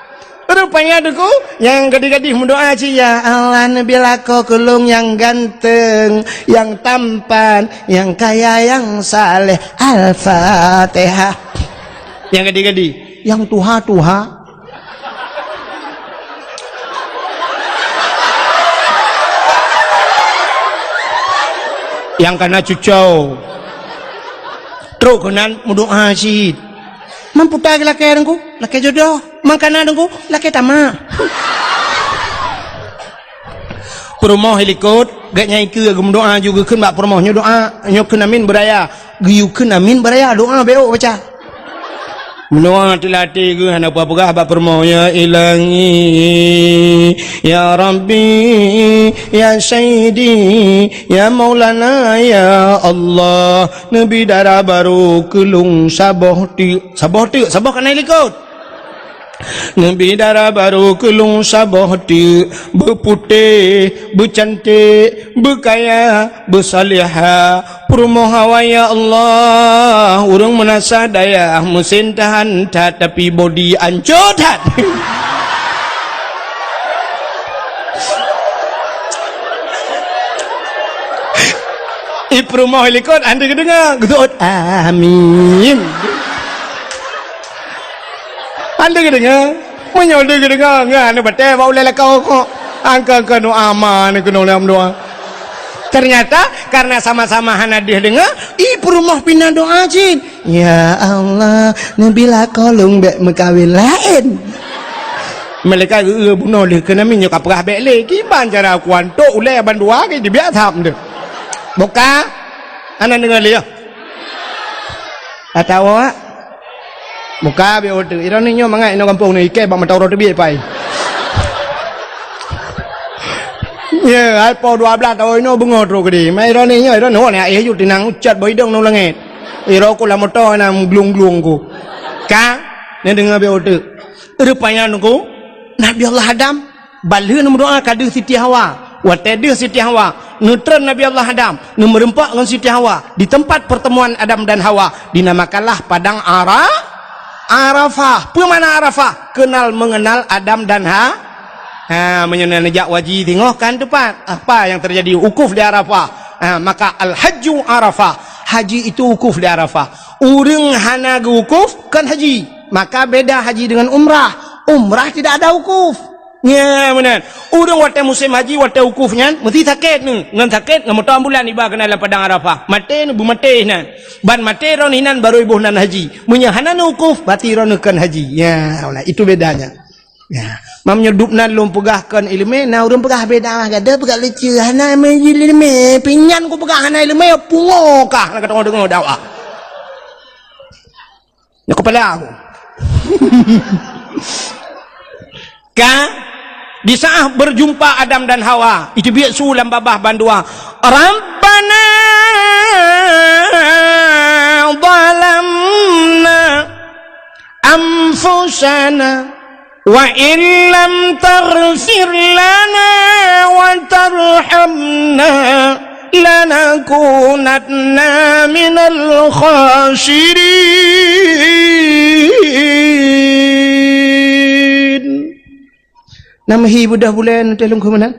Rupanya Teungku, nyang gadih-gadih meudoa cit, "Ya Allah, neubi lakoe keu lôn nyang ganteng, nyang tampan, nyang kaya, nyang saleh." Al-Fatihah. Nyang gadih-gadih, nyang tuha-tuha. Nyang kana cucau. Trok keunan meudoa cit. Mampu ta geulakèe Teungku, lakèe jodoh. Mangkana Teungku, lakèe tamak. Peurumoh i likot, gèt nyang ikeue geumeudoa ju geukheun bak peurumoh nyoe doa, nyoe kheun amin beuraya. Geuyue kheun amin beuraya, doa bèk ôk baca. Meudoa teulatèe geuh hana peugah-peugah bak peurumoh, "Ya Ilahi, ya Rabbi, ya Sayyidi, ya Maulana, ya Allah, neubi dara barô keu lôn saboh teuk." Saboh teuk, saboh kana i likot. Neubi dara barô keu lôn saboh teuk, beuputéh, beucanték, beukaya, beusalihah. Peurumoh Hawa, ya Allah, ureuëng meunasah dayah, meusén tahan that, tapi bodi ancô that. I peurumoh likot, hana geudeungoe, geuseuôt, "Amin." Hana geudeungoe. Meunyoe deuh geudeungoe, ngon aneuk batée bak ulée lakoe kok. Angka-angka doa ma aneuk keunoe lom doa. Ternyata, karena sama-sama hana deuh deungoe, i peurumoh pih na doa cit. "Ya Allah, neubi lakoe lôn bék meukawen laén." Malaikat geu-eu bunoe lheueh keunan, meunyoe ka peugah bék lé, kiban cara kuantok ulée bandua ke dibiak tham deuh. Buka, hana deungoe lé, ya. Atawa, buka bék uteuk. Iroh nyoe mangat inoe gampông nyoe, ikée bak mata uroe teubiet pai. Ya, hai po dua belas tahun inoe beungoh trok keudeh. Mai iroh nyoe, iroh nyoe, nyoe ayah yue tinang ucat bak idong nyoe langét. Iroh ku lam moto na glung-glung ku. Ka, neudeungoe bék uteuk. Rupanya nunggu Nabi Allah Adam, ban lheueh neumeudoa ka deuh Siti Hawa. Watée deuh Siti Hawa, neutreun Nabi Allah Adam, neumeureumpok ngon Siti Hawa di tempat pertemuan Adam dan Hawa, dinamakanlah Padang Ara-, Arafah. Peue makna Arafah? Kenal mengenal Adam dan Ha-, ha, meunyoe neujak haji singoh kan teumpat. Apa yang terjadi? Wukuf di Arafah. Ha, maka al-hajju Arafah. Haji itu wukuf di Arafah. Ureuëng hana geuwukuf, kon haji. Maka beda haji dengan umrah. Umrah tidak ada wukuf. Nya, meunan. Ureuëng watée musém haji, watée wukuf nyan, meusti sakét nyoe. Ngon sakét, ngon moto ambulan iba keunan lam Padang Arafah. Maté nyoe, beumaté nan. Ban maté droeneuh inan barô iboh nan haji. Meunyoe hana neuwukuf, berarti droeneuh kon haji. Ya, nah, itu bedanya. Ya. Mam nyoe dub nan lôn peugah kon iéleumé, na ureuëng peugah beda mah, gata peugah lucu, hana iéleumé, pinyan ku peugah hana iéleumé, pungo kah, na ka deungoe dakwah. Nyoe kepala aku. Ka, di saat berjumpa Adam dan Hawa, itu biek su lam babah bandua. Rabbana zalamna anfusana wa illam taghfir lana wa tarhamna lanakunanna minal khasirin. Nama hi beudôh buleuen teuh lungkhu meunan?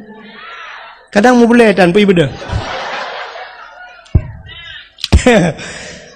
Kadang mubulée tan pih beudôh.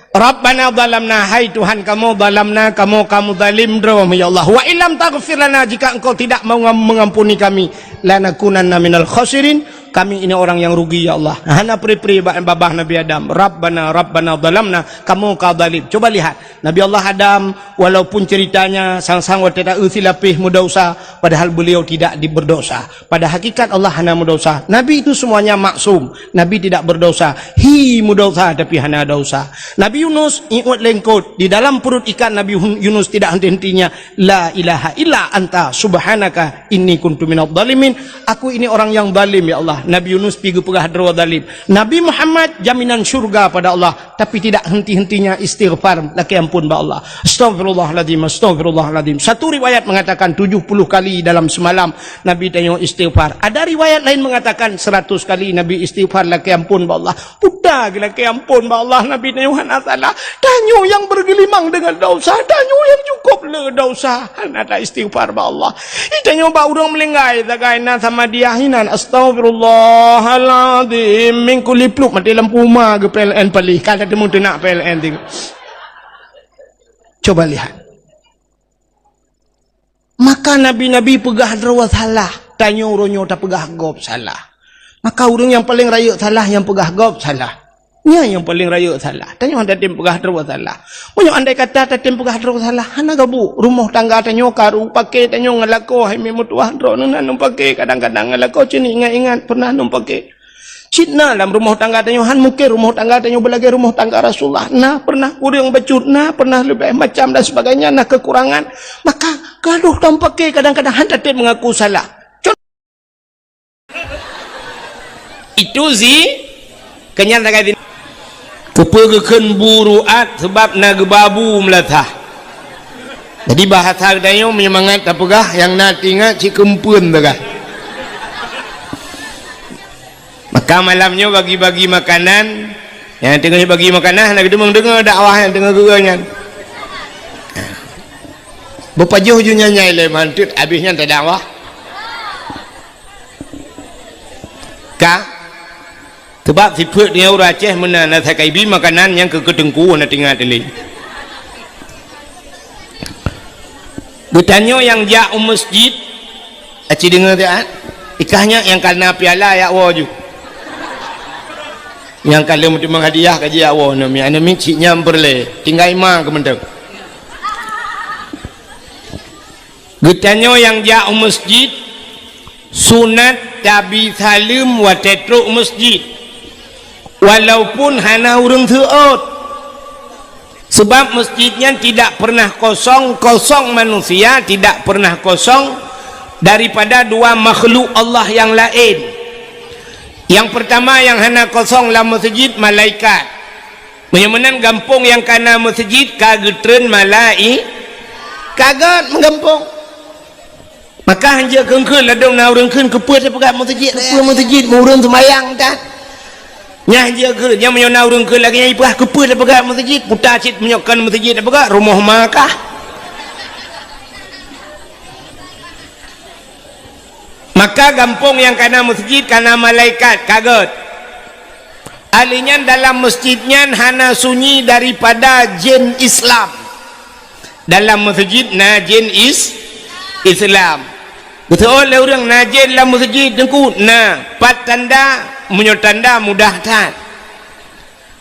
Rabbana zalamna, hai Tuhan kamoe, zalamna, kamoe ka meuzalim droe, ya Allah. Wa illam taghfir lana, jika Engkau tidak mau mengampuni kami, lanakunanna minal khasirin, kami ini orang yang rugi, ya Allah. Hana pri-pri ba-, babah Nabi Adam. Rabbana, Rabbana zalamna, kamoe ka zalim. Coba lihat, Nabi Allah Adam, walaupun ceritanya sang-sang watée ta-eu silapéh meudosa, padahal beliau tidak di-, berdosa. Pada hakikat Allah hana meudosa. Nabi itu semuanya maksum. Nabi tidak berdosa. Hi meudosa tapi hana dosa. Nabi Yunus iôt lengkot. Di dalam perut ikan Nabi Hun-, Yunus tidak henti-hentinya, "La ilaha illa anta subhanaka inni kuntu minadh dhalimin." Aku ini orang yang zalim, ya Allah. Nabi Yunus pi geupeugah droe zalim. Nabi Muhammad jaminan syurga pada Allah. Tapi tidak henti-hentinya istighfar, lakée ampôn bak Allah. Astaghfirullahaladzim, astaghfirullahaladzim. Satu riwayat mengatakan tujuh puluh kali dalam semalam Nabi tanyoe istighfar. Ada riwayat lain mengatakan seratus kali Nabi istighfar, lakée ampôn bak Allah. Peue ta geulakée ampôn bak Allah, Nabi tanyoe hana salah. Tanyoe nyang bergelimang dengan dosa, tanyoe nyang cukup le dosa. Hana ta istighfar bak Allah. Ih, tanyoe bak ureuëng meulinggai sagai na sama dia hinan, "Astaghfirullahaladzim min kulli pluk." Maté lampu uma geu P L N paléh, ka teumeung teunak P L N tiga. Coba lihat. Maka nabi-nabi peugah droe salah, tanyoe uroe nyoe tapeugah gob salah. Maka ureuëng nyang paleng rayeuk salah nyang peugah gob salah. Nyan nyang paleng rayeuk salah. Tanyoe hana tatem peugah droe salah. Meunyoe andai kata tatem peugah droe salah, hana gabuek. Rumoh tangga tanyoe karu, paké tanyoe ngon lakoe, hai meutuah droeneuh na ngon paké, kadang-kadang ngon lakoe cit ingat-ingat pernah ngon paké. Cit na lam rumoh tangga tanyoe, han mungken rumoh tangga tanyoe beulagée rumoh tangga Rasulullah. Na pernah kureueng bacut, na pernah leubeh macam dan sebagainya, na kekurangan. Maka gadoh tom paké kadang-kadang han tatem mengaku salah. Itu si kenyang sagai sini. Keupeue geukheun bu ruat, sebab na geuba bu meulatah. Jadi, bahasa geutanyoe meunyoe mangat tapeugah, nyang na teuingat cit keumpeuen teuka. Maka malam nyoe bagi-bagi makanan, nyang teungoh bagi makanan hana geuteumeung deungoe dakwah nyang teungoh geugoe nyan. Beupajoh ju nyan nyai lé manteuet, abéh nyan tadakwah. Ka? Sabab sifeuet nyan ureuëng Aceh meunan, na sakai bi makanan nyang keu keuteungku na teuingat lé. Geutanyoe nyang jak u meuseujid, aci deungoe siat, ikah nyak nyang ka na piala yak woe ju. Nyang ka lheueh meuteumong hadiah ka jiyak woe, aneuk miet, aneuk miet cit nyan peureulée, tinggai ma keumeunteung. Geutanyoe nyang jak u meuseujid, sunat tabi saleuem watée trok u meuseujid, walaupun hana ureuëng seuôt. Sebab meuseujid nyan tidak pernah kosong, kosong manusia tidak pernah kosong daripada dua makhluk Allah yang laén. Nyang peurtama nyang hana kosong lam meuseujid, malaikat. Meunyoe meunan gampông nyang ka na meuseujid ka geutreun malai-, ka gét meugampông. Maka hanjeuet kheun-kheun ladôm na ureuëng kheun, "Keupeue tapeugah meuseujid? Keupeue meuseujid? Meu ureuëng seumayang tan." Nyan hanjeuet kheun, nyan meunyoe na ureuëng kheun lagée nyan, ipeugah, "Keupeue tapeugah meuseujid? Puta cit meunyoe kon meuseujid tapeugah, rumoh ma kah?" Maka gampông nyang ka na meuseujid ka na malaikat, ka gét. Ahli nyan dalam meuseujid nyan hana sunyi daripada jén Islam. Dalam meuseujid na jén is-, Islam. Geuseuôt lé ureuëng na jén lam meuseujid, Teungku, na. Pat tanda? Meunyoe tanda mudah that.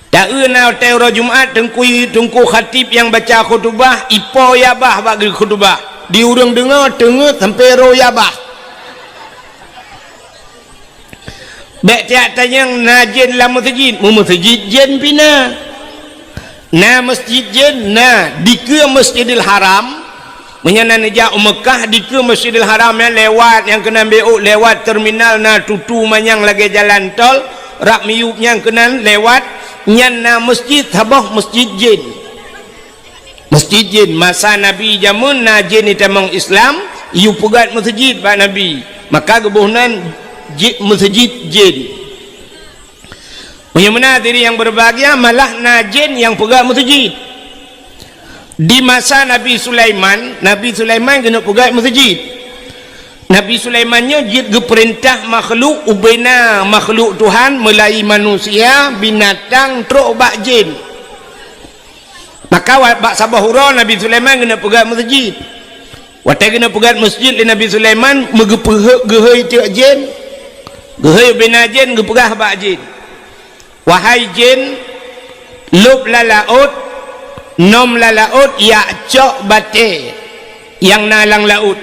Taeu na watée uroe Jumat, Teungku, Teungku Khatib nyang baca khutubah, ipo yabah bak geukhutubah. Di ureuëng deungoe teungeut sampoe roh yabah. Bék tiak tanyong na jén lam meuseujid, meu meuseujid jén pih na. Na meuseujid jén na, dikeue Masjidil Haram. Meunyoe na neujak u Meukah, dikeue Masjidil Haram nyan lewat nyang keunan B O, lewat terminal na tutu manyang lagée jalan tol, rab miyueb nyang keunan lewat, nyan na meuseujid saboh meuseujid jén. Meuseujid jén, masa Nabi jameun na jén jitamong Islam, yue peugét meuseujid bak Nabi. Maka geuboh nan ji-, meuseujid jén. Meunyoe meunan hadirin nyang beubahgia, malah na jén nyang peugét meuseujid. Di masa Nabi Sulaiman, Nabi Sulaiman keuneuk peugét meuseujid. Nabi Sulaiman nyoe jeuet geupeurintah makhluk, ubena makhluk Tuhan, meulayi manusia, binatang, trok bak jén. Maka wa-, bak saboh uroe Nabi Sulaiman keuneuk peugét meuseujid. Watée keuneuk peugét meuseujid lé Nabi Sulaiman, meugeupeuheuek geuhôi teuk jén, geuhôi ubena jén geupeugah bak jén, "Wahai jén, lôb lam laôt, nom lam laôt yak cok batée nyang na lam laôt."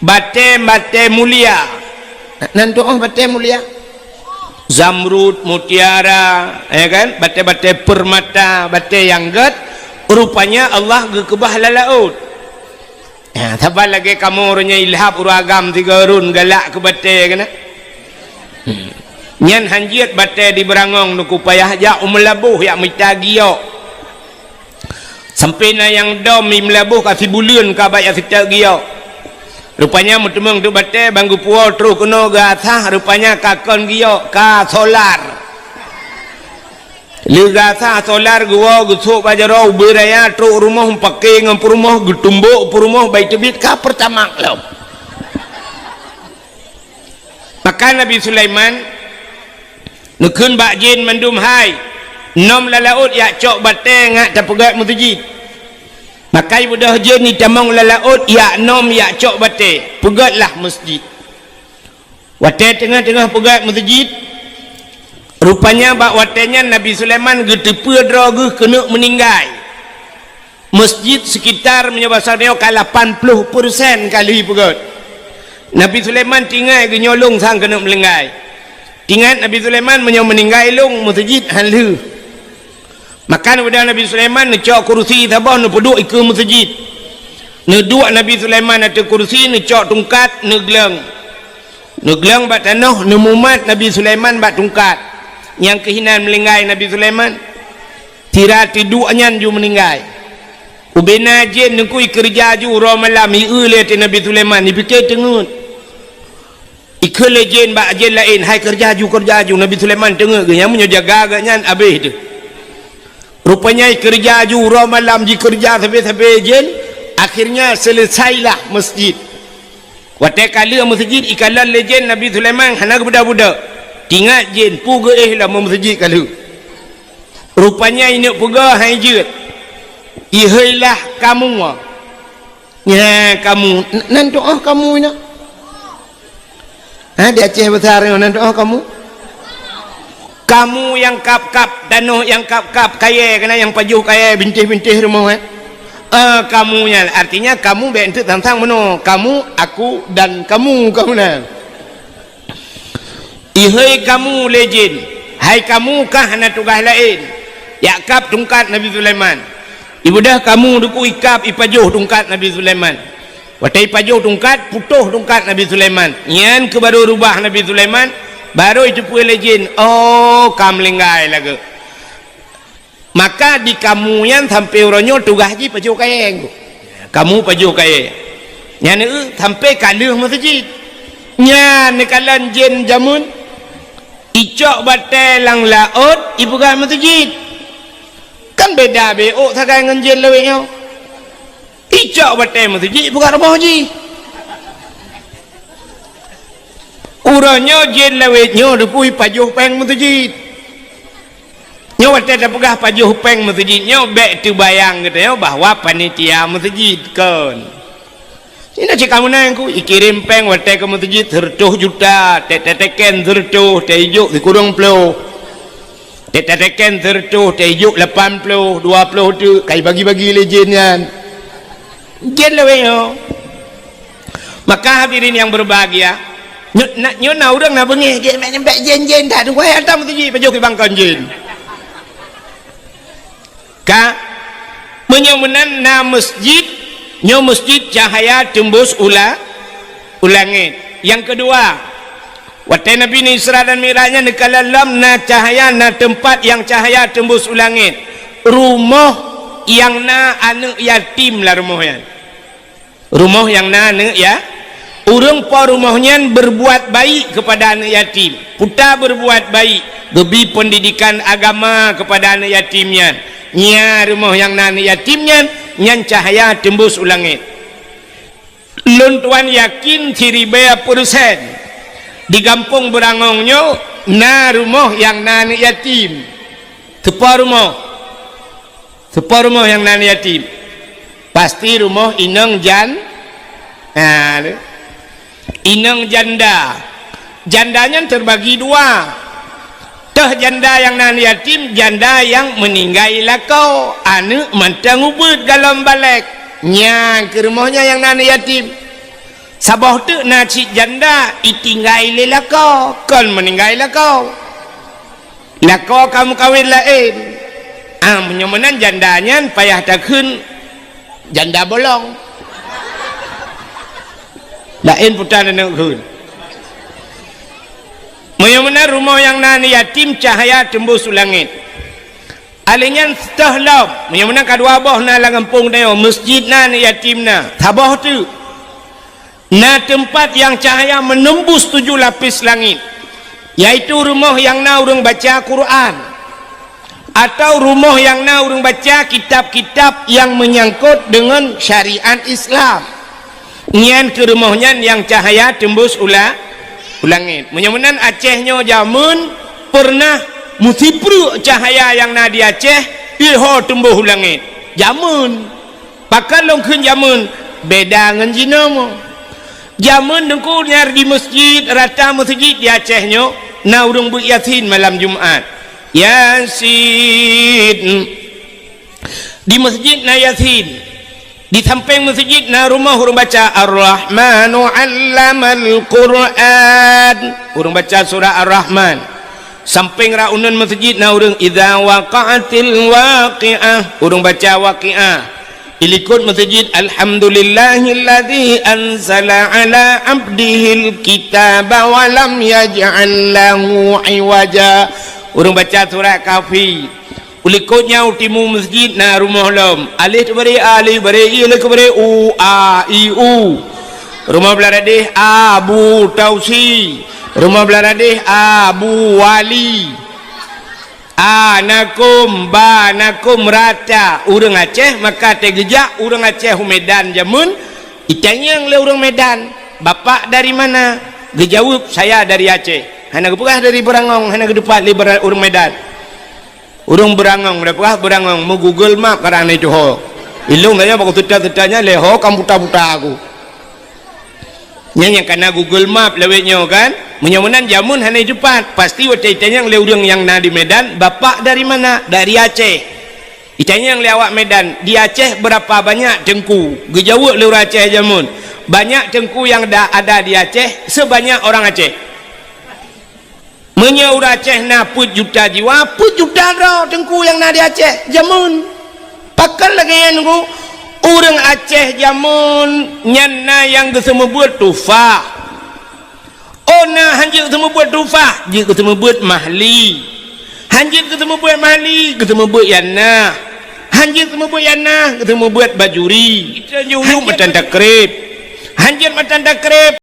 Batée-batée mulia. Nan tu'oh batée mulia. Zamrud, mutiara, ya kan? Batée-batée permata, batée nyang gét. Rupanya Allah geukeubah lam laôt. Ya, saban lagée kamoe uroe nyoe ilhab ureuëng agam sigoe rhun galak keu batée keunan. Hmm. Nyan hanjeuet batée di Beurangong, Teungku, payah jak u Meulaboh yak mita giok. Sampoe na nyang dom i Meulaboh ka sibuleuen ka bak yak siteuk giok. Rupanya meuteumong teuk batée ban geupuwoe troh keunoe geuasah, rupanya ka kon giok, ka solar. Lheueh geuasah solar geuwoe geusôk bak jaroe ubé raya trok rumoh meupaké ngon peurumoh, geutumbok peurumoh, bai teubiet ka Pertamax lom. Maka Nabi Sulaiman neukheun bak jén mandum, "Hai, nom lam laôt yak cok batée ngat tapeugét meuseujid." Maka ibeudôh jén jitamong lam laôt yak nom yak cok batée, peugétlah meuseujid. Watée teungoh-teungoh peugét meuseujid, rupanya bak watée nyan Nabi Sulaiman geuteupeue droe geuh keuneuk meuninggai. Meuseujid sekitar meunyoe basa nyoe ka lapan ploh persen ka lheueh peugét. Nabi Sulaiman teuingat geuh nyoe lôn sang keuneuk meuninggai. Teuingat Nabi Sulaiman meunyoe meuninggai lôn meuseujid han lheueh. Maka neubeudôh Nabi Sulaiman neucok kurusi saboh neupeuduek ikeue meuseujid. Neuduek Nabi Sulaiman ateueh kurusi, neucok tungkat, neugleueng. Neugleueng bak tanoh, neumumat Nabi Sulaiman bak tungkat. Nyang keuh inan meuninggai Nabi Sulaiman. Sira teuduek nyan ju meuninggai. Ubena jén neukui keureuja ju uroe malam, i eu lé teuh Nabi Sulaiman, ipike teungeut. Ikheun lé jén bak jén laén, "Hai keureuja ju, keureuja ju, Nabi Sulaiman teungeut geuh, nyang meunyoe jaga geuh nyan abéh teuh." Rupanya ikeureuja ju uroe malam, jikeureuja sabe-sabe jén, akhirnya seuleusailah meuseujid. Watée ka lheueh meuseujid, ikalon lé jén Nabi Sulaiman hana geubeudôh-beudôh. Tingat jén, peue geuéh lom meuseujid ka lheueh. Rupanya ineuk peugah hai jeuet. Iheuilah kamoe. Nya kamoe, n-, nan tu'oh kamoe na. Ha, di Aceh Besar nyoe nan tu'oh kamoe. Kamoe nyang kab-kab, tanoh nyang kab-kab, kayée keunan nyang pajoh kayée, bintéh-bintéh rumoh, eh. Eh, kamoe nyan, artinya kamoe bék eunteuk sang-sang meunoe. Kamoe, aku, dan kamoe, kamoe nan. Iheuy kamoe lé jén, hai kamoe kah hana tugaih laén, jak kab tungkat Nabi Sulaiman. Ibeudôh kamoe dikeue ikab ipajoh tungkat Nabi Sulaiman. Watée ipajoh tungkat, putôh tungkat Nabi Sulaiman. Nyan keuh barô rubah Nabi Sulaiman, barô iteupeue lé jén, "Oh, ka meulinggai lagée." Maka di kamoe nyan sampoe uroe nyoe tugaih jih pajoh kayée. Kamoe pajoh kayée. Nyan eu sampoe ka lheueh meuseujid. Nyan neukalon jén jameun, icok batée lam laôt, ipeugah meuseujid. Kan beda beuôt sagai ngon jén lawét nyoe. Icok batée meuseujid, ipeugah rumoh jih. Uroe nyoe jén lawét nyoe dikeue ipajoh péng meuseujid. Nyoe watée tapeugah pajoh péng meuseujid nyoe bék teubayang geutanyoe bahwa panitia meuseujid, kon. Ina cit kamoe nan ku ikirém péng watée keu meuseujid seureutôh juta, tét tateken seureutôh, tét ijok sikureueng ploh. Tét tateken seureutôh, tét ijok lapan ploh, dua ploh teuk, ka ibagi-bagi lé jén nyan. Jén lawét nyoe. Maka hadirin yang berbahagia, nyo-, na, nyoe na ureuëng na beungéh, jén, jén, jén, jén, dak dua, hantom meuseujid, pajoh keu bangkon jén. Ka, meunyoe meunan na meuseujid, nyoe meuseujid cahaya teumbus u la-, u langét. Nyang keudua, watée Nabi Isra dan Mi'raj nyan neukalon lom na cahaya, na teumpat nyang cahaya teumbus u langét. Rumoh nyang na aneuëk yatim lam rumoh nyan. Rumoh nyang na aneuëk ya-, ureuëng po rumoh nyan berbuat baik kepada aneuëk yatim, puta berbuat baik, geubri peundidikan agama kepada aneuëk yatim nyan. Nya rumoh nyang na aneuëk yatim nyan, nyan cahaya teumbus u langét. Lôn tuan yakin siribée peureusén di gampông Beurangong nyoe na rumoh nyang na aneuëk yatim. Teupo rumoh. Soe po rumoh nyang na aneuëk yatim? Pasti rumoh inong jan-, ha, tu. Inong janda. Janda nyan teubagi dua. Toh janda nyang na aneuëk yatim, janda nyang meuninggai lakoe, aneuëk mantong ubeut golom balek. Nyan keuh rumoh nyan nyang na aneuëk yatim. Saboh teuk na cit janda itinggai lé lakoe, kon meuninggai lakoe. Lakoe ka meukawen laén. Ah, meunyoe meunan janda nyan payah takheun janda bolong. Laén puta neuk kheun. Meunyoe meunan rumoh nyang na aneuëk yatim cahya teumbus u langét. Alèh nyan sitoh lom, meunyoe meunan ka dua boh na lam gampông tanyoe, meuseujid na, aneuëk yatim na, saboh teuk. Na teumpat nyang cahya menembus tujuh lapis langit, yaitu rumoh nyang na ureuëng baca Quran, atau rumoh nyang na ureuëng baca kitab-kitab nyang meunyangkot deungon syariat Islam. Nyan keuh rumoh nyan nyang cahya teumbus u la-, u langét. Meunyoe meunan Aceh nyoe jameun peureunah meusipreuk cahya nyang na di Aceh, iho teumbus u langét. Jameun. Pakon lôn kheun jameun, beda ngon jinoe. Jameun Teungku nyang di meuseujid, rata meuseujid di Aceh nyoe, na ureuëng beuet Yasin malam Jumat. Yasin. Di meuseujid na Yasin. Di sampéng meuseujid na rumoh ureuëng baca Ar-Rahmanu 'allamal Qur'an. Ureuëng baca surah Ar-Rahman. Sampéng rot uneuen meuseujid na ureuëng, "Idza waqa'atil waqi'ah", ureuëng baca Waqiah. Di likot meuseujid, "Alhamdulillahilladzi anzala 'ala 'abdihil kitaba wa lam yaj'al lahu 'iwaja", ureuëng baca surat Kahfi. Ulikot nyan u timu masjid na rumoh lom. Aleh teubari a, aleh bari i, aleh keubari u, a, i, u. Rumoh blah radeh a, bu, tausi. Rumoh blah radeh a, bu, wali. A, nakum, ba, nakum, rata. Ureuëng Aceh maka teugeujak ureuëng Aceh u Medan jameun, itanyong lé ureuëng Medan, "Bapak dari mana?" Geujaweueb, "Saya dari Aceh." Hana geupeugah dari Beurangong, hana geuteupat lé Beura-, ureuëng Medan. Ureuëng Beurangong, meudapeuah Beurangong, meu Google Map karang na itu ho. Ilong tanya bak tuta-tutanya lé ho kam buta-buta aku. Nyan nyang kana Google Map lawét nyoe kan? Meunyoe meunan jameun hana iteupat, pasti watée itanyong lé ureuëng nyang na di Medan, "Bapak dari mana?" "Dari Aceh." Itanyong lé awak Medan, "Di Aceh berapa banyak teungku?" Geujaweueb lé ureuëng Aceh jameun, "Banyak teungku yang da-, ada di Aceh sebanyak orang Aceh." Meunyoe ureuëng Aceh na peuet juta jiwa, peuet juta droe teungku nyang na di Aceh jameun. Pakon lagée nyan, Teungku? Ureuëng Aceh jameun nyan na nyang geuseumeubeuet tufah. Oh, na hanjeuet geuseumeubeuet tufah, jeuet geuseumeubeuet mahli. Hanjeuet geuseumeubeuet mahli, geuseumeubeuet yanah. Hanjeuet geuseumeubeuet yanah, geuseumeubeuet bajuri. Kita juyuk matan takrib. Hanjeuet matan takrib.